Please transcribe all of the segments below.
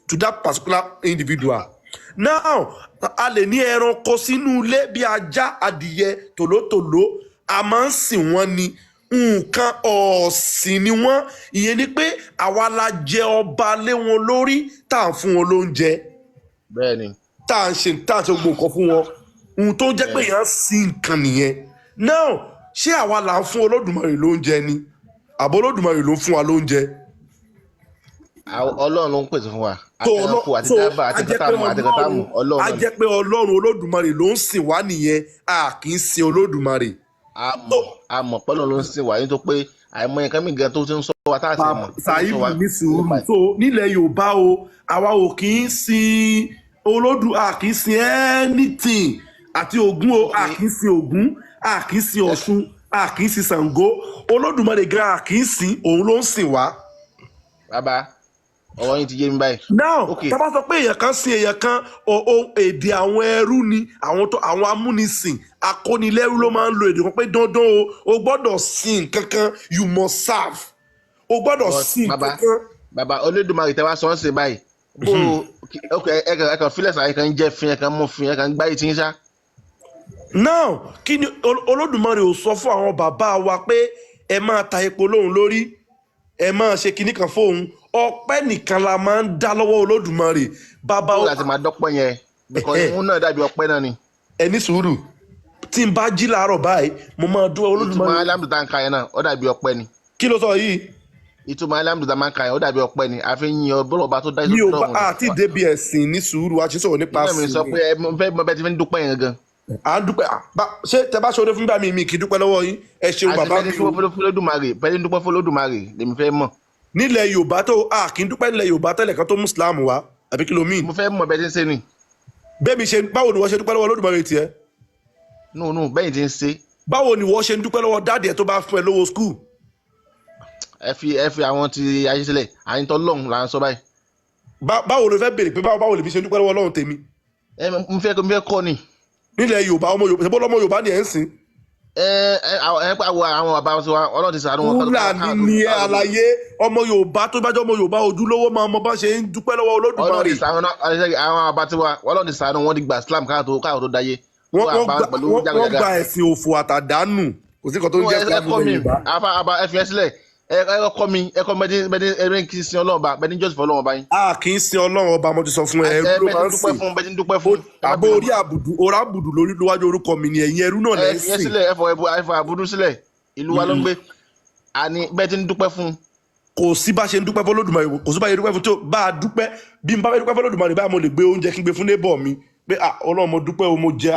to that particular individual. Now, a lè ní ẹranko sínú ilé bí ajá, adìyẹ, tòlótòló, a máa ń sìn wọ́n ni. Nǹkan ọ̀sìn ni wọ́n. Ìyẹn ni pé àwa la jẹ ọba lé wọn lórí, tá à ń fún wọn lóúnjẹ, Bẹ́ẹ̀ni. tá à ń ṣe gbogbo nǹkan fún wọn. Ohun tó ń jẹ́ pé èèyàn sin nǹkan nìyẹn. Now, ṣé àwa là ń fún Olódùmarè lóúnjẹ ni, àbọ̀ Olódùmarè ló ń fún wa lóúnjẹ? Ọlọ́run ló ń pèsè fún wa. Tó àti ẹranko àti so dábàá a àti jẹ́ pé kátàmù àti kátàmù Ọlọ́run a Ọlọ́run náà ni. jẹ́ pé Ọlọ́run Olódùmarè ló ń sìn wá nìyẹn. A kì í sin Olódùmarè. A mọ̀, a mọ̀ pé Ọlọ́run ló ń sìn wá, nítorí pé àìmọye nǹkan mìíràn tó ti ń sọ wa tá a sì mọ̀, tó ti ń sọ Sàíbù, wa ní sùúrù. nípa ẹ̀. So nílẹ̀ Yorùbá o, àwa ò kì í sin olódù, a kì í sin anything àti Ògún o. A kì í sin Ògún, a kì í sin Ọ̀ṣun, a kì í sin Ṣàngó. Olódùmarè gan, a kì í sin. Òun ló ń sìn wá. Bàbá, ọ̀rọ̀ yín ti yé mi báyìí. Now, tá a bá sọ pé èèyàn kan sin èèyàn kan, èdè àwọn ẹrú ni. Àwọn tó àwọn amúnisìn, akónilẹ́rú ló máa ń lo èdè kan pé dandan o, o gbọ́dọ̀ sin kankan, you must serve, o gbọ́dọ̀ But sin bàbá, kankan. Bàbá, Olódùmarè tẹ wá sọ ń sìn báyìí, bó ok, ẹ kàn fílẹ̀ sàn, ẹ kàn ń jẹ́ fin, ẹ kàn mú fin, ẹ kàn ń gbáyé tí ń ṣá. Now, kí ni Olódùmarè ò sọ fún àwọn bàbá wa pé ẹ máa ta epo lóhun lórí, ẹ máa ṣe kinní kan fóun? Ọpẹ́ nìkan la máa ń dá lọ́wọ́ Olódùmarè, bàbá. Bó láti máa dọ́pẹ́ yẹn? Because òun náà dàbí ọpẹ́ náà ni. Ẹ ní sùúrù. Tí n bá jí láàárọ̀ báyìí, mo máa dúró Ìtumọ̀ Olódùmarè. Alámùdù tá ń ka yẹn náà, ó dàbí ọpẹ́ ni. Kí ló sọ yìí? Ìtumọ̀ alámùdù tá máa ń ka yẹn, ó dàbí ọpẹ́ ni. Àfi yin ọ bọ́lọ̀ ọba tó dá Mi ò ìṣòro. bá àti débi ẹ̀sìn. Ní sùúrù, a ti sọ̀rọ̀ nípa Nígbà mi sọ sìn. pé ẹ mo fẹ́ mọ bẹ́ẹ̀ tí fi ń dúpẹ́ yẹn gan. À ń dúpẹ́. Ṣé tẹ bá ṣoore fún mi, mi kì í dúpẹ́ lọ́wọ́ yín? Ẹ ṣeun, Àti bàbá bẹ́ẹ̀ mi tí o. dúpẹ́ fọlọ́dùmarè, bẹ́ẹ̀ tí dúpẹ́ fọlọ́dùmarè lèmi fẹ́ mọ̀. Nílẹ̀ Yorùbá tó a kì í dúpẹ́ nílẹ̀ Yorùbá tẹ́lẹ̀ kan tó Muslim wa, àbí kí ló mean? Mo fẹ́ mọ̀ bẹ́ẹ̀ tí ń ṣe ni. Bẹ́ẹ̀ mi ṣe, báwo ni wọ́n ṣe dúpẹ́ lọ́wọ́ Olódùmarè tiẹ̀? Nù nù, bẹ́ẹ̀ tí ń ṣe. Báwo ni wọ́n ṣe ń dúpẹ́ lọ́wọ́ daddy ẹ̀ tó bá fún ẹ lówó school? Ẹ fi àwọn ti ayé sílẹ̀, àyíntọ́ lọ́hùn là ń sọ báyìí. Báwo ló fẹ́ béèrè pé báwo lèmi ṣe ń dúpẹ́ lọ́wọ́ Ọlọ́run tèmi? Ẹ mo fẹ́ kọ́ ni. Nílẹ̀ Yorùbá, ọmọ Yorùbá, ṣe bọ́ lọ́mọ Yorùbá ni ẹ̀ ń sìn? Ẹ ẹ ẹ pa àwọn bàbá wa, Ọlọ́run ti ṣàánú wọn. Fúlàní ni ẹ, àlàyé. Ọmọ Yorùbá tó bá jẹ́ ọmọ Yorùbá ojúlówó máa mọ bá ṣe ń dúpẹ́ lọ́wọ́ Ọlọ́run Olódùmarè. ti ṣàánú àwọn bàbá tiwa, Ọlọ́run ti ṣàánú wọn, ti gba Islam káàtó dáyé. Wọ́n Wọ́n wọ́n bá gba pẹ̀lú wọ́n jágajàga. gba ẹ̀sìn òfò àtàdánù. Kò sí nǹkan tó ń jẹ́ Ẹ Islam kọ́ nílẹ̀ mi. Yorùbá. Afa aba, ẹ fi ẹ sílẹ̀. Ẹ kọ́ mi, ẹ kọ́ mi bẹ́ẹ̀ ní kí n sin Ọlọ́run ba, bẹ́ẹ̀ ní jọ́sìn fún Ọlọ́run ba yín. A kì í sin Ọlọ́run ọba. Mo ti sọ fún ẹ, ẹ ẹrú ló bẹ́ẹ̀ máa ní ń dúpẹ́ sìn. fún, bẹ́ẹ̀ ní dúpẹ́ fún. Àbó orí àbùdù, orí àbùdù lórí lówájú orúkọ mi ni. Ẹ̀yin ẹrú náà Ẹ lẹ́ ń fi ẹ sìn. sílẹ̀, ẹ fọ àbúrú sílẹ̀. Ìlú wa ló ń gbé àní bẹ́ẹ̀ tí ń dúpẹ́ fún. Kò sí bá ṣe ń dúpẹ́ fọlọ́dùmarè, kò sí bá ṣe dúpẹ́ fún tó bá a dúpẹ́. Bí n bá fẹ́ dúpẹ́ fọlọ́dùmarè báyìí, mo lè gbé oúnjẹ kí n gbé fún neighbor mi pé, "Ah, Ọlọ́run, mo dúpẹ́ o, mo jẹ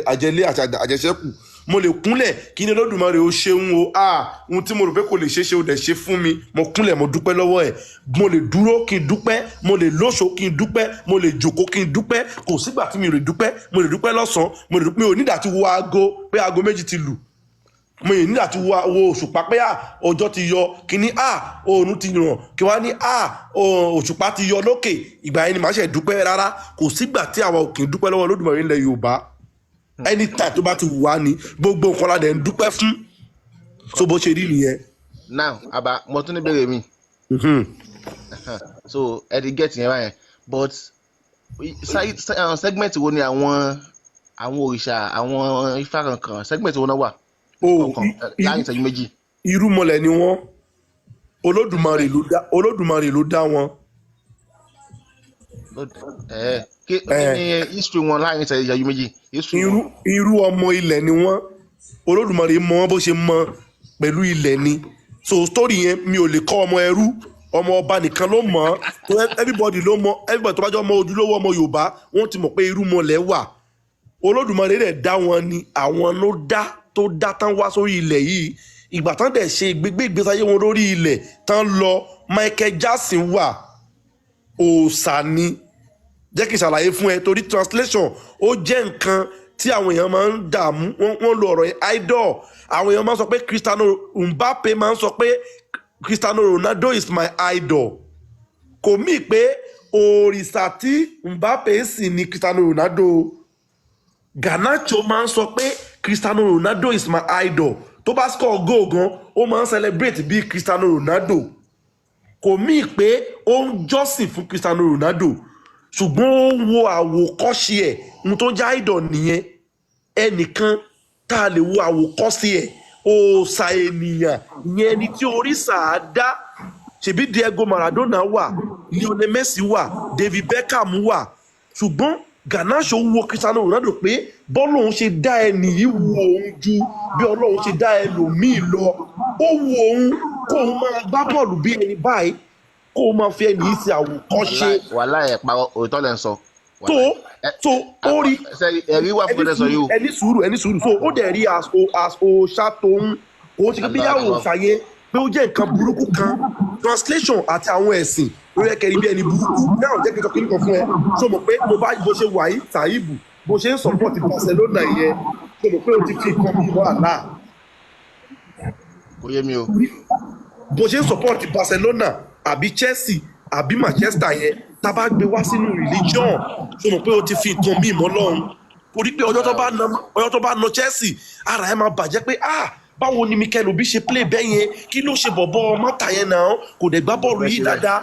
àjẹlé àti àjẹṣẹ́kù." Mo lè kúnlẹ̀ kí ni, "Olódùmarè, o ṣeun o. Ah, ohun tí mo rò pé kò lè ṣeé ṣe, o dẹ̀ ṣe fún mi." Mo kúnlẹ̀, mo dúpẹ́ lọ́wọ́ ẹ̀. Mo lè dúró kí n dúpẹ́, mo lè lóṣo kí n dúpẹ́, mo lè jòkó kí n dúpẹ́. Kò sígbà tí mi ò lè dúpẹ́. Mo lè dúpẹ́ lọ́sàn-án, mo lè dúpẹ́. Mi ò nígbà tí wo aago pé aago 2 ti lù. Mo yìí nígbà tí wo òṣùpá pé à, ọjọ́ ti yọ kíní, à, oòrùn ti ràn, kí wọ́n á ní à, òṣùpá ti yọ lókè, ìgbà yẹn ni màá ṣe dúpẹ́. Rárá, kò sígbà tí àwa ò kì í dúpẹ́ lọ́wọ́ Olódùmarè ilẹ̀ Yorùbá. Anytime tó bá ti wù wá ni. Gbogbo nǹkan la dẹ̀ ń dúpẹ́ fún. So bó ṣe rí nìyẹn. Now, àbá, mo tún ní béèrè mi. So ẹ ti get yẹn báyẹn, but segment wo ni àwọn òrìṣà, àwọn ifá kankan, segment wo náà wà? O Kọ̀ọ̀kan láàrin ìṣẹ́jú 2. Irúmọlẹ̀ ni wọ́n. Olódùmarè ló dá wọn. Ẹ kí ni history wọn láàrin ìṣẹ́jú 2, history wọn? Irú ọmọ ilẹ̀ ni wọ́n. Olódùmarè mọ wọn bó ṣe mọ pẹ̀lú ilẹ̀ ni. So story yẹn, mi ò lè kọ́ ọmọ ẹrú. Ọmọ ọba nìkan ló mọ̀ ọ́. So everybody ló mọ̀. Everybody tó bá jẹ́ ọmọ ojúlówó ọmọ Yorùbá, wọ́n ti mọ̀ pé irúmọlẹ̀ wà. Olódùmarè rẹ̀ dá wọn ni. Àwọn ló dá tó dá tán wá sórí ilẹ̀ yìí. Ìgbà tán dẹ̀ ṣe ìgbégbé ìgbésí ayé wọn lórí ilẹ̀ tán lọ. Michael Jackson wà, òòṣà ni. Jẹ́ kí n ṣàlàyé fún ẹ, torí translation ó jẹ́ nǹkan tí àwọn èèyàn máa ń dààmú. Wọ́n lo ọ̀rọ̀ yẹn, idol. Àwọn èèyàn máa ń sọ pé Cristiano Mbappe, máa ń sọ pé, "Cristiano Ronaldo is my idol." Kò mí pé òrìṣà tí Mbappe sì ni Cristiano Ronaldo. Garnacho máa ń sọ pé, "Cristiano Ronaldo is my idol." Tó bá score goal gan, ó máa ń celebrate bí Cristiano Ronaldo. Kò míì pé ó ń jọ́sìn fún Cristiano Ronaldo, ṣùgbọ́n ó ń wo àwòkọ́ṣe ẹ̀. Ohun tó ń jẹ́ idol nìyẹn, ẹnìkan tá a lè wo àwòkọ́ṣe ẹ̀, òòṣà ènìyàn ìyẹn, ẹni tí òrìṣà á dá. Ṣebí Diego Maradona wà, Lionel Messi wà, David Beckham wà, ṣùgbọ́n Garnacho wo Cristiano Ronaldo pé bọ́ọ̀lù òun ṣe dá ẹnì yìí wo òun ju bí Ọlọ́run ṣe dá ẹlòmíì lọ. Ó wo òun kó òun máa gbá bọ́ọ̀lù bí ẹni báyìí, kó òun máa fi ẹnì yìí ṣe àwòkọ́ṣe. Wàhálà ẹ̀ parọ́, òótọ́ lẹ̀ ń sọ. Tó tó ó rí. Ẹ̀rí wà fún ẹni ẹ̀ sọ yìí o. Sùúrù, ẹni sùúrù, ẹni sùúrù. So ó dẹ̀ rí as òòṣà tóun kò ṣe pé bíyàwó òòṣà yẹn pé ó jẹ́ nǹkan burúkú kan. Translation àti àwọn ẹ̀sìn ló yẹ kẹrin bí ẹni burúkú náà. Jẹ́ kí n sọ kíní kan fún ẹ. So mọ̀ pé mo bá bó ṣe wà yìí, Taibu, bó ṣe ń support Barcelona yẹn, so mọ̀ pé o ti fi nǹkan bí wàhálà? Kò yé mi o. Bó ṣe ń support Barcelona àbí Chelsea àbí Manchester yẹn, tá a bá gbé wá sínú religion, so mọ̀ pé o ti fi nǹkan míì mọ́ lọ́hùn? Torí pé ọjọ́ tó bá na Chelsea, ara ẹ̀ máa bàjẹ́ pé, "Ah, báwo ni Mikel Obi ṣe play bẹ́ẹ̀ yẹn? Kí ló ṣe bọ̀bọ̀ mọ́tà yẹn náà? Kò dẹ̀ gbá bọ́ọ̀lù yìí dáadáa."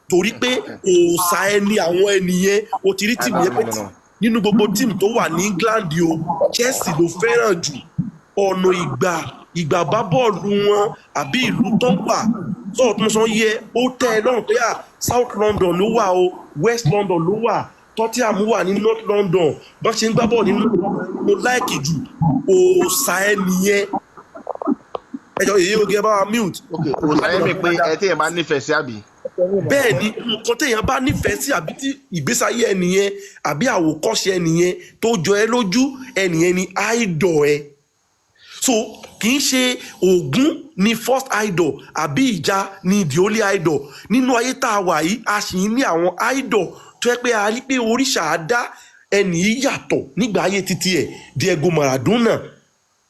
Torí pé òòṣà ẹni àwọn ẹnìyẹn, o ti rí team yẹn pé nínú gbogbo team tó wà ní England o, Chelsea ló fẹ́ràn jù. Ọ̀nà ìgbà bá bọ́ọ̀lù wọn àbí ìlú tó ń wà sọ̀rọ̀ tó ń sọ yẹ, ó tẹ́ ẹ lọ́rùn pé à, South London ló wà o, West London ló wà, Tottenham wà ní North London, bọ́n ṣe ń gbá bọ́ọ̀lù ní North London mo like jù. Òòṣà ẹ nìyẹn. Ẹjọ èyí oge, ẹ bá wa mute. Ok, òòṣà yẹn mi pé ẹ tí yẹn bá nífẹ̀ẹ́ sí, àbí? Bẹ́ẹ̀ ni, nǹkan téèyàn bá nífẹ̀ẹ́ sí àbí tí ìgbésí ayé ẹnìyẹn àbí àwòkọ́ṣe ẹnìyẹn tó jọ ẹ lójú, ẹnìyẹn ni idol ẹ. So kì í ṣe Ògún ni first idol àbí Ìjà ni the only idol nínú ayé tá a wà yìí. A sì ń ní àwọn idol tó yẹ pé a rí pé oríṣà á dá ẹnì yìí yàtọ̀ nígbà ayé títí ẹ̀. Diego Maradona,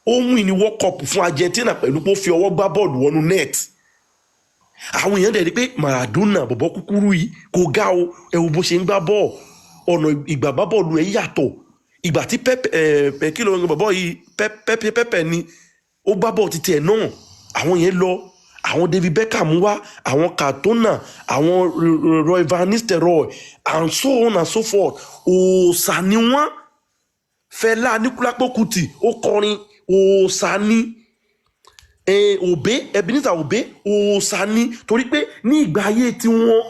ó win ní World Cup fún Argentina pẹ̀lú pé ó fi ọwọ́ gbá bọ́ọ̀lù wọnú net. Àwọn èèyàn dẹ̀ rí pé Maradona, bọ̀bọ̀ kúkúrú yìí, kò ga o, ẹ wo bó ṣe ń gbá bọ́ọ̀, ọ̀nà ìgbà bá bọ́ọ̀lù ẹ̀ yàtọ̀. Ìgbà tí Pepe ẹ kí ló ń bọ̀bọ̀ yìí, Pepe, Pepe ni ó gbá bọ́ọ̀ títí ẹ̀ náà, àwọn yẹn lọ, àwọn David Beckham wá, àwọn Cantona, àwọn Roy van Nistelrooy and so on and so forth, òòṣà ni wọ́n. Fẹlá Aníkúlápó Kútì, ó kọrin, òòṣà ni. Obey, Ebenezer Obey, òòṣà ni, torí pé ní ìgbà ayé tiwọn,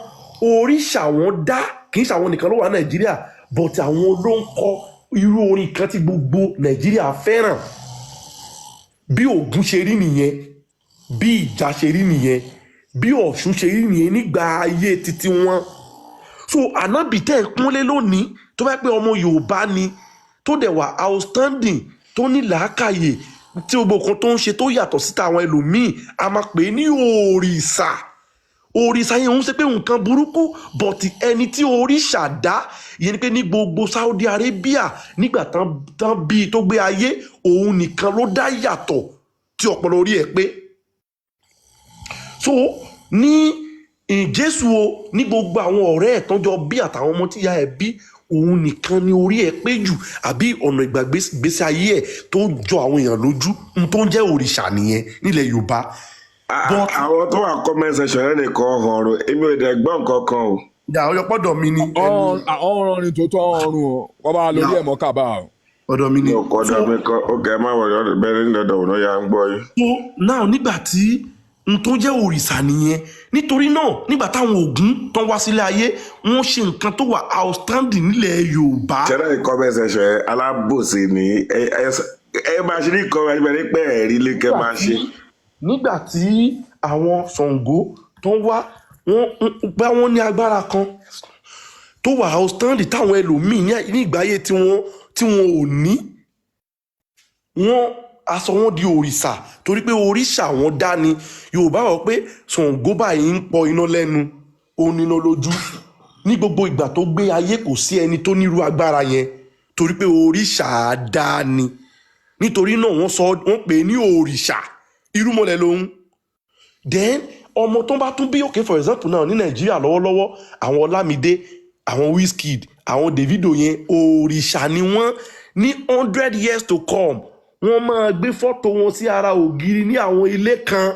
òrìṣà wọn dá. Kì í ṣe àwọn nìkan ló wà Nàìjíríà, but àwọn ló ń kọ irú orin kan tí gbogbo Nàìjíríà fẹ́ràn. Bí Ògún ṣe rí nìyẹn, bí Ìjà ṣe rí nìyẹn, bí Ọ̀ṣun ṣe rí nìyẹn nígbà ayé titi wọn. So ànábì tẹ́ ẹ̀ kúnlé lónìí, tó bá pẹ́ ọmọ Yorùbá ni, tó dẹ̀ wà outstanding, tó ní làákàyè, tí gbogbo nǹkan tó ń ṣe tó yàtọ̀ síta àwọn ẹlòmíì, a máa pè é ní òrìṣà. Òrìṣà yẹn ń ṣe pé nǹkan burúkú, but ẹni tí òrìṣà dá ìyẹn ni pé ní gbogbo Saudi Arabia nígbà tán bíi tó gbé ayé, òun nìkan ló dá yàtọ̀ tí ọpọlọ orí ẹ̀ pé. So ní Jésù o, ní gbogbo àwọn ọ̀rẹ́ ẹ̀ tán jọ bí àtàwọn ọmọ tí ìyá ẹ̀ bí, òun nìkan ni orí ẹ̀ pé jù àbí ọ̀nà ìgbàgbé ìgbésí ayé ẹ̀ tó jọ àwọn èèyàn lójú. N tó ń jẹ́ òrìṣà nìyẹn nílẹ̀ Yorùbá. But Àwọn tó wà comment section yẹn nìkan ọ̀rọ̀, èmi ò dẹ̀ gbọ́ nǹkan kan o. Ìyá ọyọpọ̀dọ̀ mi ni ẹni. Ọ̀run ni tòótọ́, ọ̀run o, wọ́n bá lórí ẹ̀ mọ́ kábà o. Ọ̀dọ̀ mi ni. Mi ò kọ́ dọ̀ mi kọ́ ó kẹ́ ẹ má wọlé ọ̀dọ̀ bẹ́ẹ̀ ní dọ̀dọ̀ òun náà yà ń gbọ́ yín. So now, nígbà tí n tó jẹ́ òrìṣà nìyẹn, nítorí náà nígbà táwọn Ògún tán wá sílé ayé, wọ́n ṣe nǹkan tó wà outstanding nílẹ̀ Yorùbá. Ṣẹlẹ̀ ní comment section yẹn, alábòsí ni ẹ. Ẹ máa ṣe ní comment section ní pé ẹ̀rí lè kẹ́ máa ṣe. Nígbà tí àwọn Ṣàngó tó ń wá, wọ́n bá wọ́n ní agbára kan tó wà outstanding táwọn ẹlòmíì ní ìgbà ayé tiwọn tí wọn ò ní. Wọ́n aṣọ wọn di òrìṣà torí pé òrìṣà wọn dá ni. Yorùbá wọ pé Ṣàngó báyìí ń pọ iná lẹ́nu, ó níná lójú. Ní gbogbo ìgbà tó gbé ayé, kò sí ẹni tó nírú agbára yẹn torí pé òrìṣà dá ni. Nítorí náà wọ́n sọ wọ́n pè é ní òrìṣà, irúmọlẹ̀ lòun. Then ọmọ tó bá tún bí, okay, for example náà, ní Nàìjíríà lọ́wọ́lọ́wọ́, àwọn Ọlámídé, àwọn Wizkid, àwọn Davido yẹn, òrìṣà ni wọ́n. Ní 100 years to come, wọ́n máa gbé fọ́tò wọn sí ara ògiri ní àwọn ilé kan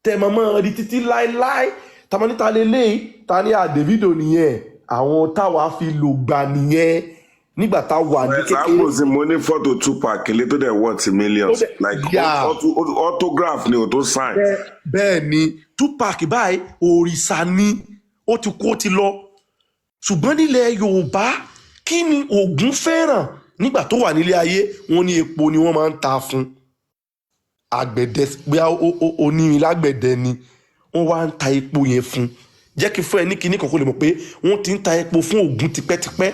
tẹ́ máa máa rí títí láéláé. Tamanita lélẹ́yìí, ta ní à Davido nìyẹn, àwọn táwa fi lò gbà nìyẹn nígbà tá a wà ní kékeré. Ẹ̀sàbòsí, mo ní fọ́tò Tupac ilé tó dẹ̀ worth Ó millions, dẹ̀ like yà autograph ni o tó sign. Bẹ́ẹ̀ ni, Tupac báyìí òrìṣà ni, ó ti kú, ó ti lọ. Ṣùgbọ́n nílẹ̀ Yorùbá, kí ni Ògún fẹ́ràn nígbà tó wà nílé ayé? Wọn ní epo ni wọ́n máa ń ta fún àgbẹ̀dẹ, bóyá onírin lágbẹ̀dẹ ni wọ́n wá ń ta epo yẹn fún. Jẹ́ kí fún ẹ ní kinní kan kó lè mọ̀ pé wọ́n ti ń ta epo fún Ògún tipẹ́tipẹ́,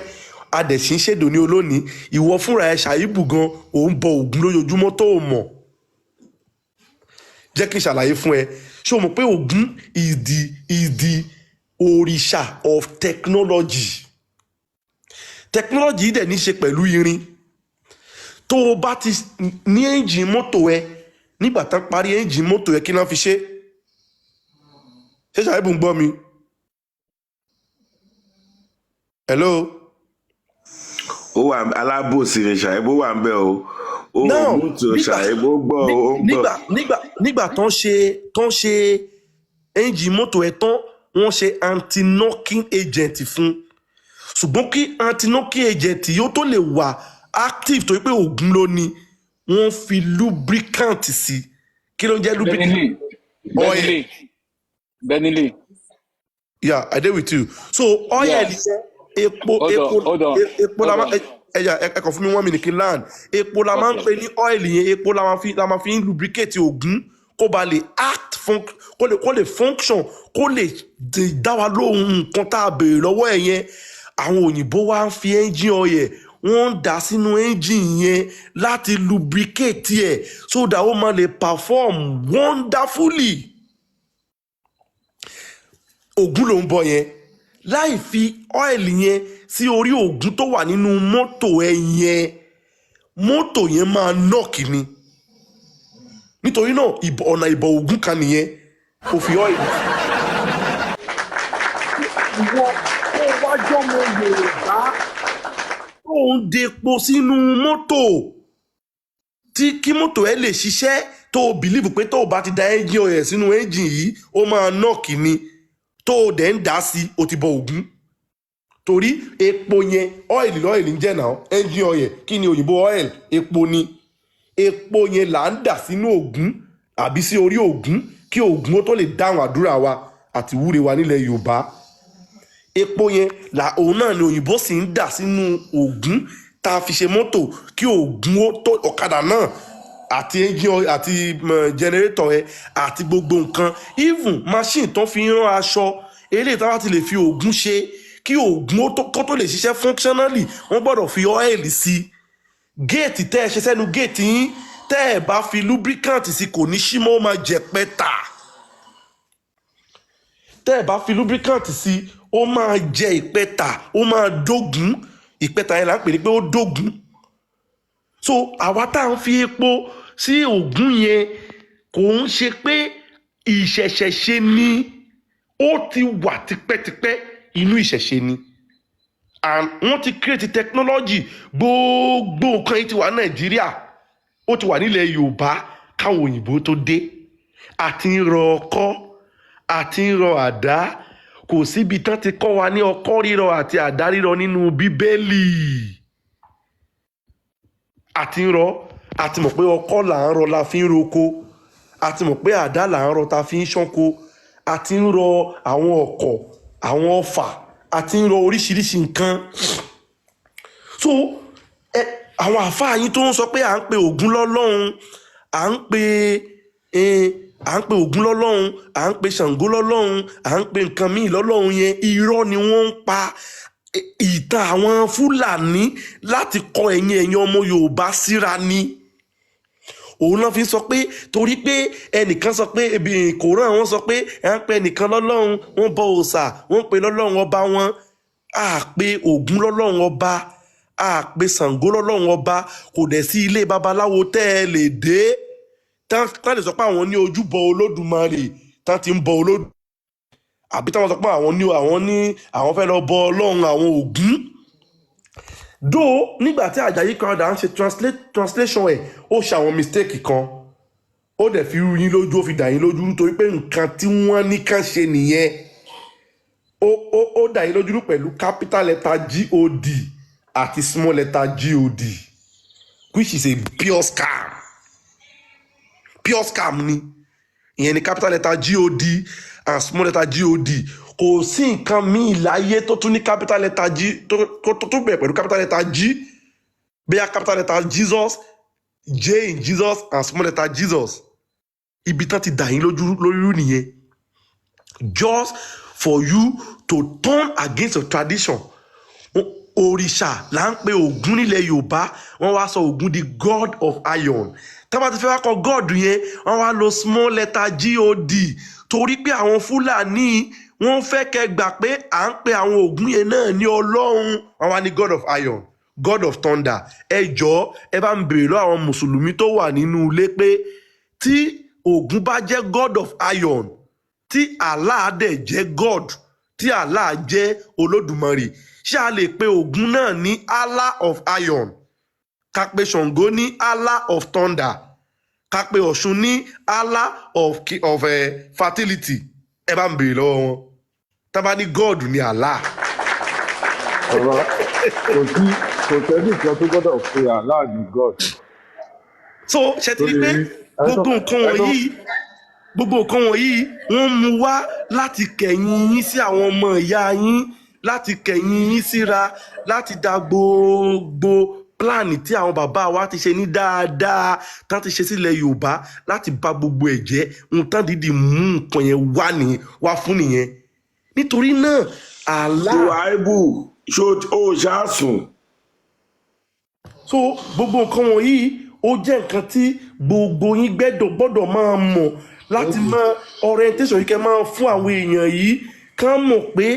adẹ̀sí ń ṣèdò ní olónìí. Ìwọ fúnra ẹ ṣàyíbù gan, òun bọ Ògún lójoojúmọ́ tó o mọ̀. Jẹ́ kí n ṣàlàyé fún ẹ. Ṣé o mọ̀ pé Ògún is the òrìṣà of technology? Technology yìí dẹ̀ ní í ṣe pẹ̀lú irin. Tó o bá ti ní ẹ́ńjìn mọ́tò ẹ, nígbà tán parí ẹ́ńjìn mọ́tò ẹ, kí náà fi ṣe? Ṣé ṣàyẹ̀bù ń gbọ́ mi? Hello? Ó wà, alábòsí ni Ṣàìbó wà ń bẹ̀ o. Ó Now mú tó nígbà Ṣàìbó gbọ́ o, ó ń gbọ́. Nígbà tán ṣe ẹ́ńjìn mọ́tò ẹ tán, wọ́n ṣe anti-knocking agent fún. Ṣùgbọ́n kí anti-knocking agent yóò tó lè wà active, torí pé Ògún ló ní, wọ́n fi lubricant sí. Kí ló ń jẹ́ lubricant? Benili. Oil. Benili. Benili. Yeah, I dey with you. So oil yẹn, epo. Hold on, Epo. hold on, Epo la hold máa on. Ẹyà ẹ kàn fún mi 1 minute kí n land. Epo la máa ń pè ní oil yẹn. Epo la máa fi ń lubricate Ògún kó ba lè act fun, kó lè function, kó lè dá wa lóhùn nǹkan tá a béèrè lọ́wọ́ ẹ̀ yẹn. Àwọn òyìnbó wa ń fi engine oil, wọ́n ń dà sínú engine yẹn láti lubricate ẹ̀ so that ó máa lè perform wonderfully. Ògún ló ń bọ yẹn. Láì fi oil yẹn sí orí Ògún tó wà nínú mọ́tò ẹ yẹn, mọ́tò yẹn máa knock ni. Nítorí náà, ọ̀nà ìbọ̀ Ògún kan nìyẹn, kò fi oil. Ìwọ tó wá jọmọ Yorùbá tó ń depo sínú mọ́tò tí kí mọ́tò ẹ lè ṣiṣẹ́, tó o believe pé tó o bá ti da engine oil sínú engine yìí, ó máa knock ni, tó o dẹ̀ ń dà sí, o ti bọ Ògún, torí epo yẹn, oil l'oil ń jẹ́ náà. Engine oil, kí ni òyìnbó oil? Epo ni. Epo yẹn là ń dà sínú Ògún àbí sí orí Ògún kí Ògún ó tó lè dáhùn àdúrà wa àti ìwúre wa nílẹ̀ Yorùbá. Epo yẹn là, òun náà ni òyìnbó sì ń dà sínú Ògún tá a fi ṣe mọ́tò kí Ògún ó tó, ọ̀kadà náà àti engine oil àti generator ẹ àti gbogbo nǹkan, even machine tó fi ń rán aṣọ eléyìí tá a bá ti lè fi Ògún ṣe, kí Ògún ó tó kó tó lè ṣiṣẹ́ functionally, wọ́n gbọ́dọ̀ fi oil sí i. Géètì tẹ́ ẹ ṣe sẹ́nu géètì yín, tẹ́ ẹ bá fi lubricant sí, kò ní sí mọ́, ó máa jẹ pẹ́ta. Tẹ́ ẹ bá fi lubricant sí, ó máa jẹ ìpẹ́ta, ó máa dógùn. Ìpẹ́ta yẹn là ń pè ní pé ó dógùn. So àwa tá à ń fi epo sí Ògún yẹn, kò ń ṣe pé ìṣẹ̀ṣẹ̀ṣe ni, ó ti wà tipẹ́tipẹ́ inú ìṣẹ̀ṣe ni. And wọ́n ti create technology, gbogbo nǹkan yìí ti wà ní Nàìjíríà, ó ti wà nílẹ̀ Yorùbá káwọn òyìnbó tó dé. Àti ń rọ ọkọ́, àti ń rọ àdá. Kò síbi tán ti kọ́ wa ní ọkọ́ rírọ àti àdá rírọ nínú Bíbélì. Àti ń rọ, àti mọ̀ pé ọkọ́ là ń rọ, la fi ń roko. Àti mọ̀ pé àdá là ń rọ, ta fi ń ṣánko. Àti ń rọ àwọn ọ̀kọ̀, àwọn ọfà, àti ń rọ oríṣiríṣi nǹkan. So ẹ àwọn àáfàá yín tó ń sọ pé à ń pe Ògún lọ́lọ́run, à ń pe Ògún lọ́lọ́run, à ń pe Ṣàngó lọ́lọ́run, à ń pe nǹkan míì lọ́lọ́run yẹn, irọ́ ni wọ́n ń pa. Ìtàn àwọn Fúlàní láti kọ ẹ̀yin ọmọ Yorùbá síra ni. Òun náà fi sọ pé torí pé ẹnìkan sọ pé ebi kòrán, wọn sọ pé ẹ ń pe ẹnìkan lọ́lọ́run, wọ́n bọ òòṣà, wọ́n ń pe lọ́lọ́run ọba wọn. À pe Ògún lọ́lọ́run ọba, à pe Ṣàngó lọ́lọ́run ọba. Kò dẹ̀ sí ilé babaláwo tẹ́ ẹ lè dé tán lè sọ pé àwọn ní ojúbọ Olódùmarè tán ti ń bọ Olódùmarè, àbí táwọn sọ pé àwọn ní àwọn fẹ́ lọ bọ Ọlọ́run àwọn Ògún dó. Nígbà tí Àjàyí Crowther ń ṣe translation ẹ̀, ó ṣe àwọn mistake kan, ó dẹ̀ fi rú yín lójú, ó fi dà yín lójú, nítorí pé nǹkan tí wọ́n ní kàn ṣe nìyẹn. Ó dà yín lójú pẹ̀lú capital letter God àti small letter god, which is a pure scam. Pure scam ni ìyẹn, ni capital letter God and small letter god. Kò sí nǹkan míì láyé tó tún ní capital letter G tó bẹ̀rẹ̀ pẹ̀lú capital letter G, bóyá capital letter Jesus, J in Jesus and small letter Jesus. Ibi tán ti dà yín lójú lórí nìyẹn, just for you to turn against your tradition. Òrìṣà là ń pe Ògún nílẹ̀ Yorùbá. Wọ́n wá sọ Ògún di god of iron. Tá bá ti fẹ́ wá kọ god yẹn, wọ́n wá lo small letter god, torí pé àwọn Fúlàní, wọ́n fẹ́ kẹ́ gbà pé à ń pe àwọn Ògún yẹn náà ní Ọlọ́run. Wọ́n wá ní god of iron, god of thunder. Ẹ jọ̀ọ́, ẹ bá ń béèrè lọ́wọ́ àwọn mùsùlùmí tó wà nínú ilé pé tí Ògún bá jẹ́ god of iron, tí Allah dẹ̀ jẹ́ god, tí Allah jẹ́ Olódùmarè, ṣé a lè pe Ògún náà ní Allah of iron, ká pe Ṣàngó ní Allah of thunder, ká pe Ọ̀ṣun ní Allah of fertility? Ẹ bá ń béèrè lọ́wọ́ wọn, tá bá ní god ní Allah. Bàbá, kò sí, kò sẹ́nìkan tó gbọ́dọ̀ pe Allah ní God. So ṣe ti Tó rí lè pé rí ẹ tó gbogbo nǹkan ẹ tó wọ̀nyí, gbogbo nǹkan wọ̀nyí, wọ́n mú wá láti kẹ̀yìn yín sí àwọn ọmọ ìyá yín, láti kẹ̀yìn yín síra, láti da gbogbo plan tí àwọn bàbá wa ti ṣe ní dáadáa, tán ti ṣe sílẹ̀ Yorùbá, láti bà gbogbo ẹ̀ jẹ́. Ohun tán dídì mú nǹkan yẹn wá ní wá fún nìyẹn. Nítorí náà, Allah Ṣùáìbù, ṣó ó ṣáàsùn? So gbogbo nǹkan wọ̀nyí, ó jẹ́ nǹkan tí gbogbo yín gbọ́dọ̀ máa mọ̀, láti máa orientation yìí, kẹ́ máa fún àwọn èèyàn yìí, kán mọ̀ pé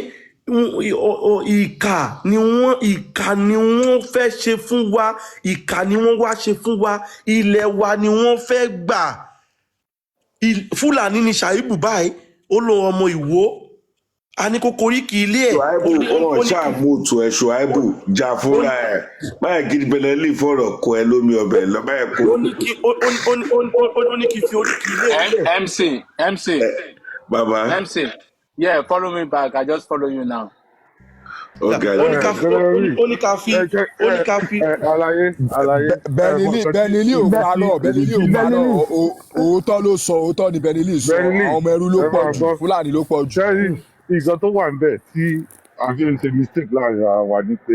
ìkà ni wọ́n, ìkà ni wọ́n fẹ́ ṣe fún wa, ìkà ni wọ́n wá ṣe fún wa. Ilẹ̀ wa ni wọ́n fẹ́ gbà. Fúlàní ni Ṣàìbù báyìí, ó lo ọmọ Ìwó, a ní kó koríki ilé ẹ̀. Ṣùáìbù, ó ní ó wọn ní kí ṣàmùtù ẹ. Ṣùáìbù, jà ó fúnra ẹ báyìí kí bẹlẹ lè fọ̀rọ̀ kọ ẹ lómi ọbẹ̀ lọ báyìí kó. Ó ní kí ó ní kí fi oríkì ilé ẹ̀ lẹ̀. MC, MC, Bàbá. MC. Yeah, follow me back. I just follow you now. Ọgá. Ó ní ẹ ká fi ó ní Gẹ́gẹ́ ó ní ká fi ẹ jẹ́ ó ní ẹ ká fi ẹ àlàyé, àlàyé, ẹ mọ Benili nǹkan tí Benili ò nǹkan tí parọ́. èmi Benili ò believe. parọ́. Benili. Òótọ́ ló sọ, òótọ́ ni Benili sọ. Benili, Àwọn ọmọ ẹrú ló ẹ pọ̀ máa jù, gbọ́. Fúlàní ló pọ̀ jù. Sẹ́yìn nǹkan tó wà níbẹ̀ tí a fi ń ṣe mistake láàrin ara wa ni pé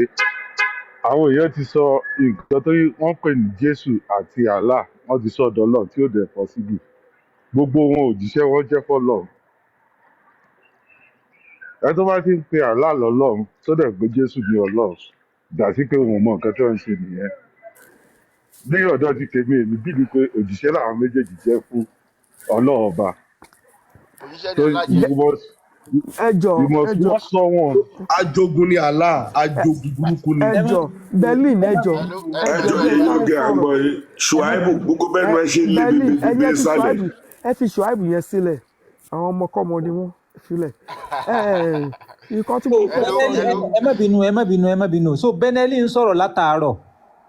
àwọn èèyàn ti sọ nǹkan tó wọ́n pè ní Jésù àti Allah, wọ́n ti sọ dọ́lọ́ tí ó dẹ̀ possible. Gbogbo wọn, òjíṣẹ́ wọn jẹ́ fọ́lọ́run. Ẹ tó bá ti ń pe Allah lọ́lọ́run, tó dẹ̀ gbé Jésù ní Ọlọ́run, dà sí pé òun ò mọ nǹkan tó ń ṣe nìyẹn. Ní ọ̀dọ̀ ti tèmi, èmi bíi pé òjíṣẹ́ làwọn méjèèjì jẹ́ fún Ọlọ́run Ọba. Òjíṣẹ́ So ni Allah jẹ́. you must Ẹ jọ, you must ẹ jọ. watch someone. Ajogun ni Allah, ajogun burúkú ni. Ẹ Ẹ má jọ, Berlin, ẹ jọ. Hello, Ẹ hello, jọ, Ẹjọ ẹ yìí sáré lóge, à ń sọ̀rọ̀. gbọ́ yín. Ṣùáìbù, gbogbo Ẹ bẹ́ẹ̀ ni ẹ ṣe ń lé Berlin, bèbè ẹni bèbè ẹ fi sálẹ̀. Ṣùáìbù, ẹ fi Ṣùáìbù yẹn sílẹ̀, àwọn ọmọkọ́mọ ni wọ́n filẹ̀. Ẹ nǹkan tí mo fẹ́ Hello, sọ Benelli, ni hello. ẹ má bínú, ẹ má bínú, ẹ má bínú. So Benelli ń sọ̀rọ̀ látàárọ̀,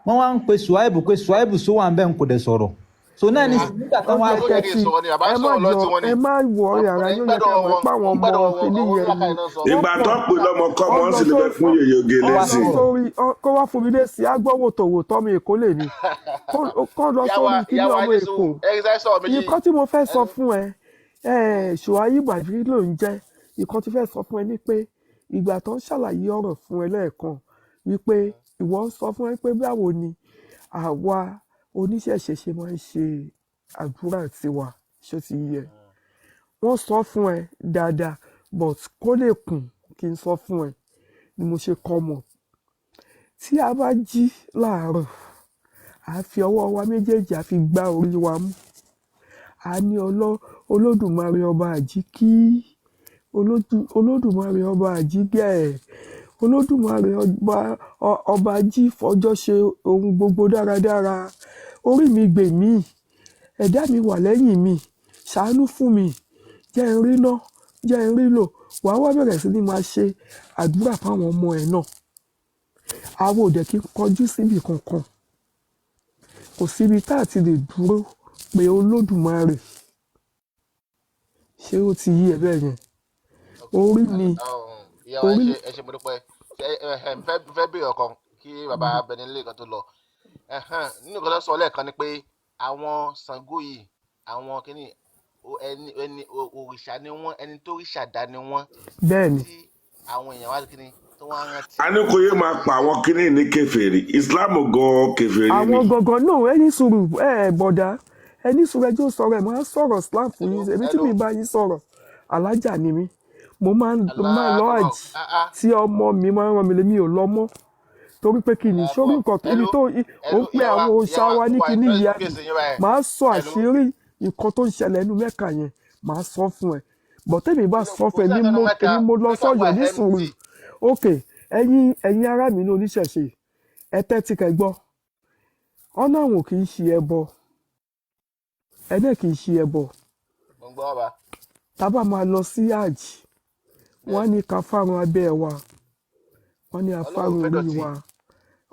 wọ́n wá ń pe Suwaibu pé Suwaibu sọ wà ń bẹ̀, ń kò dẹ̀ sọ̀rọ̀. So náà ní nígbà tán Ó wá yẹ Ó kẹ́ yẹ kí n ti sọ̀rọ̀ ni, bàbá ẹ ń má sọ̀rọ̀ lọ jọ tiwọn ni. ẹ má wọrí Wọ́n ara ń yín. Ó yẹ gbádùn kẹ́ mọ̀ wọn, pé àwọn wọ́n ń ọmọ gbádùn wọn, kìíní àwọn yẹn onílàkàyè ni náà sọ. wọ́n Ìgbà pọ̀. tó pè lọ́mọkọ́mọ Ọ ń lọ sì lè fẹ́ sórí fún yèyé oge ọ lọ lẹ́sìn. sórí kó wá fún mi lé sí agbọ́wòtòwò tọ́mi Èkó lè ní kó lọ Yàwá sórí kíní yàwá ọmọ ní Èkó. sùúrù, ẹ sáré sọ̀rọ̀ méjì. Nǹkan tí mo fẹ́ sọ Hello. fún ẹ, Ṣùáìbù àbí ló ń jẹ́, nǹkan tí fẹ́ sọ fún ẹ ni pé ìgbà tó ń ṣàlàyé ọ̀rọ̀ fún ẹ lẹ́ẹ̀kan wípé ìwọ ń sọ fún ẹ pé báwo ni àwa oníṣẹ̀ṣe ṣe máa ń ṣe àdúrà tiwa, ṣó ti yẹ? Wọ́n sọ fún ẹ dáadáa, but kó lè kùn kí n sọ fún ẹ ni mo ṣe kọ́ mọ̀. Tí a bá jí láàárọ̀, à fi ọwọ́ wa méjèèjì, à fi gbá orí wa mú, a ní Olódùmarè ọba àjíkí, Olódùmarè ọba àjígẹ̀, Olódùmarè ọba ọba jí fọjọ́ ṣe ohun gbogbo dáradára, orí mi gbè mí, ẹ̀dá mi wà lẹ́yìn mi, ṣàánú fún mi, jẹ́ n rí ná, jẹ́ n rí lò. Wàá wá bẹ̀rẹ̀ sí ní máa ṣe àdúrà fáwọn ọmọ ẹ̀ náà. Àwọn ò dẹ̀ kí ń kọjú síbi kankan, kò síbi tá a ti lè dúró pé Olódùmarè. Ṣé ó ti yí ẹ bẹ́ẹ̀ yẹn? Okay. Orí mi. Ìyá wa, ẹ Orí ṣe, ẹ ṣe, mo dúpẹ́. Ṣe ẹ ẹ fẹ́ béèrè ọ̀kan kí bàbá Benilé kan tó lọ. Nínú nǹkan tó sọ lẹ́ẹ̀kan ni pé àwọn Ṣàngó yìí, àwọn kìíní ẹni òrìṣà ni wọ́n, ẹni tó ríṣà dá ni wọ́n, Bẹ́ẹ̀ ni. tí àwọn èèyàn wá kìíní tó wá rántí. A ní kò yé máa pa àwọn kínní ní kèfèrí. Islam gan kèfèrí ni. Àwọn gangan náà, ẹ ní sùúrù, ẹ bọ̀dá, ẹ ní sùúrù, ẹjọ́ sọ̀rọ̀, ẹ máa ń sọ̀rọ̀ Islam fún Hello, yín. Èmi tí hello. mi bá yín sọ̀rọ̀, alájà ni mí, mo máa ń lọ Aláàkọ́ àjì ah ah tí ọmọ mi máa ń ràn mí lé, mi ò lọ mọ́ torí pé kí ni sórí Aláàkọ́. nǹkan ibi Hello, tó ó ń hello, pe ìyá wa, àwọn ìyá òòṣà wa, wa ní mo wà kíní interested ìyá ní mi, kéèsì yín báyìí. màá sọ Hello. àṣírí nǹkan tó ń ṣẹlẹ̀ ẹnu Mẹ́kà yẹn, màá sọ fún ẹ. Bọ̀ tẹ́mi bá sọ Kò fún ẹ, sí èmi àtẹnu mo Mẹ́kà, èmi mo lọ Mẹ́kà wà sọ́yọ̀ ní sùúrù. empty. Ok, ẹ̀yin ará mi ní oníṣẹ̀ṣe, ẹ tẹ́tí kẹ́ gbọ́. Ọ̀nà àwọn kì í ṣe ẹbọ, ẹ̀dẹ̀ kì í ṣe ẹbọ. Mo ń gbọ́, bàbá. Tá a bá máa lọ sí hajj, wọ́n á Bẹ́ẹ̀ni. ní ká fárun abẹ́ wa, wọ́n ní Ọlọ́run ò afárun fẹ́ orí dọ̀tí. wa,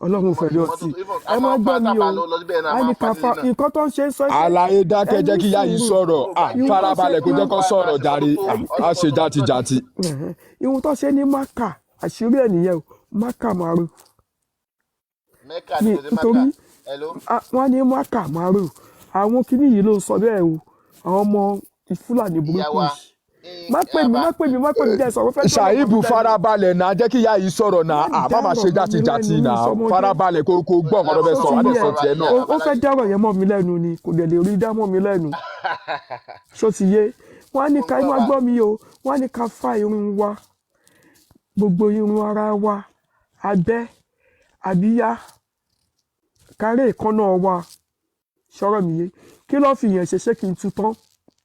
Ọlọ́run ò fẹ́ dọ̀tí. Ìmọ́tótó, even a Ẹ má máa ń fa gbọ́ mi tábà o, lọ síbẹ̀ náà, a á máa ní ń fa ká nílé fa náà. nǹkan tó ń ṣe sọ pé Àlàyé dákẹ́, ẹ jẹ́ ní kí ìyá yìí sùúrù. sọ̀rọ̀. Ó À bá Ihun tó ṣe farabalẹ̀ kó jẹ́ ihun kó sọ̀rọ̀ jàre. ìmọ́tótó, À á ṣe Ọlọ́run ò fẹ́ dọ̀tí. játijàti. Ẹ̀hẹ́n. Ihun tó ṣe ní Maka, àṣírí ẹ̀ nìyẹn o, Maka Maru Mẹ́kà ni mi kò sí Mẹ́kà. nítorí Hello. wọ́n ní Maka Maru, àwọn kinní yìí ló ń sọ bẹ́ẹ̀ o, àwọn ọmọ Fúlàní Ìyá burúkú wa, yìí. Má pè mí, bàbá. má pè mí, má pè mí, jẹ́ sọ̀rọ̀, fẹ́ dọ̀rọ̀ mọ́ mi Ṣàìbù lẹ́nu. farabalẹ̀ náà, jẹ́ kí ìyá yìí sọ̀rọ̀ Má náà. À má má dárọ̀ ṣe mọ́ mi játijàti lẹ́nu, mi náà. sọmọdé. Farabalẹ̀ kó gbọ́ nǹkan tó fẹ́ Ó sọ, ti wá dẹ̀ yé sọ ẹ, tiẹ̀ náà. ó fẹ́ dárọ̀ yẹn mọ́ mi lẹ́nu ni, kò dẹ̀ lè rí dá mọ́ mi lẹ́nu. Ṣó ti yé? Wọ́n á ní Mo ń ká gbọ́, má bàbá. gbọ́ mi o, wọ́n á ní ká fá irun wa, gbogbo irun ara wa, abẹ́, abíyá, kárẹ́ èékánná wa. Ṣọ́rọ̀ mi yé? Kí ló fi yẹn ṣe? Ṣé kí n tu tán?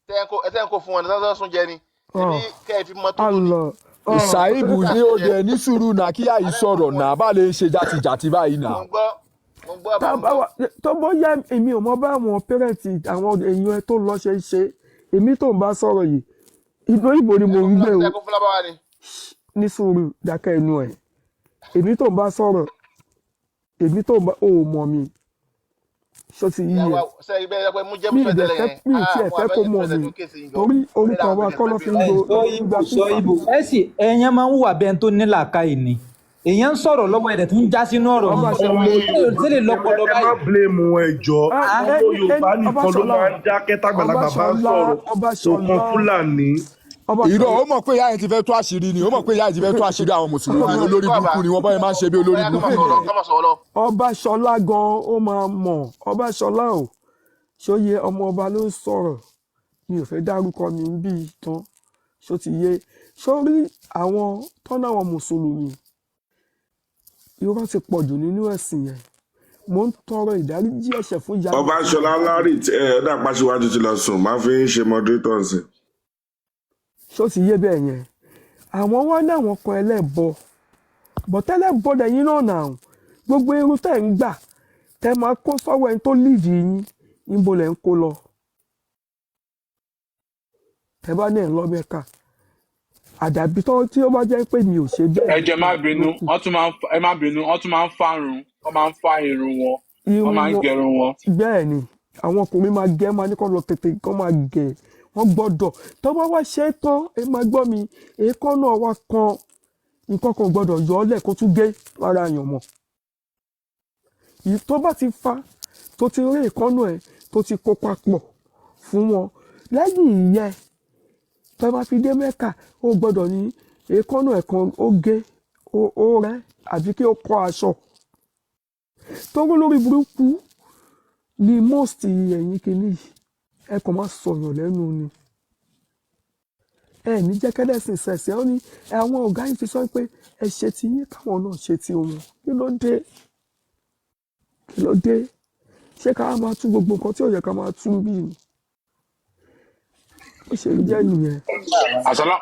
Ẹ tẹ́ ń kó fún wọn ní sọ́sọ́ sún jẹ ni. Ṣebí Ah, kẹ́ ẹ fi mọ́tótó ni. Allah. Ah. Ṣàìbù ní ó dẹ̀ ní sùúrù náà, kí ìyá yìí sọ̀rọ̀ náà, bá lè ṣe játijàti báyìí Mo náà. ń gbọ́, mo ń gbọ́, Tá bàbá, mo ń bá gbọ́. wà tó bóyá èmi ò mọ bá àwọn pẹ́rẹ́ǹtì àwọn èèyàn ẹ tó lọ ṣe ń ṣe. Èmi tó ń bá sọ̀rọ̀ yìí, ìlú òyìnbó ni Ẹ mò kó ń gbé fún o. ẹ kó fún lábáwá ni. Ní sùúrù, dákẹ́ ẹnu ẹ̀. Èmi tó ń bá sọ̀rọ̀, èmi tó ń bá, ò mọ̀ mi. Ṣó ti yí Ìyá ẹ? wa, ṣe ibẹ̀ ẹ pé mú jẹ́ Mi mú ì dẹ̀ tẹ́lẹ̀ fẹ́, yẹn. mi ì Ah, tiẹ̀ mo fẹ́ wà kó very mọ̀ interested mi nínú kéèsì yìí gan. torí Bẹ́ẹ̀ orúkọ làwọn wa béèrè kọ́ fẹ́ ló fi ń béèrè. Ẹ gbo sọ ló fi ń ibo gba sọ fífà. ibo ẹ sì, ẹ̀yàn máa ń hùwà bẹ́ẹ̀ tó ní làákàyè ni. Èèyàn ń sọ̀rọ̀ lọ́wọ́ ẹ̀dẹ̀ tó ń já sínú ọ̀rọ̀ Ọba yìí. Ṣọlá, Ọmọ Ṣé Yorùbá, lè ẹ lọ́pọlọ má báyìí? blame wọn, ẹ jọ̀ọ́. Ah, Ọmọ ẹni ẹni Yorùbá nìkan ló Ọbaṣọlá máa ń dákẹ́ tágbàlagbà bá ń Ọbaṣọlá sọ̀rọ̀. Kò kan Ọbaṣọlá Fúlàní. Irọ́, Ọbaṣọlá ó mọ̀ pé ìyá yẹn ti fẹ́ tú àṣírí ni, ó mọ̀ pé ìyá yẹn ti fẹ́ tú àṣírí àwọn mùsùlùmí, Ọba olórí Kọ́ bàbá. burúkú ni wọ́n, báyìí máa ń ṣe bí olórí Bóyá kọ́ burúkú máa sọ̀rọ̀ lọ, nìyẹn. kọ́ máa sọ̀rọ̀ lọ. Ọbaṣọlá gan ó máa mọ̀. Ọbaṣọlá o, ṣóyè ọmọ ọba ló ń sọ̀rọ̀, mi ò fẹ́ dárúkọ mi ń bí tán. Ṣó ti yé? Sórí àwọn tọ́nà àwọn mùsùlùmí, irọ́ ti pọ̀ jù nínú ẹ̀sìn yẹn. Mo ń tọrọ ìdáríjì ẹ̀ṣẹ̀ fún ìyá mi Ọba àti Ṣọlá bàbá mi. Larry ẹ ọdà pàṣíwájú ti lọ sùn, máa fi ń ṣe moderator sí. Ṣó ti yé bẹ́ẹ̀ yẹn? Àwọn wá ní àwọn kan ẹlẹ́bọ, bọ̀tẹ́lẹ̀bọ lẹ́yìn náà nà ó. Gbogbo irun tẹ́ ń gbà tẹ́ máa kó sọ́wọ́ ẹni tó líìdì yín, níbo lẹ̀ ń kó lọ? Tẹ́ bá ní ẹ̀ ń lọ Mẹ́kà, àdàbí tó tí ó bá jẹ́ pé mi ò ṣe bẹ́ẹ̀ Ẹ jọ̀ọ́, ẹ má nìkan ló bínú, kù. wọ́n tún máa ń ẹ má bínú, wọ́n tún máa ń fárun, wọ́n máa ń fá irun wọn, wọ́n Irun máa ń wọn, gẹrun wọn. bẹ́ẹ̀ ni àwọn ọkùnrin máa gẹ́, máa ní kó lọ tètè kó máa gẹ̀. Wọ́n gbọ́dọ̀ tó bá wá ṣe é tán, ẹ máa gbọ́ mi, èékánná wa kan nǹkan kan ò gbọ́dọ̀ yọ ọ́ lẹ̀ kó tún gé lára àyàn mọ́. Èyí tó bá ti fa tó ti rí èékánná ẹ̀ tó ti kó papọ̀ fún wọn lẹ́yìn ìyẹn, tó bá fi dé Mẹ́kà, ó gbọ́dọ̀ ní èékánná ẹ̀ kan ó gé, ó rẹ́ àbí kí ó kọ́ aṣọ torí lórí burúkú ni most ẹ̀yin kìíní yìí. Ẹ kàn máa sọ̀yàn lẹ́nu ni, ẹ ní jẹ́ kẹ́lẹ́sìn ṣẹ̀ṣẹ̀. Ó ní àwọn ọ̀gá yìí ti sọ pé ẹ ṣe ti yín, káwọn náà ṣe ti wọn. Kí ló dé? Kí ló dé? Ṣé ká máa tú gbogbo nǹkan tí ò yẹ ká máa tú bí ni? Ó ṣe jẹ́ nìyẹn. Ìyá Asalaam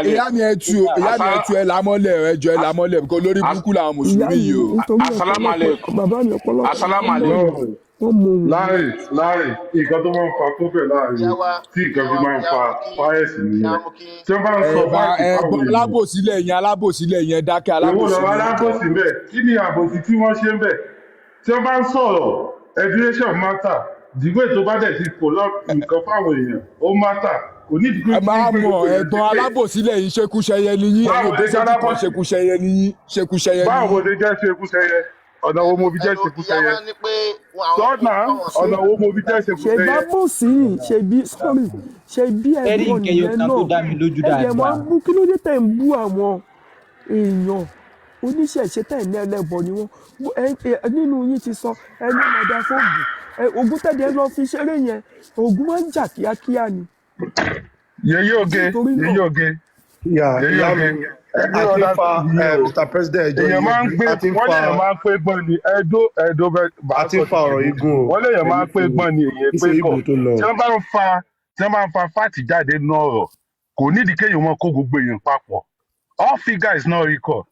ìyá mi, ẹ tú ìyá mi, ẹ tú, ẹ lámọ́lẹ̀, ẹ jọ ẹ lámọ́lẹ̀ kó lórí burúkú làwọn Ìyá mùsùlùmí mi yìí o. nítorí Asalaam ọ̀pọ̀lọpọ̀ alaikum. bàbá mi, ọ̀pọ̀lọpọ̀ Asalaam wọ́n mọ alaikum. wọ́n mọ ohun mi. Larry, Larry, nǹkan tó máa ń fa problem láàrin Ìyá wa, tí nǹkan ìyá fi wa, máa ń ìyá fa wa, mo kí, fáyẹ̀sì ìyá nìyẹn. wa, mo kí. Tí wọ́n bá ń Ẹ sọ bá fáìtì ẹ fáwọn gbọ́ èèyàn, alábòsílẹ̀ yẹn, alábòsílẹ̀ yẹn dákẹ́, èwo alábòsí lọ̀rọ̀ ni wọ́n jọ. alábòsí ń bẹ̀? Kí ni àbòsí tí wọ́n ṣe ń bẹ̀? Tí wọ́n bá ń sọ̀rọ̀, education matter. The way tó bá dẹ̀ ti kò lọ nǹkan fáwọn èèyàn, ó matter. Kò ní ìdí Ẹ máa pé mọ̀ gbogbo èèyàn ẹ̀gbọ́n ṣépè. alábòsílẹ̀ yìí, ṣekúṣẹyẹ ni yín. Ẹ̀yin Báwo òde ni sójú kan, alábòsí? ṣekúṣẹyẹ ni yín, ṣekúṣẹyẹ ni Báwo yín. ṣe jẹ́ ṣekúṣẹyẹ? Ọ̀nà wo mo fi jẹ́ Ẹnu ìyá ṣekúṣẹyẹ? wa ní pé wọn àwọn Sọ́nà kò báwọn ọ̀nà sìn. wo mo fi jẹ́ ṣekúṣẹyẹ? Ṣèbábòsí, ṣèbí sorry, ṣèbí Ẹrí ẹ̀gbọ́n nǹkan ẹyọ nìyẹn kan tó náà. dá mi lójú Ẹ̀dẹ̀ máa dáadáa. ń bú, kí ló dé tẹ̀ ń bú àwọn èèyàn oníṣẹ̀ṣe tẹ̀ ní ẹlẹ́bọ ni wọ́n? Nínú yín ti sọ ẹni mọ̀dà fóògùn ògùn tẹ̀dẹ̀ lọ fi ṣeré yẹn, ògùn máa ń jà kíákíá ni. Yèyé oge, Nítorí náà yèyé oge, Yà yèyé ìyá oge. mi, Ẹni a ti ń ọ̀dà fa tó yẹ o. Mr President, ẹjọ Èèyàn máa ń yìí pé a ti ń wọ́n fa léèyàn máa ń pé gbọ́n ni ẹ̀dó ẹ̀dó bẹ́ẹ̀ bá a ti sọ ń fa ti ọ̀rọ̀ tèmi. igun o. Wọ́n léèyàn Ẹni máa ń pé sùúrù gbọ́n ni èèyàn kí pé ṣe kọ̀. igun tó lọ. Tí wọ́n bá ń fa tí wọ́n bá ń fa fáàtì jáde nínú ọ̀rọ̀, kò nídìí kéèyàn máa kó gbogbo èèyàn papọ̀. All figure is not equal.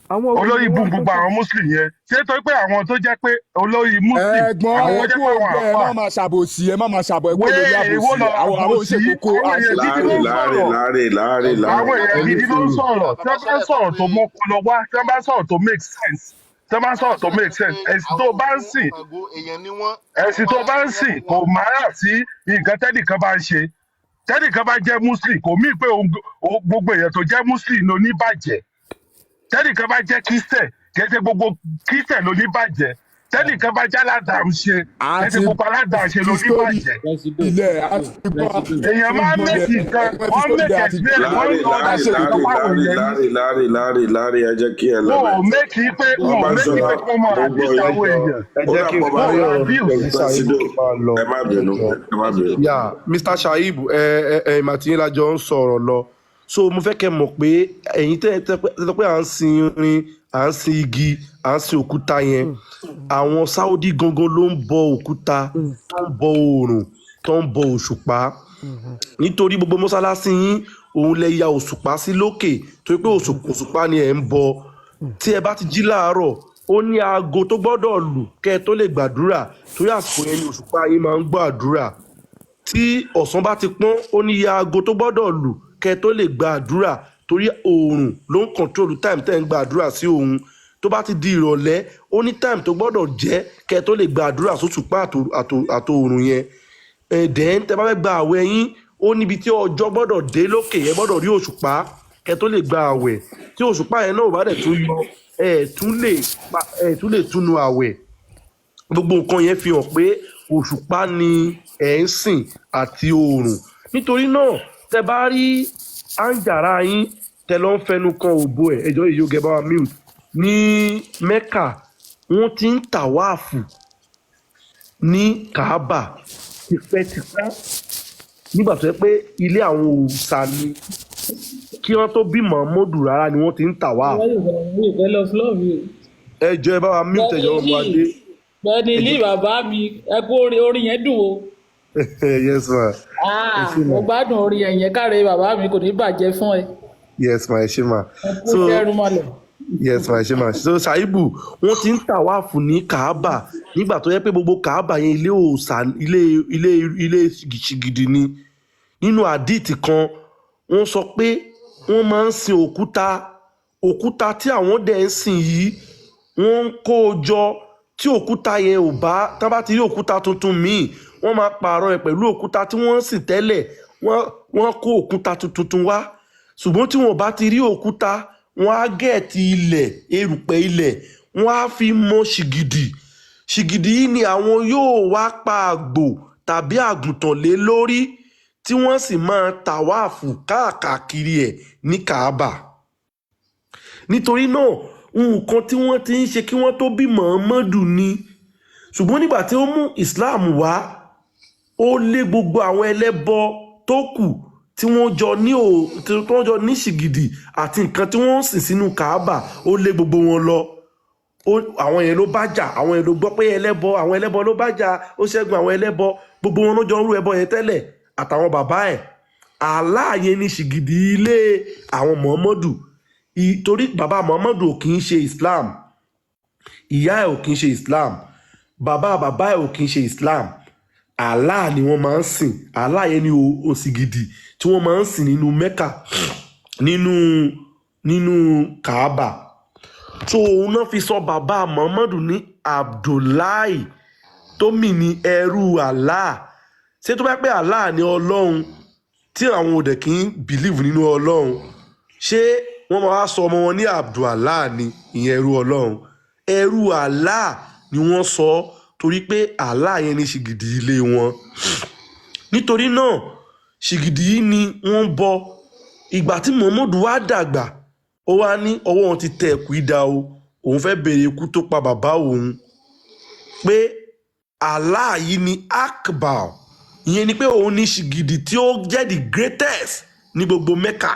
Àwọn wo Olórí ni ibú wọ́n gbogbo àwọn Muslim yẹn. Ṣé torí pé àwọn tó jẹ́ pé olórí Muslim, Ẹ̀gbọ́n, àwọn ẹ tó jẹ́ kú pé àwọn òǹgbẹ, ẹ má àfà. máa ṣàbòsí, ẹ má máa ṣàbọ̀, ẹ kú lórí Wéè, èwo àbòsí. lọ̀rọ̀ Àwọn àbòsí? òṣèkókó Àwọn èèyàn gidi Láàrin ló ń láàrin sọ̀rọ̀. láàrin láàrin Àwọn láàrin èèyàn Ẹni gidi ló ń sùúrù. sọ̀rọ̀. Tí Bàbá wọ́n bá sọ́lẹ̀ sọ sọ̀rọ̀ pé tó mọ́pọlọ wá, tí wọ́n bá sọ̀rọ̀ tó make sense, tí wọ́n bá bàbá sọ̀rọ̀ tó sọ́lẹ̀ make sọ sense, pé ẹ̀sìn tó àwọn bá ń ògún sìn, Ṣàngó èèyàn ni wọ́n, ẹ̀sìn àwọn tó bá ń aláṣẹ sìn fún kò wọn. mára sí nǹkan tẹ́nìkan bá ń ṣe. Tẹ́nìkan bá jẹ́ Muslim kò mí pé gbogbo èèyàn tó jẹ́ Muslim ló ní bàjẹ́. Tẹ́nìkan bá jẹ́ Christian, kì í ṣe gbogbo Christian ló ní bàjẹ́. Tẹ́nìkan bá jẹ́ aládàáṣe, kì í ṣe àti gbogbo aládàáṣe fi ló ní sórí bàjẹ́. Presido, ilẹ̀ àti presido, gbọ́ presido. Èèyàn máa ń gbọ́ make nǹkan, ẹ fi wọ́n sórí make ilẹ̀ àti explain, wọ́n láàrin ń láàrin understand láàrin nǹkan fáwọn láàrin èèyàn ní. láàrin láàrin láàrin láàrin, ẹ jẹ́ kí ẹ Wọn ò lọ́mọ make pé wọn ò ọba make sọlá pé kí wọ́n máa mo gbọ́ abuse yín. àwọn èèyàn. Ẹ Ó jẹ́ dà kí n pọ̀ bá parí Wọn ò ọ̀rọ̀ abuse. mi Ṣàìbù Presido, kí n máa lọ, ẹ má ẹ bínú, jọ. ẹ má bínú. Yà Mr Shaib, ẹ ẹ ẹ màtí la jọ ń sọ̀rọ̀ lọ, so mo fẹ́ kẹ́ mọ̀ pé ẹ̀yin tẹ́ tẹ́ tẹ́ sọ pé à ń sin irin, à ń sin igi, à ń sin òkúta yẹn, àwọn Saudi gangan ló ń bọ òkúta, tó ń bọ oòrùn, tó ń bọ òṣùpá, nítorí gbogbo mọ́sálásí yín òun lẹ ya òṣùpá sí lókè, torí pé òṣùpá ni ẹ̀ ń bọ. Tí ẹ bá ti jí láàárọ̀, ó ní aago tó gbọ́dọ̀ lù kẹ́ ẹ tó lè gbàdúrà, torí àsìkò yẹn ni òṣùpá yín máa ń gbàdúrà. Tí ọ̀sán bá ti pọ́n, ó ní iye aago tó gbọ́dọ̀ lù kẹ́ ẹ tó lè gbàdúrà, torí oòrùn ló ń kọ̀ntrólù time tẹ́ ń gbàdúrà sí òun. Tó bá ti di ìrọ̀lẹ́, ó ní time tó gbọ́dọ̀ jẹ́ kẹ́ ẹ tó lè gbàdúrà sóṣùpá àtòòrùn yẹn. Ẹ̀dẹ̀ tẹ́ bá fẹ́ gba àwẹ̀ yín, ó níbi tí ọjọ́ gbọ́dọ̀ dé lókè, ẹ gbọ́dọ̀ rí òṣùpá kẹ́ tó lè gba àwẹ̀. Tí òṣùpá yẹn náà ò bá dẹ̀ tún yọ, ẹ tún lè ẹ tún lè túnu àwẹ̀. Gbogbo nǹkan yẹn fi hàn pé òṣùpá ni ẹ̀ ń sìn àti oòrùn. Nítorí náà, tẹ bá rí àǹjàrá yín tẹ lọ ń fẹnu kan òbo ẹ, ẹjọ yìí yóò gẹ bá wa mute. Ní Mecca, wọ́n ti ń tàwáàfù ní Kaaba tipẹ́tipẹ́, nígbà tó yẹ pé ilé àwọn òòṣà ni, kí wọ́n tó bí Muhammadu rárá ni wọ́n ti ń tàwáàfù. Mi ò fẹ́ lọ floor mi o. Ẹjọ ẹ bá wa mute, ẹjọ ọmọ adé. Bẹ́ẹ̀ni ilé ẹjọ bàbá mi, ẹ kú orin, orin yẹn dùn o. Yes ma, ẹ Ah, ṣé mo ma. gbádùn orin yẹn yẹn, káre bàbá mi, kò ní bàjẹ́ fún ẹ. Yes ma, ẹ ṣé ma. Ẹ kú So iṣẹ́ rúmọlẹ̀. yes ma, ẹ ṣé ma. So Ṣàìbù, wọ́n ti ń tàwáàfù ní Kaaba nígbà tó yẹ pé gbogbo Kaaba yẹn ilé òòṣà, ilé ilé ilé ṣìgìdì ni. Nínú àdìtì kan, wọ́n sọ pé wọ́n máa ń sin òkúta. Òkúta tí àwọn dẹ̀ ń sìn yìí, wọ́n ń kó o jọ. Tí òkúta yẹn ò bá tá bá ti rí òkúta tuntun míì, wọ́n máa pààrọ̀ ẹ̀ pẹ̀lú òkúta tí wọ́n ń sìn tẹ́lẹ̀. Wọ́n kó òkúta tuntun wá, ṣùgbọ́n tí wọ́n bá ti rí òkúta, wọ́n á gẹ̀ẹ́tì ilẹ̀, erùpẹ̀ ilẹ̀, wọ́n á fi mọ ṣìgìdì. Ṣìgìdì yìí ni àwọn yóò wá pa àgbò tàbí àgùntàn lé lórí, tí wọ́n sì máa tàwáàfù káàkiri ẹ̀ ní Kaaba. Nítorí náà, nǹkan tí wọ́n ti ń ṣe kí wọ́n tó bí Muhammadu ni. Ṣùgbọ́n nígbà tí ó mú Islam wá, ó lé gbogbo àwọn ẹlẹ́bọ tó kù tí wọ́n jọ ní ò tí wọ́n jọ ní ṣìgìdì àti nǹkan tí wọ́n ń sìn sínú Kaaba, ó lé gbogbo wọn lọ. Àwọn yẹn ló bá jà, àwọn yẹn ló gbọ́ pé ẹlẹ́bọ, àwọn ẹlẹ́bọ ló bá jà, ó ṣẹ́gun àwọn ẹlẹ́bọ. Gbogbo wọn ló jọ ń rú ẹbọ yẹn tẹ́lẹ̀ àtàwọn bàbá ẹ̀. Allah yẹn ní ṣìgìdì ilé àwọn Muhammadu. Torí bàbá Muhammadu ò kì í ṣe Islam, ìyá ẹ̀ ò kì í ṣe Islam, bàbá bàbá ẹ̀ ò kì í ṣe Islam. Allah ni wọ́n máa ń sìn. Allah yẹn ni òsìgìdì tí wọ́n máa ń sìn nínú Mecca, nínú Kaaba. So òun náà fi sọ bàbá Muhammadu ní Abdullahi, tó mì ní ẹrú Allah. Ṣé tó bá pẹ́ Allah ni Ọlọ́run, Tí àwọn ò dẹ̀ kí ń believe nínú Ọlọ́run, ṣé wọ́n máa wá sọ ọmọ wọn ní Abdullah ni? Ìyẹn ẹrú Ọlọ́run, ẹrú Allah ni wọ́n sọ, torí pé Allah yẹn ní ṣìgìdì ilé wọn. Nítorí náà ṣìgìdì yìí ni wọ́n ń bọ. Ìgbà tí Muhammadu wá dàgbà, ó wá ní ọwọ́ wọn ti tẹ ẹ̀kú idà o, òun fẹ́ béèrè ikú tó pa bàbá òun, pé Allah yìí ni Akbar. Ìyẹn ni pé òun ní ṣìgìdì tí ó jẹ́ the greatest ní gbogbo Mecca.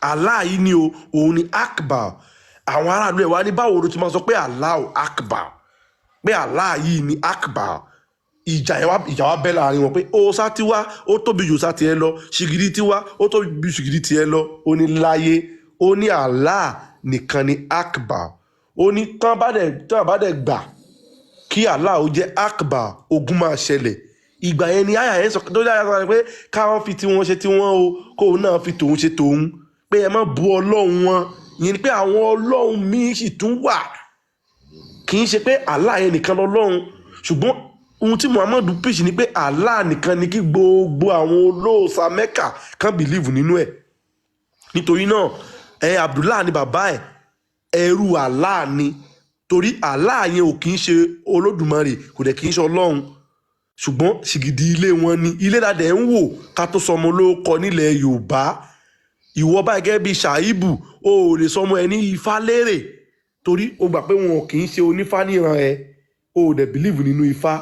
Allah yìí ni o, òun ni Akbar. Àwọn aráàlú ẹ̀ wá ní báwo ló ti máa sọ pé Allahu Akbar, pé Allah yìí ni Akbar? Ìjà yẹn wá, ìjà wá bẹ́ láàrin wọn pé òòṣà tiwa ó tóbi jù òòṣà tiẹ̀ lọ, ṣìgìdì tiwa ó tóbi ju ṣìgìdì tiẹ̀ lọ. Ó ní láyé, ó ní Allah nìkan ni Akbar. Ó ní tán bá dẹ̀ gbà kí Allah ó jẹ́ Akbar, ogun máa ṣẹlẹ̀. Ìgbà yẹn ni àyà yẹn sọ tó dára sọ pé káwọn fi tiwọn ṣe tiwọn o, kóun náà fi tòun ṣe tòun, pé ẹ má bu Ọlọ́run wọn. Ìyẹn ni pé àwọn ọlọ́run míín sì tún wà, kì í ṣe pé Allah yẹn nìkan lọ́lọ́run. Ṣùgbọ́n ohun tí Muhammadu preach ni pé Allah nìkan ni kí gbogbo àwọn olóòṣà Mecca kan believe nínú ẹ̀. Nítorí náà ẹ Abdullah ni bàbá ẹ, ẹrú Allah ni, torí Allah yẹn ò kì í ṣe Olódùmarè, kò dẹ̀ kì í ṣe Ọlọ́run, ṣùgbọ́n ṣìgìdì ilé wọn ni. Ilé ládẹ̀ ń wò ká tó sọmọ lórúkọ nílẹ̀ Yorùbá. Ìwọ báyìí gẹ́gẹ́ bíi Ṣàìbù, o ò lè sọmọ ẹ ní Ifá lérè, torí o gbà pé wọn kì í ṣe onífá níran ẹ, o ò dẹ̀ believe nínú Ifá.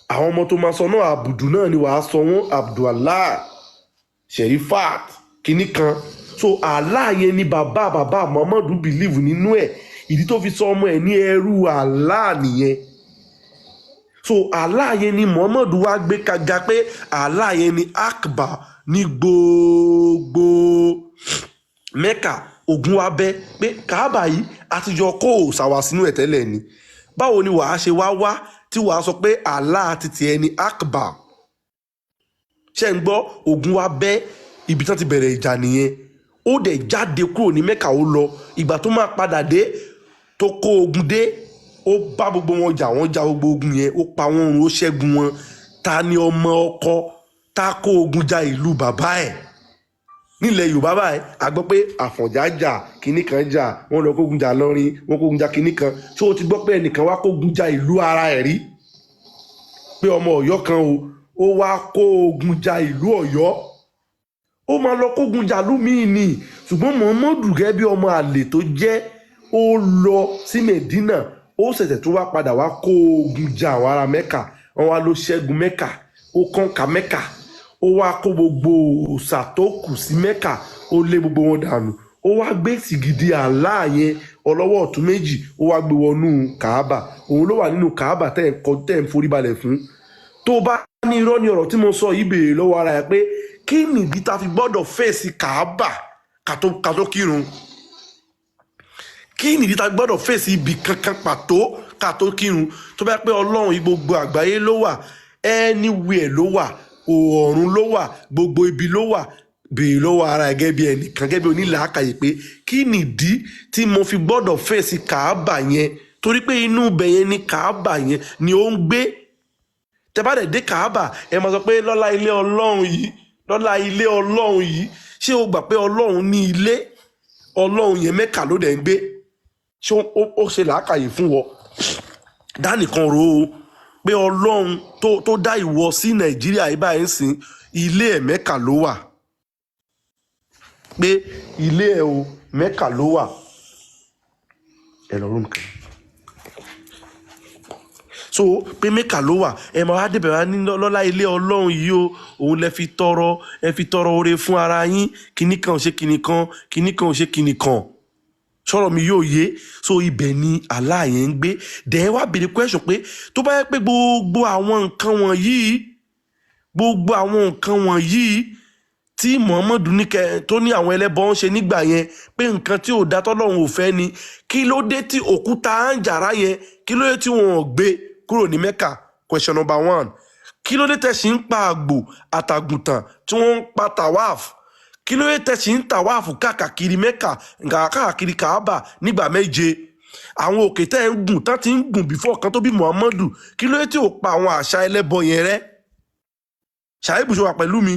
Àwọn ọmọ tó máa sọ náà, Àbùdù náà ni wàá sọ wọn, Abdullah, Sherifat, kinní kan. So Allah yẹn ni bàbá bàbá Muhammadu believe nínú ẹ. Ìdí tó fi sọ ọmọ ẹ ní ẹrú Allah nìyẹn. So Allah yẹn ni Muhammadu wá gbé kaga pé Allah yẹn ni Akbar ní gbogbo Mecca. Ogun wa bẹ́ pé Kaaba yìí àtijọ́ kó òòṣà wá sínú ẹ̀ tẹ́lẹ̀ ni. Báwo ni wàá ṣe wá wá tí wàá sọ pé Allah ti tiẹ̀ ni Akbar? Ṣe ń gbọ́? Ogun wa bẹ́, ibi tán ti bẹ̀rẹ̀ ìjà nìyẹn. Ó dẹ̀ jáde kúrò ní Mecca, ó lọ. Ìgbà tó máa padà dé, tó kó ogun dé, ó bá gbogbo wọn jà, wọ́n jà gbogbo ogun yẹn, ó pa wọ́n run, ó ṣẹ́gun wọn. Ta ni ọmọ ọkọ tá kó ogun ja ìlú bàbá ẹ̀? Nílẹ̀ Yorùbá báyìí, a gbọ́ pé Àfọ̀njá jà, kinní kan jà, wọ́n lọ kógun jà lọ́rin, wọ́n kógun jà kinní kan. Ṣé o ti gbọ́ pé ẹnìkan wá kógun ja ìlú ara ẹ̀ rí, pé ọmọ Ọ̀yọ́ kan o, ó wá kó ogun ja ìlú Ọ̀yọ́? Ó máa lọ kógun jà lúmíì ni. Ṣùgbọ́n Muhammadu gẹ́gẹ́ bí ọmọ àlè tó jẹ́, ó lọ sí Medina, ó ṣẹ̀ṣẹ̀ tún wá padà wá kó ogun ja àwọn ará Mẹ́kà. Wọ́n wá ló ṣẹ́gun Mẹ́kà, ó kọ́ńkà Mẹ́kà, ó wá kó gbogbo òòṣà tó kù sí Mẹ́kà, ó lé gbogbo wọn dànù. Ó wá gbé sìgìdì Allah yẹn ọlọ́wọ́ ọ̀tún méjì, ó wá gbé wọnú Kàábà. Òun ló wà nínú Kàábà tẹ́ ẹ̀ ń kọ, tẹ́ ẹ̀ ń forí balẹ̀ fún. Tó bá ní irọ́ ní ọ̀rọ̀ tí mo sọ yìí, béèrè lọ́wọ́ ara ẹ̀ pé kí nìdí ta fi gbọ́dọ̀ face Kàábà ká tó kírun? Kí nìdí ta gbọ́dọ̀ face ibì kankan pàtó ká tó kírun? Tó bá pẹ́ Ọlọ́run yìí, gbogbo àgbáyé ló wà, anywhere ló wà, ọ̀run ló wà, gbogbo ibi ló wà. Béèrè lọ́wọ́ ara ẹ̀ gẹ́gẹ́ bí ẹnìkan, gẹ́gẹ́ bí onílàákàyè, pé kí nìdí tí mo fi gbọ́dọ̀ face Kàábà yẹn? Torí pé inú ibẹ̀ yẹn ni Kàábà yẹn ni ó ń gbé. Tẹ bá dẹ̀ dé Kàábà, ẹ máa sọ pé lọ́lá ilé Ọlọ́run yìí, lọ́lá ilé Ọlọ́run yìí. Ṣé o gbà pé Ọlọ́run ní ilé? Ọlọ́run yẹn, Mẹ́kà ló dẹ̀ ń gbé. Ṣé ó ṣe làákàyè fún wọ dánìkan ro o pé Ọlọ́run tó dá ìwọ sí Nàìjíríà yìí báyìí ń sìn, ilé ẹ̀ Mẹ́kà ló wà, pé ilé ẹ̀ o, Mẹ́kà ló wà? Ẹ lọ room kan so pé Mẹ́kà ló wà. Ẹ máa wá débẹ̀ wá ní lọ́lá ilé Ọlọ́run yìí o, òun lẹ fi tọrọ, ẹ fi tọrọ oore fún ara yín. Kinní kan ò ṣe kinní kan, kinní kan ò ṣe kinní kan. Sọ̀rọ̀ mi yóò yé? So ibẹ̀ ni Allah yẹn ń gbé. Dẹ̀ wá béèrè question pé tó bá yẹ pé gbogbo àwọn nǹkan wọ̀nyí, gbogbo àwọn nǹkan wọ̀nyí tí Muhammadu ní kẹ tó ní àwọn ẹlẹ́bọ ń ṣe nígbà yẹn, pé nǹkan tí ò dá, tọ́lọ́run ò fẹ́ ni, kí ló dé tí òkúta àǹjàrá yẹn, kí ló dé tí wọn ò gbé kúrò ní Mecca? Question number one. Kí ló dé tẹ̀sí ń pa àgbò àtàgùntàn tí wọ́n ń pa tawaf? Kí ló dé tẹ̀sí ń tawaf káàkiri Mecca, káàkiri Kaaba nígbà 7? Àwọn òkè tẹ́ ń gùn, tán ti ń gùn before kan tó bí Muhammadu, kí ló dé tí ò pa àwọn àṣà ẹlẹ́bọ yẹn rẹ́? Ṣàìbù ṣe wà pẹ̀lú mi.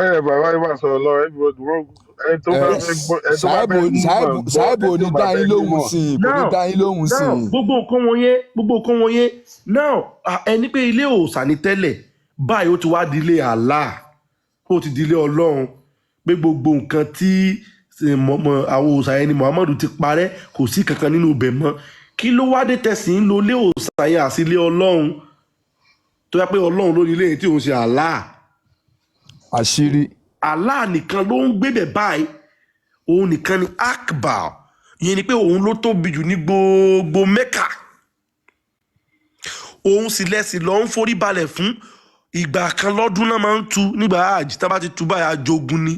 Ẹ bàbá yìí máa sọ̀rọ̀ lọ, everybody ẹni tó Ẹ bá fẹ́ gbọ́, ẹni tó bá Ṣàìbù fẹ́ nímọ̀ Ṣàìbù gbọ́, Ṣàìbù ẹni ò tó ní bá dá fẹ́ yín lóhùn nímọ̀. sí i, kò ní Now, dá yín lóhùn sí now i. gbogbo nǹkan wọn yẹn, gbogbo nǹkan wọn yẹn now, ẹni pé ilé òòṣà ni tẹ́lẹ̀, báyìí ó ti wá di ilé Allah, ó ti di ilé Ọlọ́run, pé gbogbo nǹkan tí àwọn òòṣà yẹn ni Muhammadu ti parẹ́, kò sí kankan nínú ibẹ̀ mọ́. Kí ló wá dé tẹ̀sí ń lo ilé òòṣà yẹn àti ilé Ọlọ́run, tó yẹ pé Ọlọ́run ló ní ilé yẹn tí òun ṣe Allah? Àṣírí. Allah nìkan ló ń gbébẹ̀ báyìí, òun nìkan ni Akbar, ìyẹn ni pé òun ló tóbi jù ní gbogbo Mẹ́kà, òun sì lẹ́sìn lọ ń forí balẹ̀ fún. Ìgbà kan lọ́dún náà máa ń tu nígbà hajj, tá bá ti tu báyìí ajogun ni,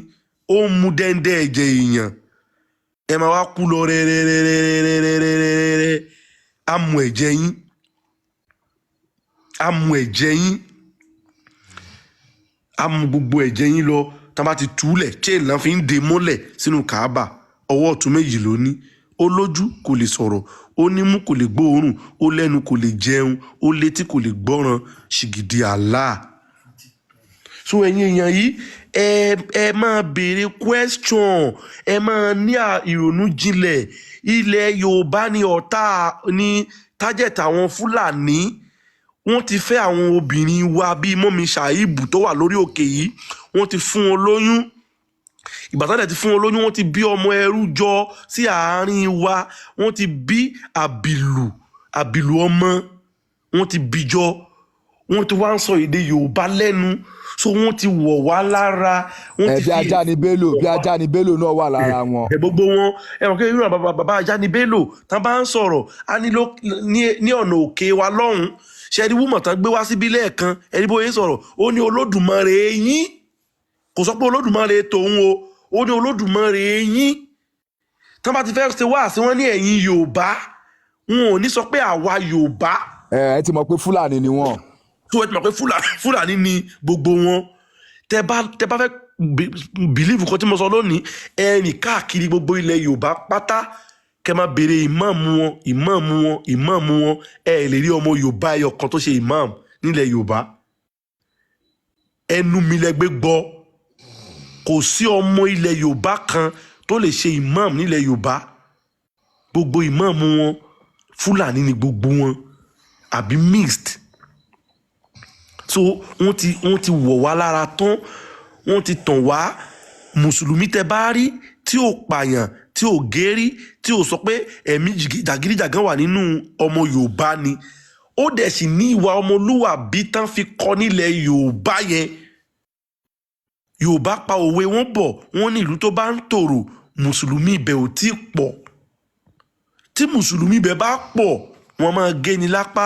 ó ń mu dẹ́ndẹ́ ẹ̀jẹ̀ èèyàn, ẹ máa wá kú lọ rẹ́rẹ́rẹ́rẹ́rẹ́rẹ́rẹ́, á mu ẹ̀jẹ̀ yín, á mu ẹ̀jẹ̀ yín, á mu gbogbo ẹ̀jẹ̀ yín lọ. Tá bá ti túlẹ̀, chain náà fi ń de mọ́lẹ̀ sínú Kaaba. Ọwọ́ ọ̀tún méjì ló ní, ó lójú kò lè sọ̀rọ̀, ó nímú kò lè gbóòórùn, ó lẹ́nu kò lè jẹun, ó létí kò lè gbọ́ràn. Ṣìgìdì Allah. So ẹ̀yin èèyàn yìí, ẹ máa béèrè question, ẹ máa ní ìrònú jinlẹ̀. Ilẹ̀ Yorùbá ni ọ̀tá ní target àwọn Fúlàní. Wọ́n ti fẹ́ àwọn obìnrin wa bíi mọ́mi Ṣàìbù tó wà lórí òkè yìí, wọ́n ti fún wọn lóyún. Ìgbà tó dẹ̀ ti fún wọn lóyún, wọ́n ti bí ọmọ ẹrú jọ sí àárín wa, wọ́n ti bí àbìlù, àbìlù ọmọ wọ́n ti bí jọ, wọ́n ti wá ń sọ èdè Yorùbá lẹ́nu, so wọ́n ti wọ̀ wá lára, wọ́n Ẹ ti bí fi ajá ni Bello, bí ajá ni Bello náà wà lára wọn. Ẹ gbogbo wọn, ẹ mọ̀ pé irú àwọn bàbá Ajánibélò tán bá ń sọ̀rọ̀, á ní ní ọ̀nà òkè wa lọ́hùn-ún. Ṣe ẹni wúmọ̀ tán gbé wá síbí lẹ́ẹ̀kan, ẹni bóyá ń sọ̀rọ̀, ó ní Olódùmarè yín, kò sọ pé Olódùmarè tòun o, ó ní Olódùmarè yín. Tán bá ti fẹ́ ṣe wá sí wọn ní ẹ̀yìn Yorùbá, wọn ò ní sọ pé àwa Yorùbá. Ẹ ti mọ̀ pé Fúlàní ni wọ́n. Tó ẹ ti mọ̀ pé Fúlàní ni gbogbo wọn. Tẹ bá fẹ́ bìlíìfù kan tí mo sọ lónìí, ẹ rìn káàkiri gbogbo ilẹ̀ Yorùbá pátá, kẹ máa béèrè ìmáàmù wọn, ìmáàmù wọn, ìmáàmù wọn. Ẹ lè rí ọmọ Yorùbá ẹyọ kan tó ṣe ìmáàmù nílẹ̀ Yorùbá. Ẹnu mi lẹ gbé gbọ́, kò sí ọmọ ilẹ̀ Yorùbá kan tó lè ṣe ìmáàmù nílẹ̀ Yorùbá. Gbogbo ìmáàmù wọn Fúlàní ni gbogbo wọn, àbí mixed. So wọ́n ti wọ̀ wá lára tán, wọ́n ti tàn wá. Mùsùlùmí tẹ bá rí tí ò pààyàn, tí ò gérí, tí ò sọ pé ẹ̀mí jàgídíjàgan wà nínú ọmọ Yorùbá ni, ó dẹ̀ sì ní ìwà ọmọlúwàbí tán fi kọ́ nílẹ̀ Yorùbá yẹn. Yorùbá pa òwe wọn bọ̀, wọ́n ní ìlú tó bá ń tòrò, mùsùlùmí ibẹ̀ ò tí ì pọ̀. Tí mùsùlùmí ibẹ̀ bá pọ̀, wọ́n máa gé ni lápá,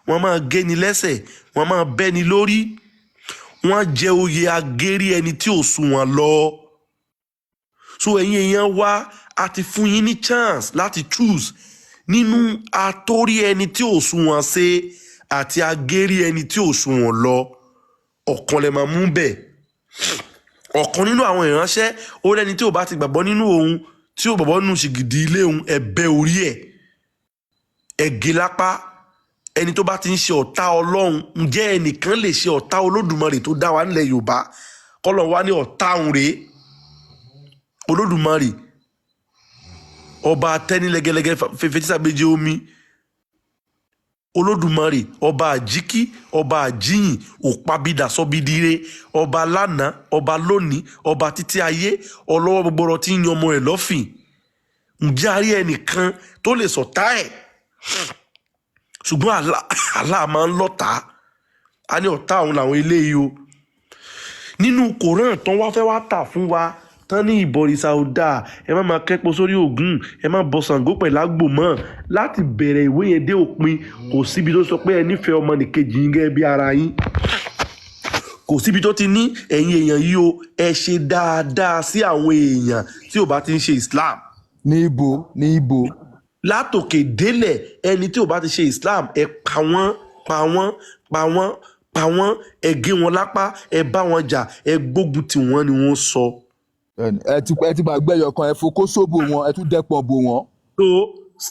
wọ́n máa gé ni lẹ́sẹ̀, wọ́n máa bẹ́ ni lórí, wọ́n á jẹ oyè agérí ẹni tí ò sunwọ̀n lọ. So ẹ̀yin èèyàn wa, a ti fún yín ní chance láti choose nínú atórí ẹni tí ò sunwọ̀n ṣe àti agérí ẹni tí ò sunwọ̀n lọ. Ọ̀kan lẹ máa mú bẹ́ẹ̀. Ọ̀kan nínú àwọn ìránṣẹ́ ó lẹ́ni tí ò bá ti gbàgbọ́ nínú òun, tí ò gbàgbọ́ nínú ṣìgìdì ilé òun, ẹ bẹ́ orí ẹ̀, ẹ gé lápá. Ẹni tó bá ti ń ṣe ọ̀tá Ọlọ́run, ǹjẹ́ ẹnìkan lè ṣe ọ̀tá Olódùmarè tó dá wa nílẹ̀ Yorùbá? Kọ́lọ̀ wa ní ọ̀tá òun rèé. Olódùmarè ọba atẹ́nilẹ́gẹ́lẹ́gẹ́ fẹfẹtísàgbéjì omi, Olódùmarè ọba àjíkí, ọba àjíyìn, òpabidà sọbidire, ọba lánàá, ọba lónìí, ọba títí ayé, ọlọ́wọ́ gbogbo tí ń yan ọmọ ẹ̀ lọ́fìn. Ǹjẹ́ a rí ẹnìkan tó lè sọ̀tá ẹ̀? Ṣùgbọ́n Allah máa ń lọ́tàá, a ní ọ̀tá òun làwọn eléyìí o. Nínú Koran tán wá fẹ́ wá tà fún wa tán ní ìbọ̀rìṣà ò dáa, ẹ má máa kẹ́pọ̀ sórí Ògún, ẹ má bọ Ṣàngó pẹ̀lú àgbò mọ́. Láti bẹ̀rẹ̀ ìwé yẹn dé òpin, kò síbi tó sọ pé ẹ nífẹ̀ẹ́ ọmọnìkejì yín gẹ́gẹ́ bí ara yín. Kò síbi tó ti ní ẹ̀yin èèyàn yìí o, ẹ ṣe dáadáa sí àwọn èèyàn tí ò bá ti ń ṣe Islam. Ní ibo, ní ibo. Látòkè délẹ̀, ẹni tí ò bá ti ṣe Islam, ẹ pa wọ́n, pa wọ́n, pa wọ́n, pa wọ́n, ẹ gé wọn lápá, ẹ bá wọn jà, ẹ gbógun tì wọ́n ni wọ́n sọ. Ẹ ti gbàgbé ẹyọ kan, ẹ fokó sóbò wọn, ẹ tún dẹ́pọ̀ bò wọ́n. So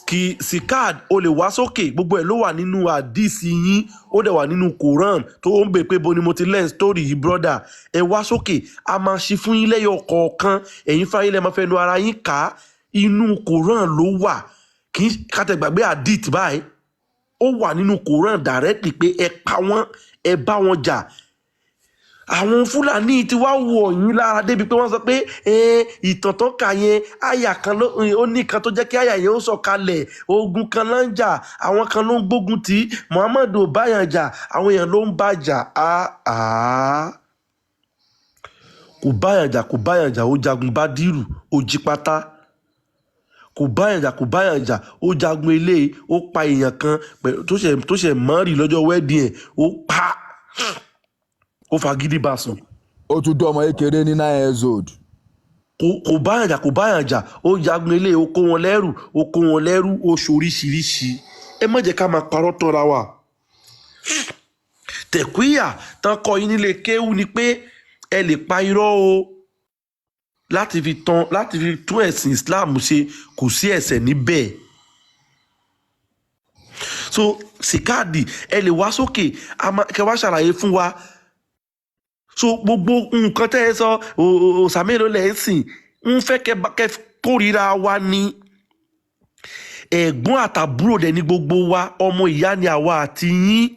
Kì sikad o lè wá sókè, gbogbo ẹ̀ ló wà nínú àdìsí yín, ó dẹ̀ wà nínú Quran tó ń bè pé bo ni mo ti learn story yìí. Brother, ẹ wá sókè, a máa ṣí fún yín lẹ́yọ̀ kọ̀ọ̀kan. Ẹ̀yin fúnra yín lẹ́ máa fẹnu ara yín kà á. Inú Quran ló wà, kì í kátẹ́gbàgbé hadith báyìí. Ó wà nínú Quran directly pé ẹ pa wọ́n, ẹ bá wọn jà. Àwọn Fúlàní ti wá wọ̀ yín lára débi pé wọ́n sọ pé ẹ ìtàn tó kà yẹn, àyà kan ló ó ní kan tó jẹ́ kí àyà yẹn ó sọ̀kalẹ̀. Ogun kan ló ń jà, àwọn kan ló ń gbógun tì í. Muhammad ò báyàn jà, àwọn èèyàn ló ń bá jà. Áá, kò báyàn jà, kò báyàn jà, ó jagun Bádírù, ó jí pátá. Kò báyàn jà, kò báyàn jà, ó jagun eléyìí, ó pa èèyàn kan pẹ̀lú tó ṣẹ̀ mọ́rì lọ́jọ́ wedding ẹ̀, ó pa, ó fagídí bá sùn. Ó tún dán ọmọ kékeré ní 9 years old. Kò báyàn jà, kò báyàn jà, ó jagun eléyìí, ó kó wọn lẹ́rù, ó kó wọn lẹ́rù, ó ṣoríṣiríṣi. Ẹ má jẹ́ ká máa parọ́ tọ́ra wa. Tẹ̀kúyà tán kọ́ yín nílé kéwú ni pé ẹ lè pa irọ́ o láti fi tan, láti fi tún ẹ̀sìn Islam ṣe, kò sí ẹ̀ṣẹ̀ níbẹ̀. So sìkáàdì, ẹ lè wá sókè, kẹ wá ṣàlàyé fún wa. So gbogbo nǹkan tẹ́ ẹ sọ, òòṣà mélòó lẹ̀ ń sìn, ń fẹ́ kẹ́ kórìíra wa ni. Ẹ̀gbọ́n àtàbúrò dẹ̀ ní gbogbo wa, ọmọ ìyá ni àwa àti yín.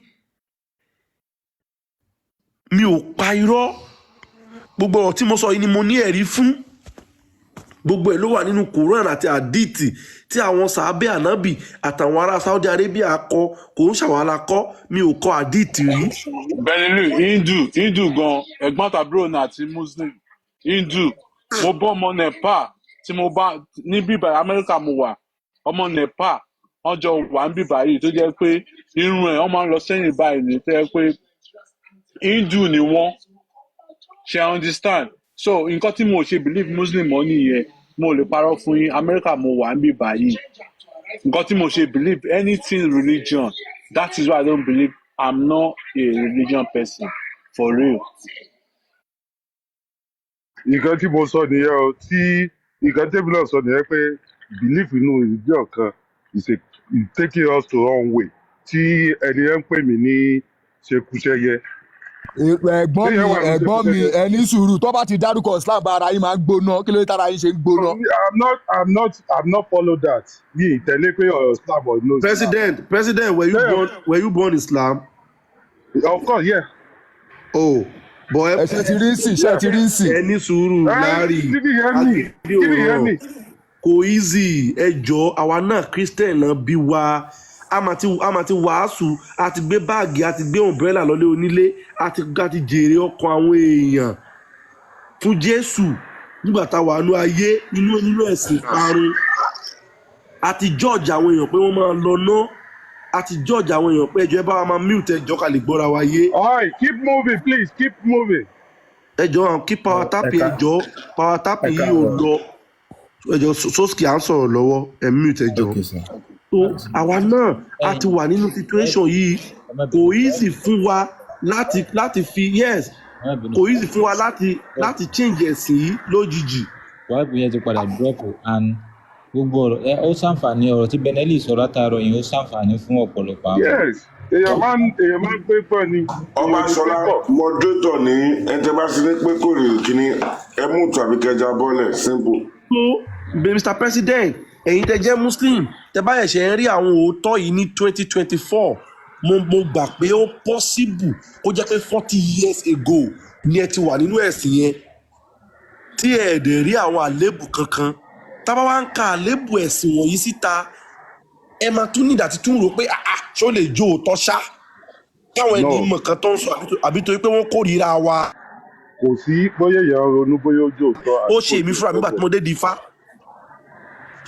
Mi ò pa irọ́. Gbogbo ọ̀rọ̀ tí mo sọ yìí ni mo ní ẹ̀rí fún. Gbogbo ẹ̀ ló wà nínú Quran àti hadith tí àwọn sàábẹ́ ànábì àtàwọn ará Saudi Arabia kọ. Kò ń ṣàwálà kọ́, mi ò kọ hadith rí. Benilu, Hindu, Hindu gan, ẹ̀gbọ́n tàbúrò náà àti Muslim, Hindu. Mo bọ́ ọmọ Nepal tí mo bá ní bíbá Amẹ́ríkà, mo wà ọmọ Nepal, wọ́n jọ wà ń bíbá yìí, tó jẹ́ pé irun ẹ̀ wọ́n máa ń lọ sẹ́yìn báyìí ní, tó jẹ́ pé Hindu ni wọ́n ṣe, understand? So nǹkan tí mo ṣe believe Muslim mọ́ nìyẹn. Mo lè parọ́ fún yín, Amẹ́ríkà mo wà ń bíbá yìí. Nǹkan tí mo ṣe believe anything religion, that is why I don't believe. I'm not a religion person for real. Nǹkan tí mo sọ nìyẹn o. Tí nǹkan tẹ́mi náà sọ nìyẹn pé belief inú religion kan is taking us to wrong way, tí ẹni yẹn ń pè mí ní ṣekúṣẹyẹ. Ẹ̀gbọ́n mi, Téèyàn wà ní ẹ̀gbọ́n mi, ṣekúṣẹyẹ. ẹ ní sùúrù. Tó bá ti dárúkọ Islam bá, ara yín máa ń gbóná. Kí ló dé tára yín ṣe ń gbóná? I'm not follow that. Mi ì tẹ̀lé pé ọ̀rọ̀ Islam or no Islam. President, were you born, were you born Islam? Of course, yeah. Oh, but Ẹ ṣe ti rí sí, ṣe ti rí sí. Ẹ ní sùúrù. Ẹ Larry, kí ni yẹn mi agídí kí ni yẹn òràn mi. Kò easy. Ẹ jọ, àwa náà Christian náà bí wa, a máa ti wàásù, a ti gbé báàgì, a ti gbé umbrella lọlé onílé, a ti jèrè ọkàn àwọn èèyàn fún Jésù nígbà tá a wà nú ayé nínú ẹ̀sìn parun. A ti judge àwọn èèyàn pé wọ́n máa lọ ná. A ti judge àwọn èèyàn pé ẹjọ́, ẹ bá wa máa mute, ẹjọ́, ká lè gbọ́ra wa yé. All right, keep moving, please, keep moving. Ẹjọ́, àwọn kí power Ẹ tapping. ká Ẹjọ́, power ẹ tapping yìí ò káàárọ̀. lọ. Ẹjọ́, sósìkì, à ń sọ̀rọ̀ lọ́wọ́, ẹ mute, ẹjọ́. Okay, sir. So àwa náà a ti wà nínú situation yìí. Ẹ má Kò bínú. easy fún wa láti fi, yes, Ẹ má bínú. kò easy fún wa láti change ẹ̀sìn yìí lójijì. Wáìpù yẹn ti padà drop and gbogbo ọ̀rọ̀ ẹ ó ṣàǹfààní. Ọ̀rọ̀ tí Benelli sọ látàárọ̀ yẹn, ó ṣàǹfààní fún ọ̀pọ̀lọpọ̀ àwọn. Yes, èèyàn máa ń gbé pọ̀ ni, èèyàn ò ní gbé Ọbaṣọlá, pọ̀. Moderator ní ẹni tẹ́ bá ti ní pé kò rí kíní, ẹ mú tàbí kẹjà bọ́lẹ̀, simple. So Mr President, ẹ̀yin tẹ́ jẹ́ Muslim, tẹ́ bá ẹ̀ṣẹ̀ ń rí àwọn òótọ́ yìí ní 2024, mo gbà pé ó possible kó jẹ́ pé 40 years ago ni ẹ ti wà nínú ẹ̀sìn yẹn tí ẹ dẹ̀ rí àwọn àléébù kankan. Tá bá wá ń ka àléébù ẹ̀sìn wọ̀nyí síta, ẹ máa tún nídàá tí tún rò pé, ah ah, ṣó lè jó òótọ́ ṣá, káwọn ẹni No. mọ̀ kan tó ń sọ, àbí torí pé wọ́n kórìíra wa. Kò sí bóyá èèyàn ronú bóyá ó jó òótọ́ Ó àbí ṣe kò èmi jó fúnra mi òótọ́ nígbà tí bẹ́ẹ̀. mo dé di ifá.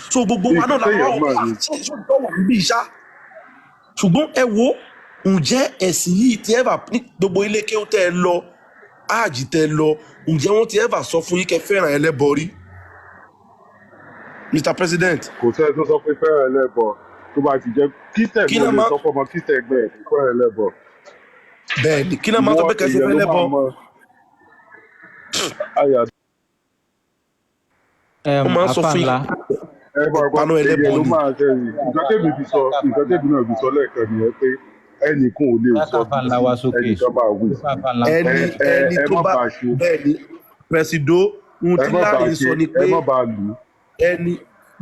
So gbogbo wa náà Nǹkan la wá téèyàn wò mọ̀ pé ni. ṣé ìṣó wà níbí ṣá. Ṣùgbọ́n ẹ wo, ǹjẹ́ ẹ̀sìn yìí ti ever ní gbogbo ilé kéwú tẹ́ ẹ lọ, áàjì tẹ́ ẹ lọ, ǹjẹ́ wọ́n ti ever sọ fún yín kẹ́ fẹ́ràn ẹlẹ́bọ rí, Mr President? Kò sẹ́ni tó sọ pé fẹ́ràn ẹlẹ́bọ. Tó bá ti jẹ́ Christian, Kí mo náà lè máa sọ fún ọmọ Christian ẹgbẹ́ ẹ̀ kó fẹ́ràn ẹlẹ́bọ. Bẹ́ẹ̀ ni, kí náà máa Ìwọ sọ pé kẹ́ ṣe èèyàn ló fẹ́lẹ́bọ? máa mọ àyà. Wọ́n máa ń sọ Afa fún yín. Ńlá. Ẹ máa gbọ́, Paná ẹlẹ́bọ èyàn ló ni. máa ṣe yìí. Nǹkan tèmi fi sọ, nǹkan tèmi náà fi sọ lẹ́ẹ̀kan nìyẹn pé ẹnìkan ò lè sọ káfà bí ńlá tí wá sókè ẹnìkan máa wí. káfà ńlá Ẹ Ẹni ẹ ẹni ẹ tó má bá bàa ṣe, bẹ́ẹ̀ ni pẹ̀sìdó, ohun ẹ tí má bàa Larry ṣe, sọ ni ẹ pé má bàa lù ú. ẹni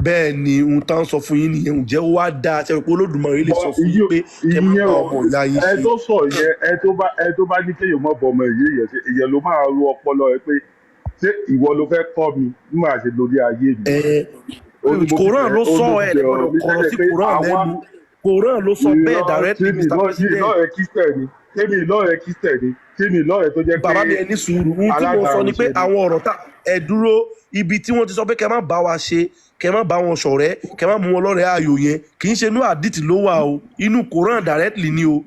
bẹ́ẹ̀ ni ohun tá ń sọ fún yín nìyẹn. Ǹjẹ́ ó wá dáa ṣe pé Olódùmarè lè Bọ sọ fún iye yín pé kẹ má ìyẹn bá ò ọmọ ìyá yín ẹ ṣe? tó sọ yẹn, ẹ tó bá ní kéèyàn mọ bọmọ èyí yẹn ṣe, ìyẹn ló máa ro ọpọlọ ẹ pé ṣé ìwọ ló fẹ́ kọ́ mi bí màá ṣe lórí ayé mi. Ẹ Ó ní mo fi Koran bẹ̀rẹ̀ ló ó sọ, ló fi ẹ lè bẹ̀rẹ̀ ọ̀rọ̀ gbọ́dọ̀ mi kọ̀rọ̀ tẹ́lẹ̀ sí pé Koran àwa lẹ́nu. Koran ló sọ bẹ́ẹ̀ irọ́ directly, tí mi Mr. lọ́ mi President. lọ́rẹ̀ kírísítẹ̀ ni, tèmi lọ́rẹ̀ kírísítẹ̀ ni, tèmi lọ́rẹ̀ tó jẹ́ pé Bàbá mi, ẹ ní sùúrù. Ohun tí mo sọ ni pé aládàáhùn ṣe ni. àwọn ọ̀rọ̀ tá ẹ dúró ibi tí wọ́n ti sọ pé kẹ má bá wa ṣe, kẹ má bá wọn ṣọ̀rẹ́, kẹ má mú wọn lọ́rẹ̀ẹ́ ayò yẹn, kì í ṣe inú àdìtì ló wà o, inú Koran directly ni o.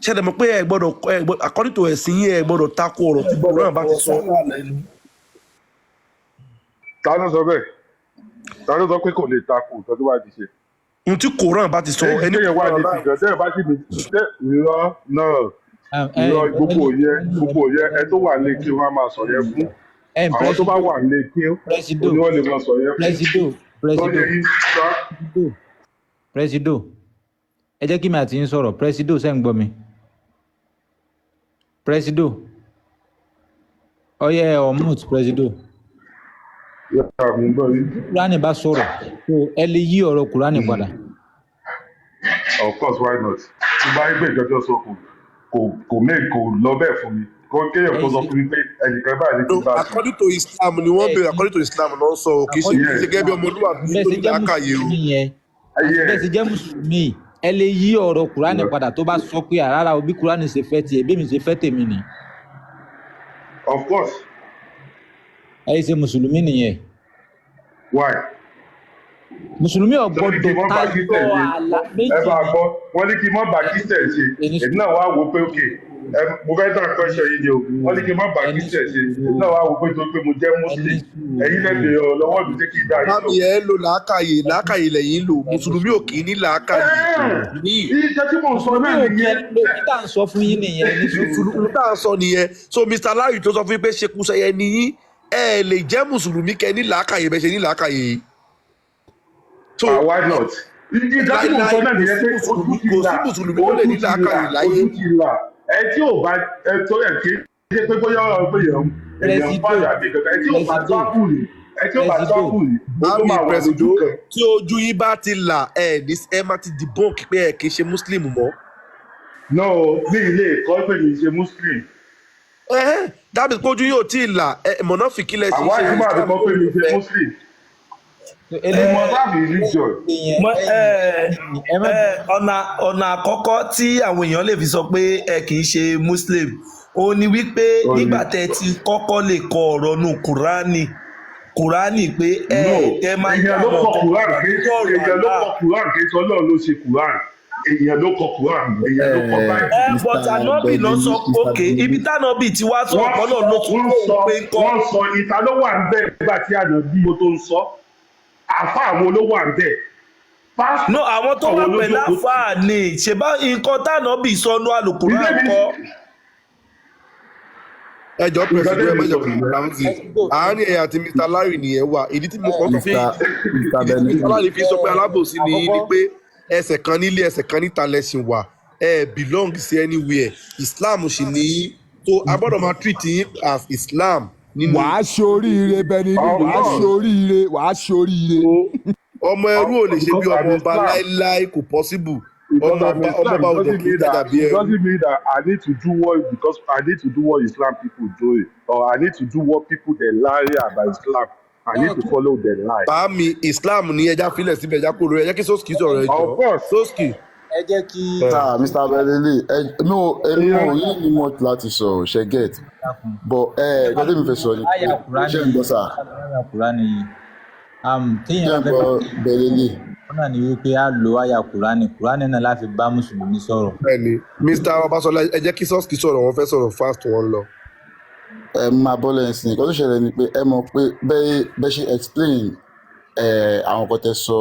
Ṣẹlẹ̀ mọ̀ pé ẹ gbọ́dọ̀, ẹ gbọ́dọ̀, according to ẹ̀sìn yín, ẹ gbọ́dọ̀ tako ọ̀rọ̀ tí Ẹ gbọ́dọ̀ Koran bá ti kọ̀rọ̀ sọ. sára lẹ́nu. Ta ló sọ bẹ́ẹ̀? Ta ló sọ pé kò lè takò nǹkan tó bá ti ṣe? Ohun tí Koran bá ti sọ, Èyí ẹni téèyàn wà Koran ní láì tìjọ téèyàn bá sì ní tẹ irọ́ náà, irọ́ gbogbo yẹn, gbogbo yẹn, ẹ tó wà lé kí wọ́n á máa sọ yẹn fún àwọn tó bá wà lé kí ó presido ní wọ́n lè máa sọ yẹn fún presido tó presido yẹ yín sá. presido, ẹ jẹ́ kí mi àti yín sọ̀rọ̀. Presido, ṣé ń gbọ́ mi? Presido, ọyẹ ẹ unmute presido. Yàrá mi ń gbọ́ yín. Kúránì bá sọ̀rọ̀, so ẹ lè yí ọ̀rọ̀ kúránì padà. Of course, why not? Tí bá ń gbé ìjọjọ sọ kò mẹ́ kò lọ bẹ́ẹ̀ fún mi kó kéèyàn ẹ kó sọ ṣe fún mi pé ẹnìkan báyìí ní No, kí n bá ṣe. according to Islam ni wọ́n ẹ béèrè, according to Islam ló ń sọ o, kì í ṣe according kì í to ṣe gẹ́gẹ́ bí Islam, ọmọlúwàbí bẹ́ẹ̀ tó ṣe ní jẹ́ làákàyè o. mùsùlùmí yẹn, àti bẹ́ẹ̀ ṣe jẹ́ mùsùlùmí, ẹ lè yí ọ̀rọ̀ kúránì padà tó bá sọ pé àràrà o, bí kúránì ṣe fẹ́ tiẹ̀, bí mi ṣe fẹ́ tèmi nì. Of course. Ẹ ṣe mùsùlùmí nìyẹn. Why? Mùsùlùmí ò Sọ ní kí gbọ́dọ̀ n mọ́ bá tayọ kírísítẹ̀ ṣe, ààlà ẹ méjì bá ni. gbọ́, wọ́n ní kí n mọ́ bá kírísítẹ̀ ṣe, ẹni èmi náà wá wò pé ok, ẹ mo fẹ́ dá question yìí ni o, wọ́n ní kí n mọ́ bá ẹni kírísítẹ̀ ṣe, èmi sùúrù, náà wá wò pé tó pé mo jẹ́ ẹni muslim, ẹ̀yin lẹ sùúrù, bèrè ọ̀rọ̀ lọ́wọ́ mi, jẹ́ kí n dá yín Bámi, lò. ẹ lo làákàyè, làákàyè lẹ́yìn lò. ẹni Mùsùlùmí ò kì í ní làákàyè ní. Iṣẹ́ tí mò ń sọ mùsùlùmí náà ò kí nìyẹn. ẹ lò kí tá à ń sọ fún yín nìyẹn, ẹni sùúrù. Mùsùlùmí tá à ń sọ nìyẹn. So Mr. Larry tó sọ fún yín pé ṣekúṣẹyẹ ni yín, ẹ lè jẹ́ mùsùlùmí kẹ ní làákàyè bẹ́ẹ̀ ṣe ní làákàyè yìí. So Ah, why not? Ìjà tí mò ń sọ láíláí, náà kò nìyẹn sí pé ojú mùsùlùmí, ti kò sí là, mùsùlùmí tó lè ojú ní ti là, làákàyè láyé. ojú ti là. Ẹ tí ò bá ẹ tó ẹ kì í ṣe pé bóyá ọ̀rọ̀ pé èèyàn èèyàn ń presido pààyàn àbí kankan. Ẹ tí ò bá presido travel rí, ẹ tí ò bá presido travel rí, ó tó Bámi máa wà lójú presido, kan. tí ojú yín bá ti là, ẹ ní ẹ má ti debunk pé ẹ kì í ṣe muslim mọ́. No, ní ilé ẹ̀kọ́ pé mi ṣe Muslim. Ẹhẹ́n, dábì pé ojú yóò tí ì là, ẹ mọ̀nàfìkì lẹ̀ ṣe Àwa ṣe yìí máa fi Islam kọ́ pé mi ṣe fẹ́. Muslim. So You eléyìí must have religion. yẹn Mọ ẹ̀yin ẹ ẹ má ẹ ọ̀nà àkọ́kọ́ tí àwọn èèyàn lè fi sọ pé ẹ kì í ṣe muslim, òun ni wípé Ó ní nígbà tẹ́ ẹ ti kọ́kọ́ lè kọ ọ̀rọ̀ nù kúránì, kúránì pé ẹ no, ẹ máa yí èèyàn ló àwọn kọ nǹkan Quran padà kì í lórí ọ̀rọ̀ èèyàn ló Allah. kọ Quran, kì í sọ Ọlọ́run ló ṣe Quran. Èèyàn ló kọ Quran, èèyàn ló kọ Bible. Ẹ but Mr. ànábì ló Benini, sọ Mr. òkè ibi Benini, tánàbì tí wàá sọ̀rọ̀ Wọ́n kọ́nà ló tún wọ́n kóun sọ pé ń kọ́. wọ́n sọ ìta ló wà ń bẹ̀ nígbà tí ànábì tó ń sọ. Àfa àwọn ló wà ń bẹ̀. No, àwọn tó Pásítọ̀ wà wo ló pẹ̀lú jókòó tì? àfáà ni ṣèbá nǹkan tánàbì sọnù àlùkùránì Ilé mi kọ́. Ẹ jọ nǹkan presido, ẹ tẹ́mi má sọ jẹ́ kó nìyẹn. Ramsey presido àárín ẹ̀yà àti Mr. Larry nìyẹn wà. Ìdí tí mo kàn fi Mr. Mr. ìdí tí Mr. Benini, Larry fi sọ pé alábòsí ni yín ni àkọ́kọ́ pé ẹsẹ̀ kan nílé, ẹsẹ̀ kan níta lẹ́sìn wà, ẹ belong sí anywhere, Islam sì ní yín, so a gbọ́dọ̀ máa treat yín as Islam nínú. Wàá ṣoríire Benini, Of wàá course. ṣoríire, wàá ṣoríire. Ọmọ ẹrú ò lè ṣe bí Because ọmọ I'm ọba Islam. láéláé, kò possible. Because Ọmọ I'm ọba, ọmọ Islam, ọba it ò dẹ̀ doesn't kí ń mean jàjà that bí it ẹrú. doesn't mean that I need to do what because I need to do what Islam people do, or I need to do what people they lie about Islam. I need to follow their lie. Báàmì, Islam ní ẹja filẹ̀ síbẹ̀, ẹja kúrò lórí ẹ jẹ́ kí Soski sọ̀rọ̀, ẹ Of jọ course. Soski. ẹ jẹ́ kí sir, Mr. Benini, ẹ no, èmi ò Èèyàn really ní much láti sọ, ṣe get, dákun but ẹ nǹkan tẹ́mi fẹ́ sọ ni àyà pé kúránì ṣé ń gbọ́ sà, àyà kúránì ṣé téèyàn ń bá fẹ́ gbọ́ bá Benini? wọn náà ni wípé a lo àyà kúránì, kúránì náà láti bá mùsùlùmí sọ̀rọ̀. Bẹ́ẹ̀ni, Mr. Ọbaṣọlá, ẹ jẹ́ kí Soski sọ̀rọ̀, wọ́n fẹ́ sọ̀rọ̀ fast, wọ́n lọ. Ẹ máa bọ́ lẹ́yìn sí nǹkan tó ṣẹlẹ̀ ni pé ẹ mọ̀ pé bẹ́ẹ̀ ṣe explain ẹ àwọn nǹkan tẹ́ sọ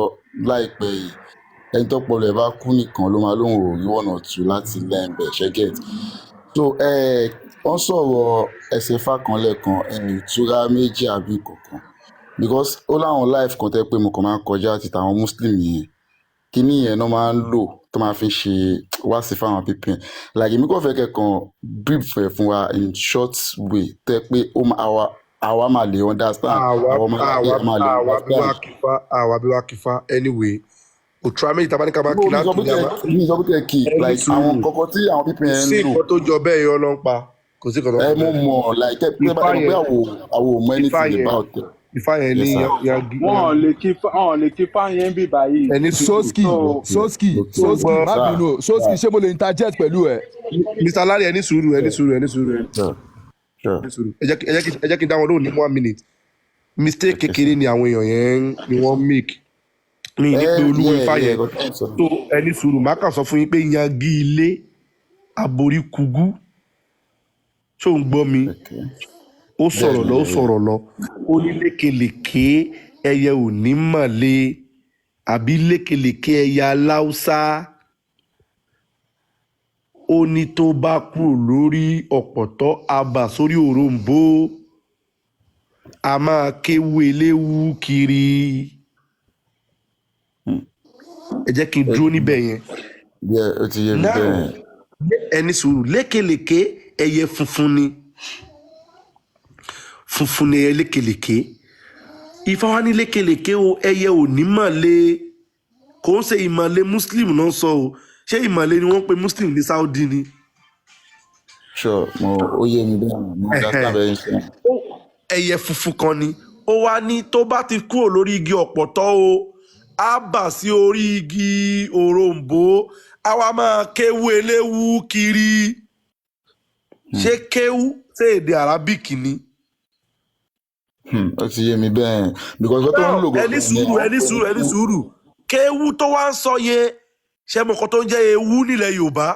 láìpẹ́ yìí, ẹni tó pọlọ ẹ̀ bá kú nìkan ló máa lóun ò rí one or two láti learn bẹ́ẹ̀, ṣe get. So ẹ wọ́n sọ̀rọ̀ ẹsẹ̀ fákan lẹ́ẹ̀kan, ìtura méjì àbí kọ̀ọ̀kan. Because ó láwọn live kan tẹ́ pé mo kàn máa ń kọjá ti tàwọn Muslim yẹn, kíní yẹn náà máa ń lò tó máa fi ń ṣe wá sí fáwọn people yẹn. Like, èmi kàn fẹ́ kẹ́kàn brief ẹ̀ fún wa in short way tẹ́ pé ó máa àwa máa lè understand, Àwa àwọn ọmọ aládé àwa máa lè àwa bí wàá understand. kífá, àwa bí wàá kífá. Anyway, òtún àmì ìta bá ní ká máa No, kí mi sọ pé látòrí kẹ́ àmà. mi sọ pé kẹ́ kí Ẹni like àwọn sùúrù, kọ̀ọ̀kan tí àwọn people kò yẹn sí ń lò. nǹkan tó jọ bẹ́ẹ̀, yọ ló ń pa, kò sí nǹkan tó Ẹ jọ mo bẹ́ẹ̀. mọ̀, like tẹ́ bá Ifá ẹ mọ̀ pé yẹn àwò ò mọ ifá anything yẹn about it. Ifá yẹn Yes ní sir. yangi Wọn ò yangi. lè kí wọn ò lè kí fáyẹn bí báyìí. Ẹni sùúrù. Soski. So Okay. Soski. Okay. Tó Soski, gbọ́ má Sir. bínú o. Soski, Sir. ṣé mo lè interject pẹ̀lú ẹ? Mr Larry, ẹni sùúrù, ẹni sùúrù, ẹni sùúrù, ẹni Sure. sùúrù. Ẹ jẹ́ kí n dá wọn lóhùn ní one minute. Mistake Okay kékeré sir. ni àwọn èèyàn yẹn ni wọ́n make mi ní Ẹ pé olúwo yeah ifá yeah yẹn nǹkan tó ń sọ. tó. Ẹni sùúrù, má kàn sọ fún yín pé yangi ilé aborí kugú, ṣó ń gbọ́ mi? Okay. Ó sọ̀rọ̀ Bẹ́ẹ̀ni lọ, ó bẹ́ẹ̀ni. sọ̀rọ̀ lọ, ó ní lékelèké ẹyẹ ò ní mọ̀lé àbí lékelèké ẹyẹ aláùsá, ó ní tó bá kúrò lórí ọ̀pọ̀tọ́ abà sórí òroǹbó, a máa kéwu eléwu kiri. Ẹ jẹ́ kí n dúró níbẹ̀ yẹn. Yeah, ó ti yé mi Now, bẹ́ẹ̀. ẹni sùúrù, lékelèké ẹyẹ funfun ni, funfun ni ẹyẹ lékelèké. Ifá wa ní lékelèké o, ẹyẹ ò ní mọ̀lé, kò ń ṣe ìmọ̀lé muslim náà sọ o. Ṣé ìmọ̀lé ni wọ́n ń pe muslim ní Saudi ni? Sure, mo ó yé mi bẹ́ẹ̀, mo understand bẹ́ẹ̀ ṣe. Ẹyẹ funfun kan ni. Ó wá ní tó bá ti kúrò lórí igi ọ̀pọ̀tọ́ o, á bà sí orí igi òroǹbó, á wá máa kéwú eléwú kiri. Ṣé kéwú, ṣé èdè Arabic ni? Ó ti yé mi bẹ́ẹ̀, because nǹkan tó ń Now lò ẹni gangan ni sùúrù, wọ́n ẹni pè ní sùúrù, ẹni sùúrù. Kéwú tó wá ń sọ yẹn, ṣé mo kàn tó ń jẹ́ ewu nílẹ̀ Yorùbá?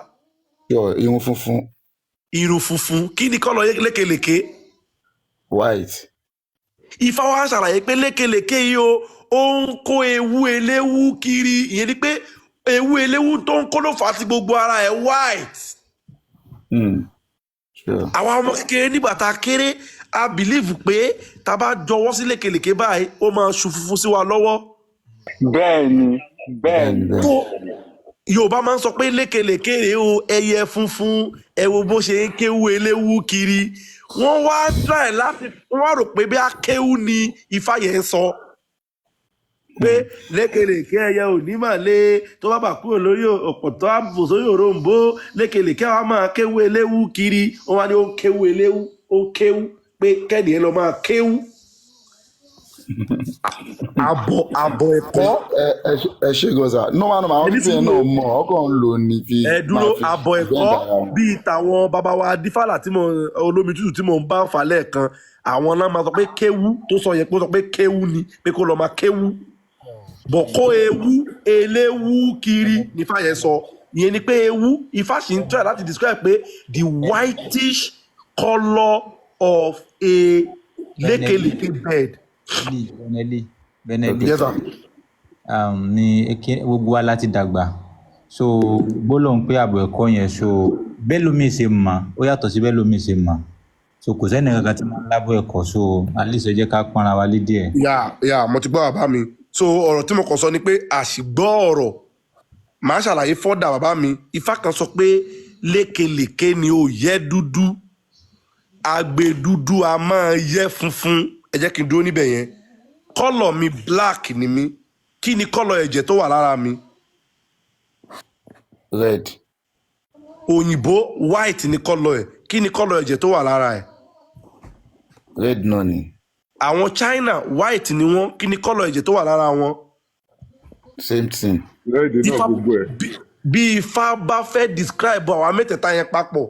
Sure, irun funfun. Irun funfun. Kí ni kọ́ lọ lékelèké? White. Ifá wa ṣàlàyé pé lékelèké yìí o, ó ń kó ewu eléwu kiri. Ìyẹn ni pé ewu eléwu tó ń kó ló fà á tí gbogbo ara ẹ̀ white. Sure. Àwa ọmọ kékeré nígbà tá a kéré, a bìlíìfù pé tá a bá jọwọ́ sí lékelèké báyìí, ó máa ṣu funfun sí wa lọ́wọ́. Bẹ́ẹ̀ ni, bẹ́ẹ̀ Bẹ́ẹ̀ni ni. bẹ́ẹ̀ni. Tó Yorùbá máa ń sọ pé lékelèké rèé o, ẹyẹ funfun, ẹ wo bó ṣe ń kéwu eléwu kiri. Wọ́n wá try láti wọ́n wá rò pé bí akéwú ni Ifá yẹn ń sọ pé lékelèké ẹyẹ ò ní mà lé, tó bá bà kúrò lórí ọ̀pọ̀tọ́ àbò sórí òroǹbó, lékelèké àwa máa kéwú eléwú kiri. Wọ́n wá ní ó ń kéwú eléwú, ó ń kéwú pé kẹ́nìyẹn lọ máa kéwú. Àbọ̀ ẹ̀kọ́. Ẹ ṣe gan sa, normal normal, àwọn Ẹni people yẹn sùúrù náà o. mọ̀ ọkàn ń lò ní fi Ẹ máa dúró, fi àbọ̀ defend ẹ̀kọ́ ara wọn. bíi tàwọn bàbá wa dífàlà tí mo olómi tútù tí mo ń bá fà lẹ́ẹ̀kan, àwọn náà máa sọ pé kéwú tó sọ yẹn, pé ó sọ pé kéwú ni pé kó lọ máa kéwú bọ̀ kó ewu eléwú kiri ní Ifá yẹn sọ. Ìyẹn ni pé ewu, Ifá sì ń try láti describe pé the whitish colour of a Benelli. lékelèké bird. Benelli, Benelli. Okay Yes sir. sir. Ní gbogbo wa láti dàgbà, so gbólóhùn pé ààbò ẹ̀kọ́ yẹn, so bẹ́ẹ̀ lómi ṣe mọ̀ ó yàtọ̀ sí bẹ́ẹ̀ lómi ṣe mọ̀, so kò sẹ́ni kankan tí máa ń lábọ̀ ẹ̀kọ́, so at least ẹ jẹ́ ká pọ́nra wa lé díẹ̀. Yà, mo ti gbọ́ bàbá mi. So ọ̀rọ̀ tí mo kàn sọ ni pé àṣìgbọ́ ọ̀rọ̀, màá ṣàlàyé fọ́dà bàbá mi. Ifá kan sọ pé lékelèké ni ó yẹ dúdú, agbe dúdú a máa yẹ funfun. Ẹ jẹ́ kí n dúró níbẹ̀ yẹn. Colour mi black ni mí. Kí ni colour ẹ̀jẹ̀ tó wà lára mi? Red. Òyìnbó white ni colour ẹ̀. Kí ni colour ẹ̀jẹ̀ tó wà lára ẹ̀? Red náà ni. Àwọn China white ni wọ́n. Kí ni colour ẹ̀jẹ̀ tó wà lára wọn? Same thing. Red náà Ifá gbogbo ẹ̀. bí Ifá bá fẹ́ describe àwa mẹ́tẹ̀ẹ̀ta yẹn papọ̀,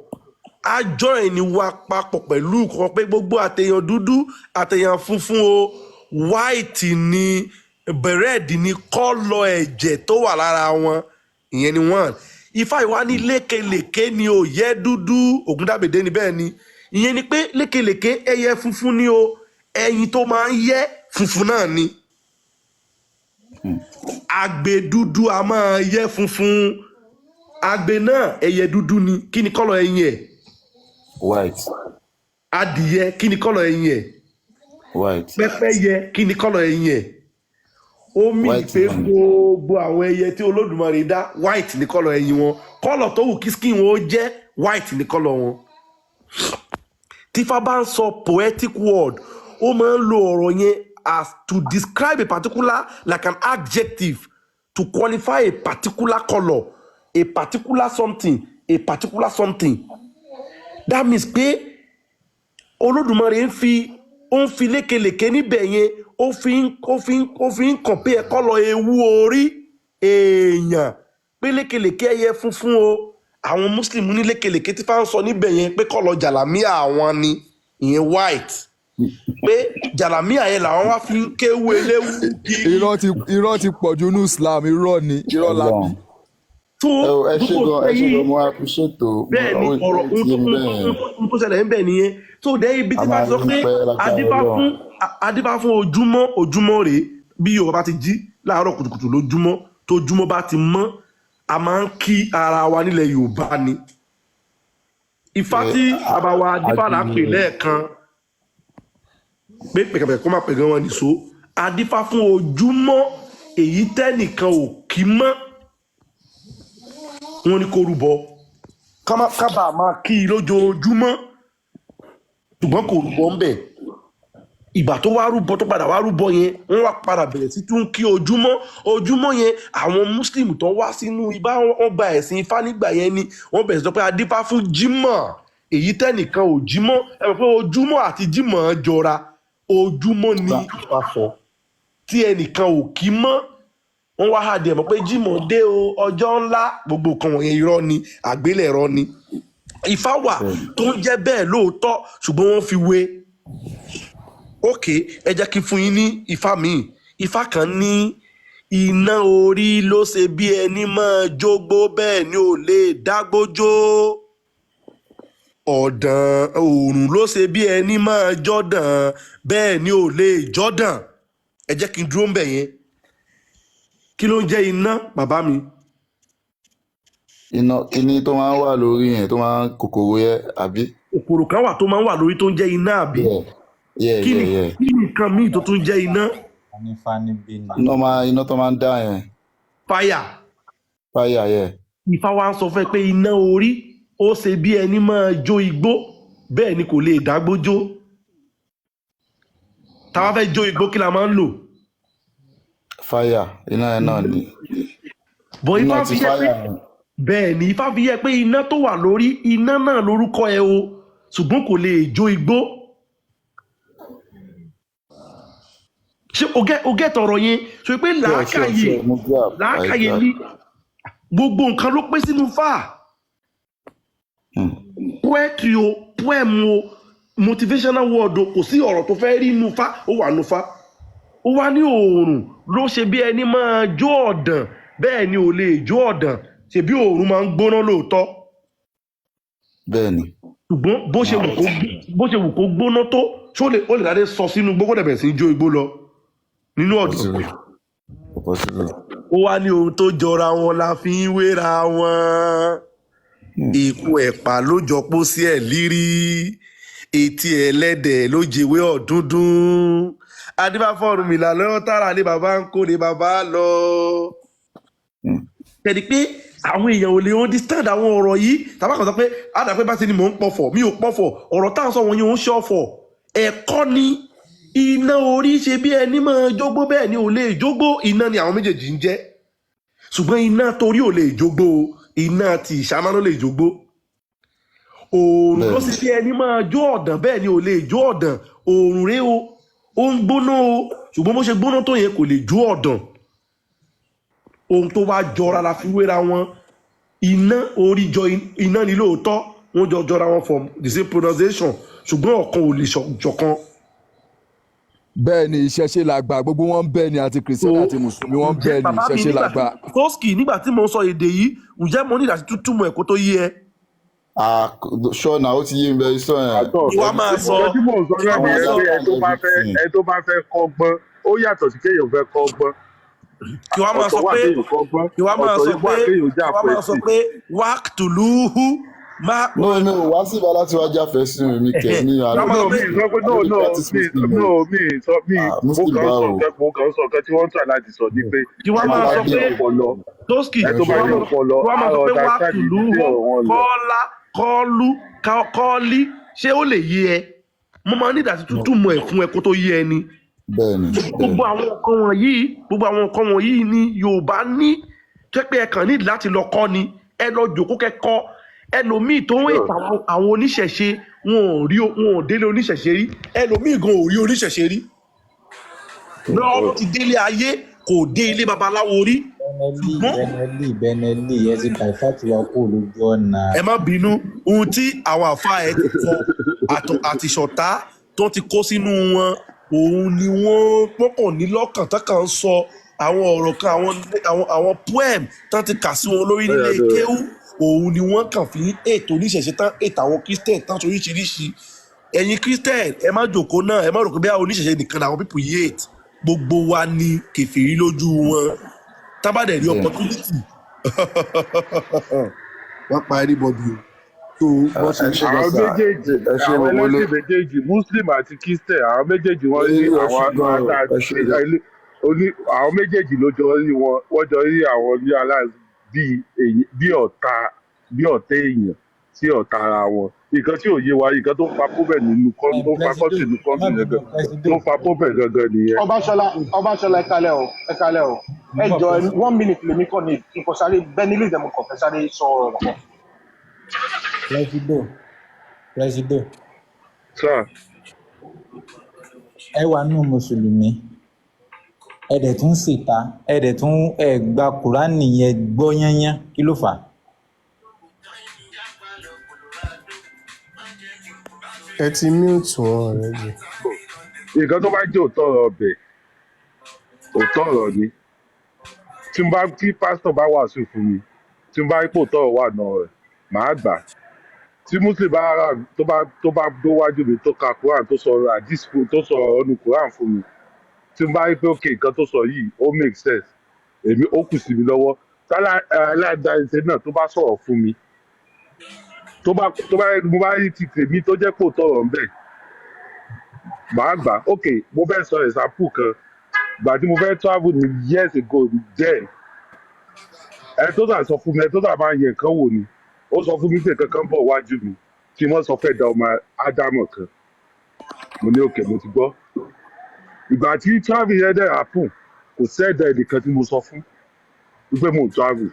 á join ni wa papọ̀ pẹ̀lú kan pé gbogbo àtẹ̀yàn dúdú àtẹ̀yàn funfun o, white ni, red ni colour ẹ̀jẹ̀ tó wà lára wọn. Ìyẹn ni one. Ifá ìwá ní lékelèké ni ò yẹ dúdú, Ògúndàbèdé ni bẹ́ẹ̀ ni. Ìyẹn ni pé lékelèké ẹyẹ funfun ni o, ẹyin tó máa ń yẹ funfun náà ni. Agbe dúdú a máa yẹ funfun. Agbe náà ẹyẹ dúdú ni. Kí ni colour ẹyin ẹ̀? White. Adìyẹ, kí ni colour ẹyin ẹ̀? White. Pẹ́pẹ́yẹ, kí ni colour ẹyin ẹ̀? Ó mì White pé ni. gbogbo àwọn ẹyẹ tí Olódùmarè dá, white ní colour ẹyin wọn. Colour tó wù kí skin wọn ó jẹ́, white ní colour wọn. Tífá bá ń sọ poetic word, ó máa ń lo ọ̀rọ̀ yẹn as to describe a particular, like an adjective to qualify a particular colour, a particular something, a particular something. That means pé Olódùmarè ń fi, ó ń fi lékelèké níbẹ̀ yẹn, ó fi ń compare colour ewu orí èèyàn pé lékelèké ẹyẹ funfun o. Àwọn Muslim ní lékelèké tí fáwọn sọ níbẹ̀ yẹn pé colour jàlámíà àwọn ni ìyẹn, white, pé jàlámíà yẹn làwọn wá fi ń kéwu eléwu kiri. Irọ́ ti pọ̀ jù ní Islam, irọ́ ni, irọ́ la bí. Ọlọ́run. Tó Ẹ o, ẹ ṣé gbogbo gan, ẹ ṣé yìí gan, mo appreciate o. Bẹ́ẹ̀ ni Ó ọ̀rọ̀ ó ti yé mi bẹ́ẹ̀ yẹn. ohun tó ṣẹlẹ̀ ń bẹ̀ nìyẹn tó dé ibi A tí máa bá sọ rí pé pẹ́ lágbára adífá Ọlọ́run. fún adífá fún ojúmọ́. Ojúmọ́ rèé, bí Yorùbá bá ti jí láàárọ̀ kùtùkùtù lójúmọ́, tójúmọ́ bá ti mọ́, a máa ń kí ara wa nílẹ̀ Yorùbá ni. Ifá Ẹ tí bàbá wa adífá là ń pè adìyẹ. lẹ́ẹ̀kan pé pẹ̀kẹ̀pẹ̀ kó má pè gan wọn nìṣó, adífá fún ojúmọ́ èyí tẹ́nìkan ò kí mọ́, wọn ní kó rúbọ ká bàa máa kí i lójoojúmọ́, ṣùgbọ́n kò rúbọ ń bẹ̀. Ìgbà tó wá rúbọ, tó padà wá rúbọ yẹn, wọ́n wá padà bẹ̀rẹ̀ sí tún kí ojúmọ́. Ojúmọ́ yẹn, àwọn Muslim tó wá sínú ibà, wọ́n gba ẹ̀sìn Ifá nígbà yẹn ni wọ́n bẹ̀rẹ̀ sí sọ pé adífá fún jímọ̀ èyí tẹ́nìkan ò jímọ̀. Ẹ mọ̀ pé ojúmọ́ àti jímọ̀ jọra. Ojúmọ́ ni Ifá sọ tí ẹnìkan ò kí mọ́, wọ́n wá hàdí ẹ̀ mọ̀ pé jímọ̀ dé o, ọjọ́ ńlá. Gbogbo nǹkan wọ̀nyẹn, irọ́ ni, àgbélẹ̀rọ ni. Ifá wà tó ń jẹ́ bẹ́ẹ̀ lóòótọ́, ṣùgbọ́n wọ́n fi wé. Ok, ẹ jẹ́ kí n fún yín ní ifá míì. Ifá kan ní iná orí ló ṣe bí ẹni máa jógbó, bẹ́ẹ̀ ni ò lè dágbójó. Ọ̀dàn òòrùn ló ṣe bí ẹni máa jọ́dàn, bẹ́ẹ̀ ni ò lè jọ́dàn. Ẹ jẹ́ kí n dúró ń bẹ̀ yẹn. Kí ló ń jẹ́ iná, bàbá mi? Iná kíní tó máa ń wà lórí yẹn, tó máa ń kòkòrò yẹn, àbí? Kòkòrò kan wà tó máa ń wà lórí tó ń jẹ́ iná, àbí? Yeah. Kí ni Yeah. kí ni nǹkan míì tó tún jẹ́ iná? Onífá níbí ni. Iná tó máa ń dá yẹn. Fire. Fire, yeah. Ifá wa ń sọ fún ẹ pé iná orí ó ṣe bí ẹni máa jó igbó, bẹ́ẹ̀ ni kò lè dágbójó. Tá a bá fẹ́ jó igbó, kí la máa ń lò? Fire, iná yẹn náà ni. Bọ̀ Iná ifá ti fi yẹ pé fire yẹn. Bẹ́ẹ̀ ni, ifá fi yẹ pé iná tó wà lórí, iná náà lórúkọ ẹ o, ṣùgbọ́n kò lè jó igbó. Ṣé o gẹ́ tọrọ yẹn ṣe pé Sure, sure, làákàyè sure. Mo grab, I làákàyè grab. ní gbogbo nǹkan ló pé sínú fáà. Poetry o, poem o, motivational word o, kò sí ọ̀rọ̀ tó fẹ́ rí inú fa, ó wà nú fa. Ó wá ní òòrùn ló ṣe bí ẹni máa jó ọ̀dàn, bẹ́ẹ̀ ni ò lè jó ọ̀dàn. Ṣebí òòrùn máa ń gbóná lóòótọ́? Bẹ́ẹ̀ni. Ṣùgbọ́n bó ṣe wù kó gbóná tó, ṣó lè ó lè dáadé sọ sínú gbogbo dẹ̀bẹ̀ sí jó igbó lọ nínú ọ̀dàn? Possible. Possible. Ó wá ní ohun tó jọra wọn la fi ń wéra wọn. Èpo ẹ̀pà ló jọ pósí ẹ̀ lírí, etí ẹlẹ́dẹ̀ ló jẹwé ọ̀dúndún. Adébáfọ́rùmìlà lọ́wọ́ tààrà ní bàbá ń kó ní bàbá lọ. Tẹ̀lé pé àwọn èèyàn ò lè understand àwọn ọ̀rọ̀ yìí tàbá kan sọ pé àdàpé bá ti ni mò ń pọ̀fọ̀, mi ò pọ̀fọ̀. Ọ̀rọ̀ táwọn sọ wọ̀nyí ò ń ṣe ọ̀fọ̀, ẹ̀kọ́ ni. Iná orí ṣe bí ẹni máa jógbó, bẹ́ẹ̀ ni ò lè jógbó. Iná ni àwọn méjèèjì ń jẹ́, ṣùgbọ́n iná torí ò lè jógbó o, iná ti ìṣáná ló lè jógbó. Oòrùn ló Bẹ́ẹ̀ni. sì bí ẹni máa jó ọ̀dàn, bẹ́ẹ̀ ni ò lè jó ọ̀dàn. Oòrùn rèé o, ó ń gbóná o, ṣùgbọ́n bó ṣe gbóná tó yẹn, kò lè jó ọ̀dàn. Ohun tó wá jọra la fi wéra wọn. Iná orí jọ iná ni lóòótọ́, wọ́n jọ jọra wọn from the same pronunciation, ṣùgbọ́n ọ̀kan ò lè ṣọ̀kan. Bẹ́ẹ̀ ni, ìṣẹ̀ṣe làgbà, gbogbo wọn bẹ́ẹ̀ ni, àti kìrìsìtẹ́nì àti mùsùlùmí wọn Ǹjẹ́ bẹ́ẹ̀ ni bàbá mi ìṣẹ̀ṣe nígbà làgbà. Tósìkì, nígbà tí mo ń sọ èdè yìí, ǹjẹ́ mo ní ìdásí tútù mọ̀ ẹ̀kọ́ tó yé ẹ? Ah, sure na, ó ti yé mi bẹ́ẹ̀ sọ yẹn. Àtọ Ìwà máa sọ nǹkan tí mò ń sọ náà ìwà máa nìyẹn sọ pé ẹni tó bá fẹ́ Everything. ẹni tó bá fẹ́ kọ́gbọ́n, ó yàtọ̀ sí kéèyàn fẹ́ kọ́gbọ́n. Kí wàá máa Ọ̀tọ̀ sọ wà pé kéèyàn kọ́gbọ́n, kí wàá máa ọ̀tọ̀ sọ wà pé kéèyàn kí jà wàá máa sọ pẹ̀sì. pé wákìtùlùhù Má No, mi ò wá síbà láti wá jáfẹ́ sí mi kẹ̀ mi. I wọ́n máa No, sọ mi pé sọ pé I no no dey no practice mi Muslim no o. mi sọ mi Ah, mo Muslim kàn ń sọ báwo? nǹkan, mo kàn ń sọ nǹkan tí wọ́n ń tà láti sọ ni pé kí wọ́n ẹni máa tó bá sọ ní pé ọpọlọ, Toski, ẹni tó kí bá wọ́n ní máa ọpọlọ kí wọ́n á máa sọ pé wá understand ibi tí tùlúhó ọ̀rọ̀ wọn lọ. kọ́lá kọ́lú kọ́lí, ṣé ó lè yé ẹ? Mo máa ní ìdásí tútù mọ ẹ̀ fún ẹ kó tó yé ẹ ni. Bẹ́ẹ̀ni, Gbogbo bẹ́ẹ̀ni. àwọn nǹkan wọ̀nyí, gbogbo àwọn nǹkan wọ̀nyí ni Yorùbá ní tó jẹ́ pé ẹ kàn ní láti lọ kọ́ ni. Ẹ lọ jòkó kẹ́kọ̀ọ́. Ẹlòmíì tó ń Sure. ètò àwọn oníṣẹ̀ṣe, wọn ò rí, wọn ò délé oníṣẹ̀ṣe rí. Ẹlòmíì gan ò rí oníṣẹ̀ṣe rí. Lọ́wọ́ tó ti délé ayé, kò dé ilé babaláwo rí. Benelli, Ṣùgbọ́n Benelli, Benelli, ẹ ti dàìfàtì wa kúrò lójú ọ̀nà. ẹ má bínú, ohun tí àwọn àfa ẹ ti kọ àtìṣọ̀tá tó ti kó sínú wọn, òun ni wọ́n pọ́kàn ní lọ́kàn tán kàn ń sọ àwọn ọ̀rọ̀ kan, àwọn poem tán ti kà sí wọn lórí Ó yà nílé dọ̀. kéwú, òun ni wọ́n kàn fi ń ètò oníṣẹ̀ṣe tán, ètò àwọn Christian tán oríṣiríṣi. Ẹ̀yin Christian, ẹ má jòkó náà, ẹ má rò pé bí àwọn oníṣẹ̀ṣe nìkan làwọn people yìí hate. Gbogbo wa ni kèfèrí lójú wọn. Tá bá dẹ̀ rí Bẹ́ẹ̀ni. opportunity, wọ́n pa anybody o. So wọ́n ṣe Ẹ ṣe gan Àwọn sir. méjèèjì, Ẹ ṣe àwọn gbogbo lé. ẹlẹ́sìn méjèèjì, Muslim àti Christian, àwọn méjèèjì wọ́n ní Ẹ ṣe àwọn gan o. ata Ẹ ṣe gan. oní àwọn méjèèjì ló jọ rí wọn, wọ́n jọ rí àwọn ní aláì bíi èyí bí ọ̀tá, bí ọ̀tá èèyàn sí ọ̀tá ara wọn. Nǹkan tí ò yé wa, nǹkan tó ń fa problem nínú Ẹ tó ń fa Presido, country nínú ẹ má country bínú gangan, Presido. tó ń fa problem gangan nìyẹn. Ọbaṣọlá, Ọbaṣọlá, ẹ kalẹ o, ẹ kalẹ o. Mo Ẹ ń bọ̀ jọ, Presido. 1 minute lèmi kàn ní nǹkan sáré bẹ́ẹ̀ nílé ìdẹ̀mú kàn fẹ́ sáré sọ ọ̀rọ̀ kan. Presido, Presido, Sir, ẹ wà nù Mùsùlùmí, ẹ dẹ̀ tún ṣèta, ẹ dẹ̀ tún ẹ gba Kùránì yẹn gbọ́ yányán, kí ló fà á? Ẹ ti mute wọn already. Nǹkan tó bá jẹ́ òótọ́ ọ̀rọ̀ ọbẹ̀, òótọ́ ọ̀rọ̀ ni. Tí n bá tí pásítọ̀ bá wàásù fún mi, tí n bá rí pé òótọ́ ọ̀rọ̀ wà náà rẹ̀, màá gbà á. Tí Muslim bá rà tó bá dówájú mi, tó ka Quran, tó sọ hadith fún, tó sọ ọ̀rọ̀ nu Quran fún mi, tí n bá rí pé ok, nǹkan tó sọ yìí ó make sense, èmi ó kù sí mi lọ́wọ́. Tálá aláìdáṣe náà tó bá sọ̀rọ̀ fún mi, tó bá mo bá rí ti tèmi tó jẹ́ pé òótọ́ ọ̀rọ̀ ń bẹ, màá gbà á. Ok, mo fẹ́ sọ example kan. Gbà tí mo fẹ́ travel ní years ago then, ẹ tó sà sọ fún mi, ẹ tó sà máa yẹ nǹkan wò ni, ó sọ fún mi pé nǹkan kan bọ̀ wájú mi tí wọ́n sọ fẹ́ da ọmọ ádámọ̀ kan. Mo ní òkè, mo ti gbọ́. Ìgbà tí travel yẹn dẹ̀ happen, kò sẹ́ẹ̀dá ẹnìkan tí mo sọ fún wípé mo ń travel.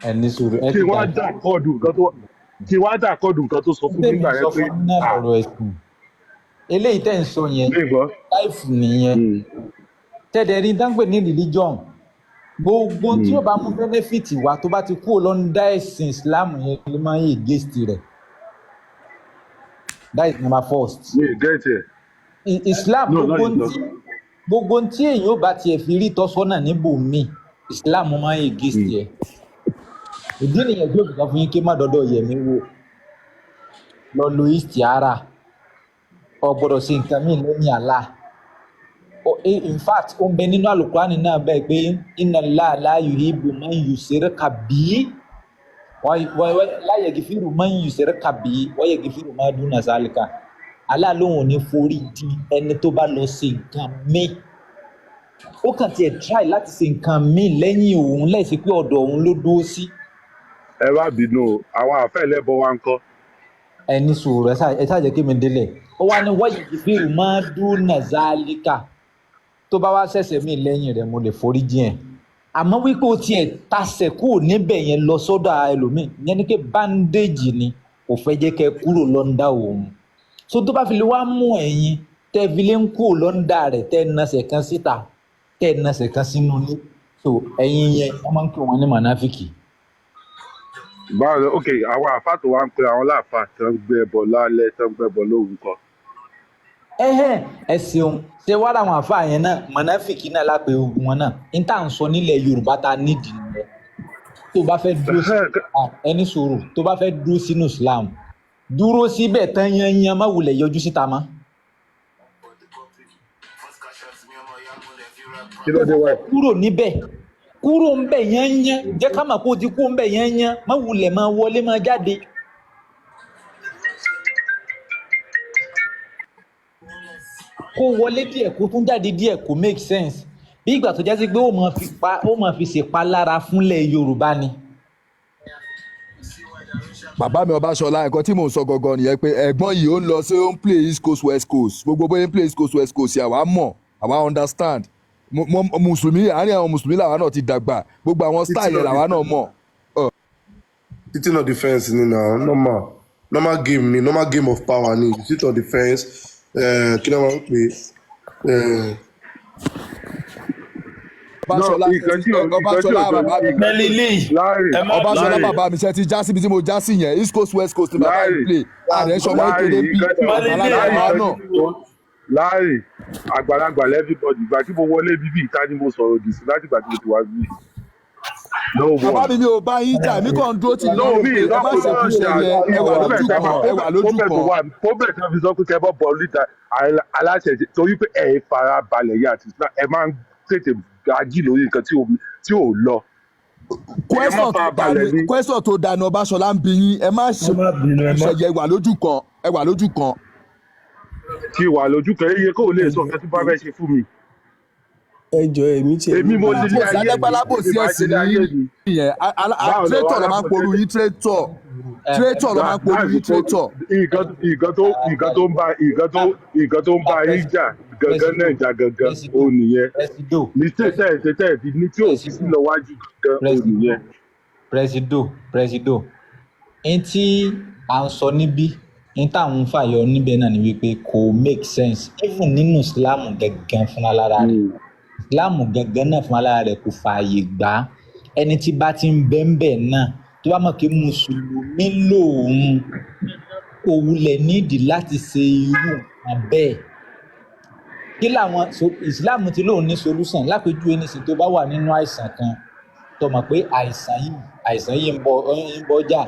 Ẹ ní sùúrù, ẹ Kí ti wọ́n dà dà kọ́ọ̀dù nǹkan tó kí wọ́n dà kọ́ọ̀dù nǹkan tó sọ fún mi tèmi nígbà yẹn sọ pé fún yín náà ah lọ̀rọ̀ ẹ̀sìn. Eléyìí tẹ̀ ń sọ yẹn, mi gbọ́. láìfù nìyẹn. Tẹ̀dẹ̀ rí dáńpẹ̀ ní religion, gbogbo tí ó bá mú benefit wá, tó bá ti kúrò lọ́ndà ẹ̀sìn Islam yẹn, ló máa ń against rẹ̀. That is number first. Mi ì get ẹ̀. Islam, No, no, gbogbo you tí don't. gbogbo tí èèyàn ó bá tiẹ̀ fi rí tọ́sọ́nà níbòmíì, Islam máa ń against ẹ̀. Ìdí nìyẹn tí òfin kan fún yín kí má dọ́dọ̀ yẹ̀mí wò lọ lo istiara, ọ gbọ́dọ̀ ṣe nǹkan míì lẹ́yìn Allah. In fact, ó ń bẹ nínú alukurani náà bẹ́ẹ̀ pé inna Allaha la yuhibbu man yushrika bihi la yaghfiru man yushrika bihi wa yaghfiru ma duna zalika. Allah lóun ò ní forí jì ẹni tó bá lọ ṣe nǹkan míì, ó kàn tiẹ̀ try láti ṣe nǹkan míì lẹ́yìn òun, láìsí pé ọ̀dọ̀ òun ló dúró sí. Ẹ má bínú o, àwọn àfẹ́ ẹlẹ́bọ wa ń kọ́? Ẹ ní sùúrù, ẹ ṣáà jẹ́ kí mi délẹ̀. Ó wá ní wa yaghfiru ma duna zalika, tó bá wá ṣẹ̀ṣẹ̀ mí lẹ́yìn rẹ̀, mo lè forí jìn ẹ̀. Àmọ́ wípé o tiẹ̀ tasẹ̀ kúrò níbẹ̀ yẹn lọ sọ́dọ̀ ẹlòmíì yẹn ni pé bandage ni, kò fẹ́ jẹ́ kẹ́ kúrò lọ́ndà òun. So tó bá fi lè wá mú ẹ̀yin tẹ́ fi lè ń kúrò lọ́ndà rẹ̀, tẹ́ nasẹ̀ kan síta, tẹ́ nasẹ̀ kan sínú ilé, so ẹ̀yin yẹn wọ́n máa ń pè wọ́n ní mọ̀náfíkì. Báwo? Ok, àwọn àáfà tó wá ń pe àwọn láàfà tó ń gbé ẹbọ lálẹ́, tó ń gbé ẹbọ lóru kọ́? Ẹhẹ́n, ẹ ṣeun. Ṣé wàá làwọn àáfàá yẹn náà, mọ̀náfíkì náà lápè ogun wọn náà ní tá à ń sọ nílẹ̀ Yorùbá ta nídìí nìyẹn. Tó bá fẹ́ dúró sí ẹni sùúrù, tó bá fẹ́ dúró sínú Islam, dúró síbẹ̀ tán yanyan, má wulẹ̀ yọjú síta mọ́. Kí ló dé wáyé? Kúrò níbẹ̀, kúrò ń bẹ̀ yanyan, jẹ́ ká mọ̀ pé o ti kú ń bẹ̀ yanyan, má wulẹ̀ máa wọlé máa jáde. Kó wọlé díẹ̀ kó tún jáde díẹ̀ kò make sense. Bí ìgbà tó jásí pé ó máa fi ṣèpalára fúnlẹ̀ Yorùbá ni. Bàbá mi Ọbaṣọlá, nǹkan tí mò ń sọ gangan nìyẹn pé ẹ̀gbọ́n yìí ó ń lọ sí, ó ń play East Coast West Coast, gbogbo bóyá ń play East Coast West Coast yìí, àwa mọ̀, àwa understand. Mùsùlùmí, àárín àwọn mùsùlùmí làwa náà ti dàgbà, gbogbo àwọn style yẹn làwa náà mọ̀. Sitting on the fence ni na normal normal game ni, normal game of power ni. You sit on the fence, kí ló máa ń pè é? No, Ọbaṣọlá, nǹkan tí ò nǹkan tí ò Ọbaṣọlá, jọ bàbá mi. Nǹkan tí Melili, Larry, ẹ má Ọbaṣọlá, bínú. Larry, bàbá mi, ṣe ti já síbi tí mo já sí yẹn? East Coast West Coast ni bàbá yìí Larry, play, ààrẹ sọmọ Larry, kékeré bí nǹkan tí Melili, àgbàlagbà Larry, làwa nǹkan náà. tí mo Larry, àgbàlagbà everybody. Ìgbà tí mo wọlé bíbí ìta ni mo sọ̀rọ̀ òdì sí láti ìgbà tí mo ti wá bí. No Bàbá one. mi, mi ò bá yín jà, èmi kàn ń dúró tì yín No, lọ́rùn mi pé ẹ má ìsọkúsọ ṣekú ṣe ṣẹyẹ, ẹ wà problem lójú tẹ kan, ẹ wà lójú problem tó kan. wà, problem tó fi sọ pé kẹ bọ́ bọ́ lítà aláṣẹ torí pé ẹ fara balẹ̀ yìí àti Islam, ẹ máa ń tètè ají lórí nǹkan tí ò lọ. Ẹ má Question tó fara balẹ̀ dànù ní. Question tó dànù, Ọbaṣọlá ń bi yín, ẹ má Ẹ ṣe má bínú, ẹ má ṣẹyẹ, ẹ wà lójú kan, ẹ wà lójú kan. Kí wà lójú kan, iye kó o lè sọ nǹkan tí bá fẹ́ ṣe fún mi. Ẹ jọ, èmi tiẹ̀ Èmi ní mo nílé Alábòsí, ayé mi, alábòsí èmi máa ṣe ẹ̀sìn ilé ní ayé mi. yẹn. Báwo lọ Traitor ló máa ń alábòsí? porú yín, traitor, traitor ló máa ń porú yín, traitor. Nǹkan tó ń bá yín jà gangan náà jà gangan ó nìyẹn. Presido, Mistake tẹ́ ẹ̀ ṣe tẹ́ ẹ̀ fi ní tí ò fi sí lọ wájú gangan ó Presido, nìyẹn. Presido, Presido, n tí à ń sọ níbí, n táwọn ń fàyọ níbẹ̀ náà ni wípé kò make sense even nínú Islam gangan fúnra lára rẹ̀. Islam gangan náà fúnra lára rẹ̀ kò fààyè gbà á. Ẹni tí bá ti ń bẹ́ńbẹ̀ náà, tó bá mọ̀ pé mùsùlùmí lòun, kò wulẹ̀ nídìí láti ṣe irú nǹkan bẹ́ẹ̀. Kí làwọn so Islam ti lóun ní solution? Lápèjúwe nísìnyí, tó bá wà nínú àìsàn kan, tó mọ̀ pé àìsàn yìí ń bọ̀ jà,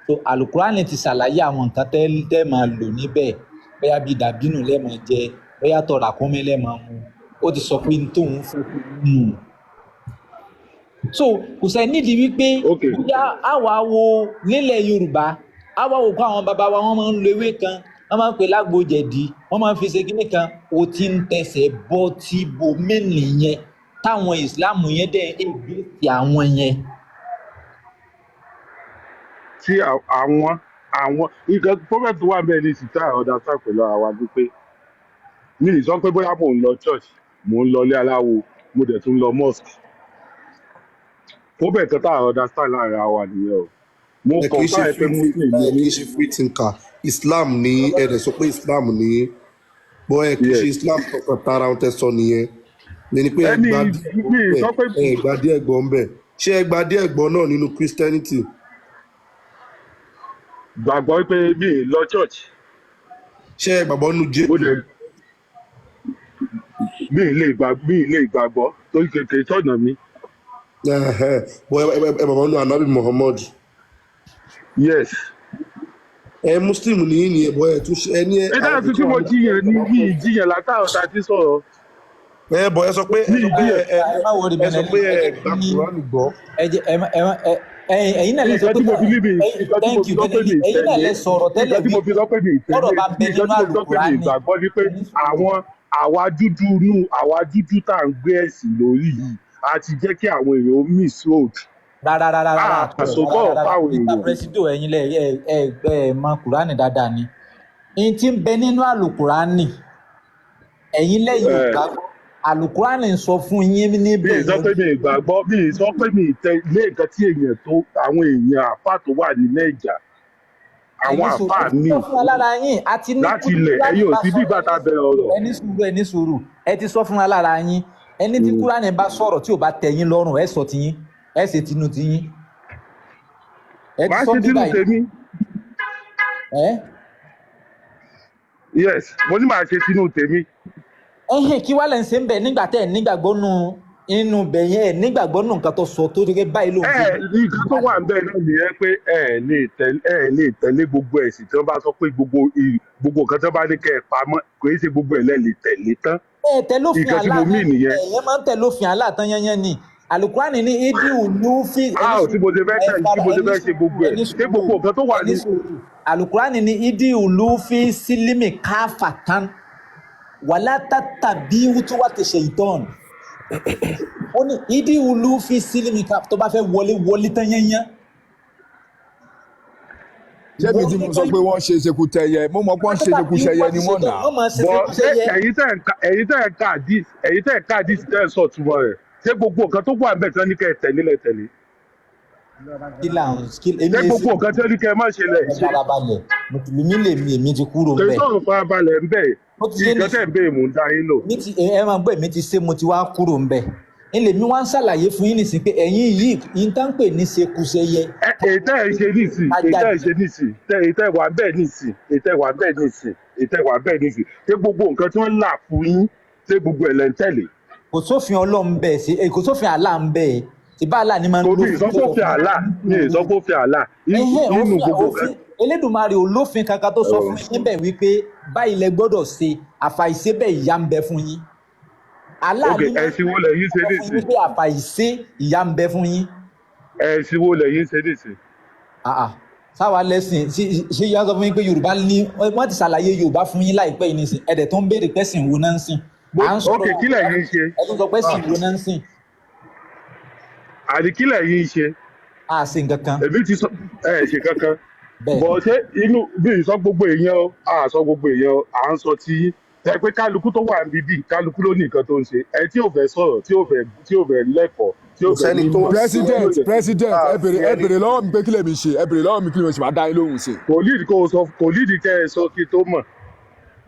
so Alukurani ti ṣàlàyé àwọn nǹkan tẹ́ máa lò níbẹ̀, bóyá bíi dàbínù lẹ́ẹ̀ jẹ, bóyá tọ̀ ràkúnmí lẹ́ẹ̀ máa mu. Ó ti sọ pé n tóun fẹ́ kó nù. So kò sẹ́ nídìí wípé bóyá àwa wo nílẹ̀ Yorùbá, àwa wò kó àwọn bàbá wa, wọ́n máa ń lo ewé kan, wọ́n máa ń pè lágbo jẹ̀dí, wọ́n máa ń fi ṣe kinní kan. Ó ti ń tẹsẹ̀ bọ́ tí bomi nìyẹn, táwọn ìsìláàmù yẹn dẹ̀ ń ègbé ti àwọn yẹn. Tí àwọn nǹkan problem tó wà bẹ́ẹ̀ ní ìsìta understand pẹ̀lú ara wa ni pé mi ì sọ pé bóyá mò ń lọ church, mò ń lọ ilé aláwo, mo dẹ̀ tún lọ mosque. Problem kan tá à understand láàrin ara wa nìyẹn o. Mo Ẹ kì í ṣe confirm pé free Muslim ni ẹ mí. kì í ṣe free thinker. Islam ní ẹ dẹ̀ sọ pé Islam ní bọ́, ẹ kì í ṣe Islam kankan tara ohun tẹ́ sọ nìyẹn ní pé ẹ Ẹni gba díẹ̀ gbọ́ mi ì ńbẹ̀, sọ pé ẹ gba díẹ̀ gbọ́ ńbẹ̀. Ṣé ẹ gba díẹ̀ gbọ́ náà nínú Christianity? Gbàgbọ́ pé mi ì lọ church. Ṣé ẹ gbàgbọ́ nínú Mo Jésù? dẹ̀ mi ì lè gbàgbọ́ torí kékeré tọ̀nà mi. Ẹhẹ́n. Bọ́ ẹ gbàgbọ́ nínú Anabi Muhammad? Yes. Ẹ Muslim ní yín nìyẹn, bọ́ ẹ tún ṣe ẹ ní Ẹ àwọn dáhùn ibi tí tó mo wà. jiyàn ni mi ì jiyàn látàrọ̀ tá a ti sọ̀rọ̀. Ẹ bọ̀, ẹ sọ pé ẹ Mi ì sọ pé jiyàn. ẹ Ẹ má wọrí, ẹ sọ Benelli, pé ẹ ẹ jẹ́ gba kí Quran gbọ́. ẹ jẹ́ ẹ má ẹ má ẹ ẹ̀yin ẹ̀yin náà lè sọ Nǹkan pé tí mo fi ní mi nǹkan tí mo thank fi you, sọ pé mi Benelli, ì ẹ̀yin náà tẹ̀lé lè sọ̀rọ̀ tẹ́lẹ̀ nǹkan tí mo wípé fi sọ pé mi ì tọ́rọ̀ tẹ̀lé bá ń bẹ nǹkan nínú tí mo fi sọ pé mi ì Àlùkùránì gbàgbọ́ ni pé àwọn àwa dúdú inú àwa dúdú tá à ń gbé ẹ̀sìn lórí yìí, a ti jẹ́ kí àwọn èèyàn miss road. Rárá, rárá, rárá A àtọ sọgbọ́n rárá, rárá. fáwọn Mr. èèyàn. Presido, ẹ̀yin lẹ ẹ ẹ ẹ mọ Kùránì dáadáa ni n ti ń bẹ nínú Àlùkùránì. Ẹ̀yin lẹ́yìn ò Ẹ gbàgbọ́ Àlùkùránì ń sọ fún yín Mi níbẹ̀ ì sọ yẹn. pé mi ì gbàgbọ́, mi ì sọ pé mi ì tẹ ilé nǹkan tí èèyàn tó àwọn èèyàn àfà tó wà ní Nàìjà, àwọn Ẹni sùúrù, àfà ẹ ti míì sọ fún wa lára yín àti ní láti ilẹ̀ Kúránì ẹ̀yin ò bá sí bí sọ ìgbà tá a bẹ̀rẹ̀ ọ̀rọ̀. Ẹni sùúrù, ẹni sùúrù, ẹ ti sọ fún wa lára yín, ẹni tí Kúránì bá sọ̀rọ̀ tí ò bá tẹ́ yín lọ́rùn, ẹ sọ tiyín, ẹ ṣe tinú tiyín, ẹ ti Màá sọ ṣe bí tínú báyìí. tèmi. Ẹ Yes, mo ní màá ṣe tinú tèmi. Ẹhìn, kí wàá lẹ̀ ń ṣe ń bẹ̀ nígbà tẹ́ ẹ̀ nígbàgbọ́ nù inú bẹ̀ yẹn, ẹ̀ nígbàgbọ́ nù nǹkan tó sọ tó gẹ́gẹ́ báyìí ló ń Ẹ ṣe. nǹkan tó wà níbẹ̀ náà nìyẹn pé ẹ lè tẹ̀lé gbogbo ẹ̀sìn tí wọ́n bá sọ pé gbogbo nǹkan tí wọ́n bá ní kẹ́ ẹ pamọ́, kò í ṣe gbogbo ẹ̀ lẹ́ lè tẹ̀lé tán. Ẹ tẹ lófin Nǹkan tí àlá mo mí náà nìyẹn. Ẹ̀yẹn máa ń tẹ lófin àlá tán yányán ni. Alukurani ní ìdí òlú fi A ẹni ò tí sùúrù, mo ṣe fẹ́ ẹ tẹ̀lé tí fara mo ṣe ẹni fẹ́ ṣe sùúrù, gbogbo ẹ̀ ẹni ṣé gbogbo sùúrù, nǹkan tó wà ẹni ní sùúrù. Alukurani ní ìdí òlú fi sílímì káfàtán. Wàlá tàbí wútúwà ti ṣèitán. Ó ní ìdí wulu fi sílímì ká tó bá fẹ́ wọlé wọlé tán yányán. Ṣé mi tí Wọlé mo sọ tán pé wọ́n ṣe ṣekútẹyẹ, mo mọ̀ pé wọ́n ṣe tàbí ṣekúṣẹyẹ wútúwà ni ti wọ́n ṣèitán nà. wọ́n máa ṣe Bọ̀ ṣé ṣekúṣẹyẹ. ẹ̀yin tẹ̀ ń ka hadith, ẹ̀yin tẹ̀ ń ka hadith tẹ̀ ń sọ túmọ̀ rẹ̀, ṣé gbogbo nǹkan tó wà níbẹ̀ tí wọ́n ní kẹ́ ẹ tẹ̀lé lẹ tẹ̀lé? Kí là ń kí èmi Ṣé èsì gbogbo nǹkan tí wọ́n ní kẹ́ ẹ má ṣe lẹ̀ ẹ ṣe? farabalẹ̀, mùsùlùmí lèmi, èmi ti kúrò Kò ńbẹ̀. sọ̀rọ̀ farabalẹ̀ ń bẹ̀. Ó ti yé Nǹkan tẹ̀ nìsín. ń béèrè mò ń dá yín lò. Mi ti ẹ máa gbọ́, èmi ti ṣe, mo ti wá kúrò ńbẹ̀. Ńlẹ̀ mi wá ń ṣàlàyé fún yín nìsín pé ẹ̀yin yìí yín tá ń pè ní ṣekúṣẹyẹ Ẹ èyí tẹ́ ẹ̀ ń ṣe nísìn, èyí tẹ́ ẹ̀ ń ajáde. ṣe nísìn, tẹ́ èyí tẹ́ ẹ̀ wà bẹ́ẹ̀ nísìn, èyí tẹ́ ẹ̀ wà bẹ́ẹ̀ nísìn, èyí tẹ́ ẹ̀ wà bẹ́ẹ̀ nísìn, ṣé gbogbo nǹkan tí wọ́n là fún yín, ṣé gbogbo ẹ̀ lẹ̀ ń tẹ̀lé? Kò sófin Ọlọ́run bẹ́ẹ̀ ṣe kò sófin Allah ń bẹ́ẹ̀ tí bá Allah ni máa ń Kò ní lófin tó sọ ìsọpọ̀fin fún àlà, ní ìsọpọ̀fin àlà ẹhẹ́ nínú òfin gbogbo òfin nǹkan. Elédùmarè ò lófin kankan tó sọ fún yín bẹ́ẹ̀ wípé báyìí lẹ gbọ́dọ̀ ṣe, àfàìṣe bẹ́ẹ̀ ìyà ń bẹ fún yín. Allah Ok, ní máa ń ẹ̀sìn wo lẹ̀yin ṣe sọ fún yín nísìn? wípé àfàìṣe ìyà ń bẹ fún yín. Ẹ̀sìn wo lẹ̀yin ṣe nísìn? Ah ah, sáwa lẹ́sìn ṣé yá sọ fún yín pé Yorùbá ní wọ́n ti ṣàlàyé Yorùbá fún yín láìpẹ́ yìí nísìn, ẹ̀dẹ̀ tó ń béèrè pẹ́sìn wo náà ń sìn. À ń Ok, sọ̀rọ̀ kí lẹ̀yin ṣe? ẹ̀ tó ń sọ pẹ́sìn wo náà ń sìn. Àní kí lẹ̀yin ṣe? A ṣe nǹkan kan. Èmi ti sọ ẹ ṣe kankan. Bẹ́ẹ̀ Bọ̀ ṣé inú bí ìsọ gbogbo èèyàn o, à sọ gbogbo èèyàn o, à ń sọ tí yín. Ẹ pé kálukú tó wà níbí bí kálukú ló ní nǹkan tó ń ṣe. Ẹ tí ò fẹ́ sọ̀rọ̀, tí ò fẹ́ lẹ́kọ̀ọ́, tí ò Kò fẹ́ sẹ́ni tó nímọ̀, ń President, tí ò fẹ́. president, ẹ bèrè ẹ ẹni bèrè lọ́wọ́ mi pé kí lèmi ṣe, ẹ bèrè lọ́wọ́ mi kí lèmi ṣe, máa dá yín lóhùn sí. Kò lídìí kó o sọ, kò lídìí kẹ́ ẹ sọ kí n tó mọ̀.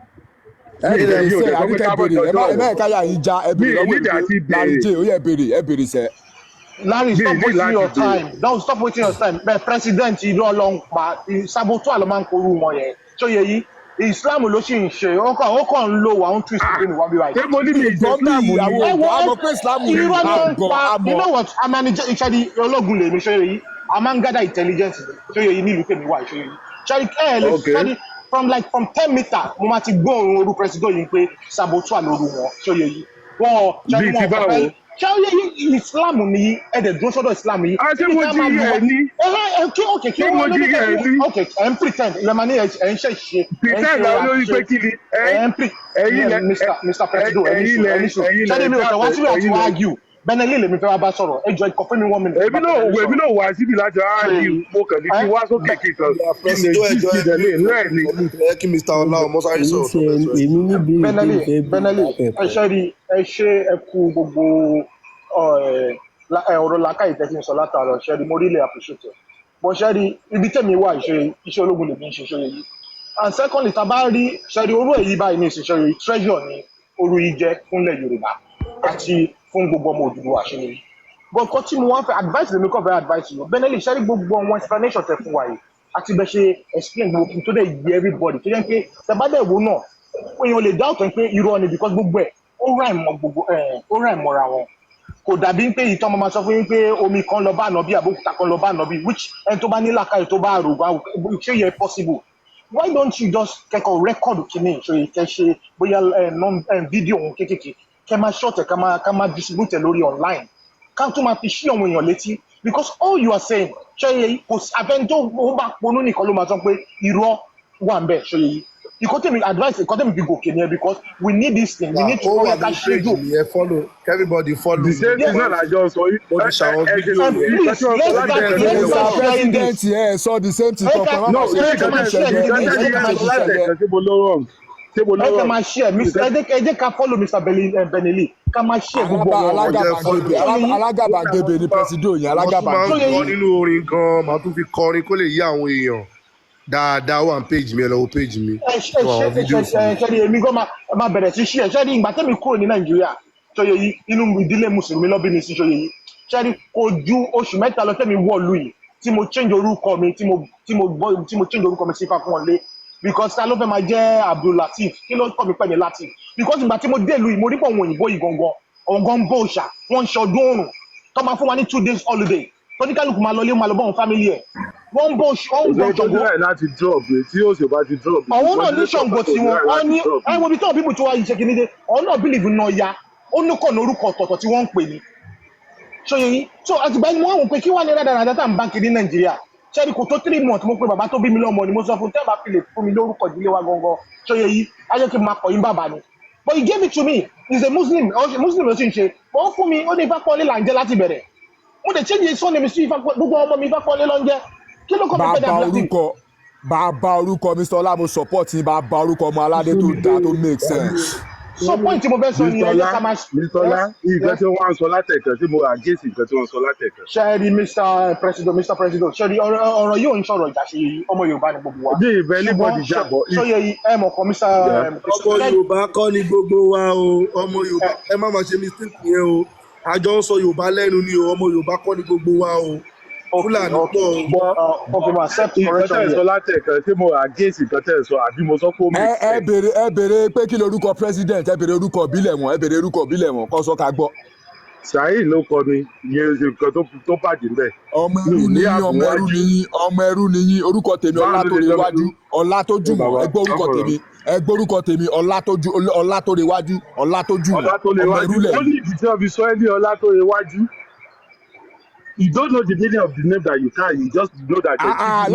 Ẹ Mi ì bèrè dẹ̀ mi ò sẹ́, dẹ̀ sọ pé àníkẹ́ ká mọ̀ bèrè, ẹ jọjọ́ má ẹ má ọ̀wọ̀. ẹ̀ka yà yín já, ẹ Mi bèrè ì lọ́wọ́ èmi nídìí pé àti Larry béèrè. J, ó yẹ bèrè, ẹ bèrè sẹ́. Larry, Mi ì stop ní wasting láti your béèrè. time. Don't stop wasting your time. Bẹ́ẹ̀ president irọ́ ló ń pa, saboteur ló máa ń korú wọn yẹn. Ṣó yẹ yí? Islam ló sì ń ṣe, ó kàn ń lo àwọn twist brain wá bí wáyé. Ṣé mo ní mi ìṣe Gbọ́n bí Islam ni? àwọn Ẹ ògbọ́, wo a mọ̀ pé Islam ni irọ́ ló ń àgọ́, pa. a You mọ̀. know what? A máa ní ìṣẹ́ni ológun lèmi, ṣó yẹ yí? A máa ń gather intelligence ni. Ṣó yẹ yí nílùú tèmi wá, ṣó yẹ yí? Ṣé ẹ lè Ok. ṣẹ́ni from like from 10 meter mo máa ti gbóòórùn orú president yìí pé saboteur lóru wọn, ṣó yẹ yí? Wọ́n ṣẹ́ni Bíi ti wọn kàn báwo? fẹ́ ṣé ó yẹ yí Islam ni ẹ̀dẹ̀ dúró sọ́dọ̀ Islam yìí. A ṣé Ibi mo tá a jí máa lù ẹ wá ní? ẹ kí òkè kí Ṣé wọ́n mo lórí jí ẹ kẹ́kẹ́ ní? òkè ẹ̀ ń pretend ìrẹ̀mà ní ẹ̀ ń ṣe ṣe ẹ̀ ń Pretend ṣe làwọn ra olórí ṣe pé kí ni? ẹ̀ ń pre Ẹ̀yin lẹ Mr Presido, ẹ ní ẹ̀yin sùúrù, lẹ ẹ ní sùúrù. ẹ̀yin lẹ Ṣẹ́ni mi ò tẹ̀ wá dábẹ́ síbí àti ẹ̀yin wá lẹ. argue. Benelli lèmi fẹ́ wá bá sọ̀rọ̀, ẹ jọ ikọ̀ fún mi 1 minute Èmi bá náà Benelli èmi sọ̀rọ̀. náà wá síbi láti Ṣé argue, mo kàn ní ẹ kí n wá sókè bẹ kí n kàn Ìyá kí n lè Presido, gist ẹjọ́ kí ẹ n dẹ̀ lè rẹ́ ni. ẹ kí Mr. Ọlá Ọmọsáré Èmi sọ̀rọ̀ ti tó fẹ́ sọ. èmi ní ìbéèrè tèmi Benelli fẹ́ béèrè Benelli, ẹ látẹ̀kọ̀. ṣe rí, ẹ ṣe ẹ kú gbogbo ọ̀rọ̀ làákàyè tẹ́ ti ń sọ látàárọ̀, ṣe rí, mo really appreciate ẹ̀. But ṣe rí ibi tẹ̀mí wà, ṣe iṣẹ́ ológun lèmi ń ṣe, ṣe yìí. And secondly, tá a bá rí ṣe rí orú èyí báyìí ní ìsìn, ṣe rí treasure ni orú yìí jẹ́ fúnlẹ̀ Yorùbá àti fún gbogbo ọmọ Odùduwà, ṣe yìí. But nǹkan tí mo wá fẹ́ advice lèmi kàn fẹ́ advice yìí, Benelli, ṣe rí gbogbo àwọn explanation tẹ fún wa yìí àti bẹ ṣe explain gbogbo kí n tó dẹ̀ yé everybody tó jẹ́ pé tẹ bá dẹ̀ wò náà, èèyàn lè doubt pé irọ́ ni because gbogbo ẹ̀ ó rhyme mọ́ gbogbo ẹ̀, ó rhyme mọ́ra wọn. Kò dàbí pé ìtọ́ ọmọ máa sọ fún yín pé omi kan lọ bá ànábì, àbókúta kan lọ bá ànábì, which ẹni tó bá ní làákàyè tó bá rò wá ṣé yẹ possible. Why don't you just kẹ́kọ̀ọ́ record kìíní ṣòye kẹ́ ṣe bóyá non video òun kéékèèké kẹ́ máa short ẹ̀, ká máa distribute ẹ̀ lórí online, ká tún máa fi ṣí àwọn èèyàn létí, because all you are saying, ṣe yẹ kò sí abẹ́ni tó ó bá ponú nìkan ló máa sọ pé irọ́ wà ń bẹ̀, ṣe yẹ yìí. Ìkọ́ tèmi advice, ìkọ́ tèmi fi gòkè nìyẹn, because we need this thing, we need to Ó ó wà yẹ ká lórí ṣe page jù. mi, ẹ follow, everybody follow The mi. same thing náà làjọ sọ yìí. Mo ti ṣàwọn Ẹ ṣe fídíò And yẹn. nǹkan please tí wọ́n sọ let's láti start ẹ̀kan let's ṣé mo Mr. start wrong? sharing President, this. ẹ sọ the same thing Ẹ kankan, ká ẹ má No, máa ṣe ṣé ẹ ká nǹkan máa tẹ́ share nǹkan kìíní, tẹ́ ẹ ní ká ẹ máa sọ láti share ẹ̀kan, ṣé mo ló wrong? Ṣé mo ló ẹ ká wrong? máa share Mr. Ẹ jẹ́ ká follow Mr. Benelli, ká máa share gbogbo Alábà àwọn ọ̀rọ̀ Ẹ jẹ́ follow alágàbàgebè yìí. Ṣó yẹ yín? alágàbàgebè ni presido yẹn, Mo tún máa ń Ṣó alágàbàgebè. yẹ kọ yín? nínú orin gan, màá tún fi kọrin kó lè yé àwọn èèyàn dáadáa. Wà ní page mi, ẹ lọ wo page mi, Ẹ ṣe ẹ wo ẹ àwọn ṣe ẹ videos ṣe mi. ẹ ṣe rí èmi gan máa bẹ̀rẹ̀ sí ṣí ẹ ṣe rí ìgbà tẹ́mi kúrò ní Nàìjíríà, ṣó yẹ yín, inú ìdílé mùsùlùmí ló bí mi sí, ṣó yẹ yín? Ṣe rí kò ju oṣù 3 lọ tẹ́mi wọ̀lú yìí tí mo change orúkọ mi, tí mo gbọ́ tí mo change orúkọ mi sí Fáfúnwọlé, because ta ló fẹ́ máa jẹ́ Abdul Lateef? Kí ló kọ́ mi pẹ̀ ní Lateef? Because ìgbà tí mo dé ìlú yìí, mo rí pọ̀ àwọn òyìnbó yìí gangan ọ̀gán ń bọ òòṣà, wọ́n ń ṣọdún òrùn tó máa fún wa ní 2 days holiday tó ní kálukú máa lọlé, máa lọ bá àwọn family ẹ̀. Wọ́n ń bọ òòṣà, wọ́n Kò ń bọ sẹ́ni tó ní Ṣàngó. right láti drop ẹ̀ tí yóò ṣe bá ti drop ẹ̀. Àwọn náà ní Moderator Ṣàngó kan kò ní tiwọn right wọ́n láti ní drop ẹ ẹ̀. wo ibi tí àwọn bíbù tí wọ́n ṣe kìíní dé, àwọn náà believe nà ya ó ní kàn ní orúkọ ọ̀tọ̀ọ̀tọ̀ tí wọ́n ń pè ní ṣòye yìí. So àtìgbà ni wọ́n wò pé kí wàá ní rádaràdà tá à ń bá kiri ní Nàìjíríà. Ṣẹ́ni kò tó 3 months, mo pe bàbá tó bí mi lọ́mọ ni, mo sọ fún tẹ́ bá fi lè fún mi lórúkọ ìdílé wa gangan, ṣòye yìí, á jẹ́ kí n máa kọ̀ yín bàbá ni. But he gave it to me. He's a Muslim. Muslim ló sì ń ṣe, but ó fún mi, ó ní Ifápọ́nlé là ń jẹ́ láti bẹ̀rẹ̀. Mo dẹ̀ change surname sí Ifápọ́nlé. Gbogbo ọmọ mi, Ifápọ́nlé ló ń jẹ́. Kí ló kọ́ mi pẹ́ Bàbá dàbí láti orúkọ, bàbá orúkọ, Mr Ọlá, mo support yín. Bàbá orúkọ, ọmọ aládé tó dáa, tó make sense. So point tí mo fẹ́ sọ Mr ni ẹ Ọlá, jẹ́ ká máa Mr Ọlá, nǹkan tí wọ́n á sọ látẹ̀kàn tí mo against nǹkan tí wọ́n sọ látẹ̀kàn. Ṣe rí, Mr President, Mr President, ṣe rí, ọ̀rọ̀ yóò ń sọ̀rọ̀ ìjà. Ṣe ọmọ Yorùbá ni gbogbo wa. Bí ìbẹ́ Ṣùgbọ́n anybody jábọ̀ ṣọyẹ ẹ mọ̀ kan, Mr Ọmọ Yorùbá kọ́ ni gbogbo wa o. Ọmọ Yorùbá, ẹ má máa ṣe mistake yẹn o. Àjọ ń sọ Yorùbá lẹ́nu ni o. Ọmọ Yorùbá kọ́ ni gbogbo wa o. Fúlàní pọ̀ o. Okay, ma accept Nǹkan correction tẹ̀ ń here. sọ látẹ̀kàn tí mo against nǹkan tẹ̀ ń sọ, àbí mo sọ pé ó Ẹ make ẹ sense? béèrè, ẹ béèrè pé kí lorúkọ president. Ẹ béèrè orúkọ ìbílẹ̀ wọn, ẹ béèrè orúkọ ìbílẹ̀ wọn kọ́ sọ ká gbọ́. Saheed ló kọ mi ìyẹn, ṣe nǹkan tó bàjẹ́ ńbẹ̀. Ọmọ Mi ẹrú ò ní ni yín, ọmọ ẹrú àbúwájú. ni yín, ọmọ ẹrú ni yín. Orúkọ tèmi, Báwo ló ṣe jọ́ Ọlátòrèwájú mi? Ó Ọlátòjùmọ̀. bàbá Ẹ gbọ́ orúkọ ọkọ̀rọ̀. tèmi, ẹ gbọ́ orúkọ tèmi, Ọlátòrèwájú, Ọlátòjùmọ̀. Ọlá tó lè Ọmọ wájú ẹrú ó lẹ̀yin. ní ìdí tí wọ́n fi sọ ẹ́ ní ọlá tó lè wájú. You don't know the meaning of the name that you carry, you just know that they Ah give ah. you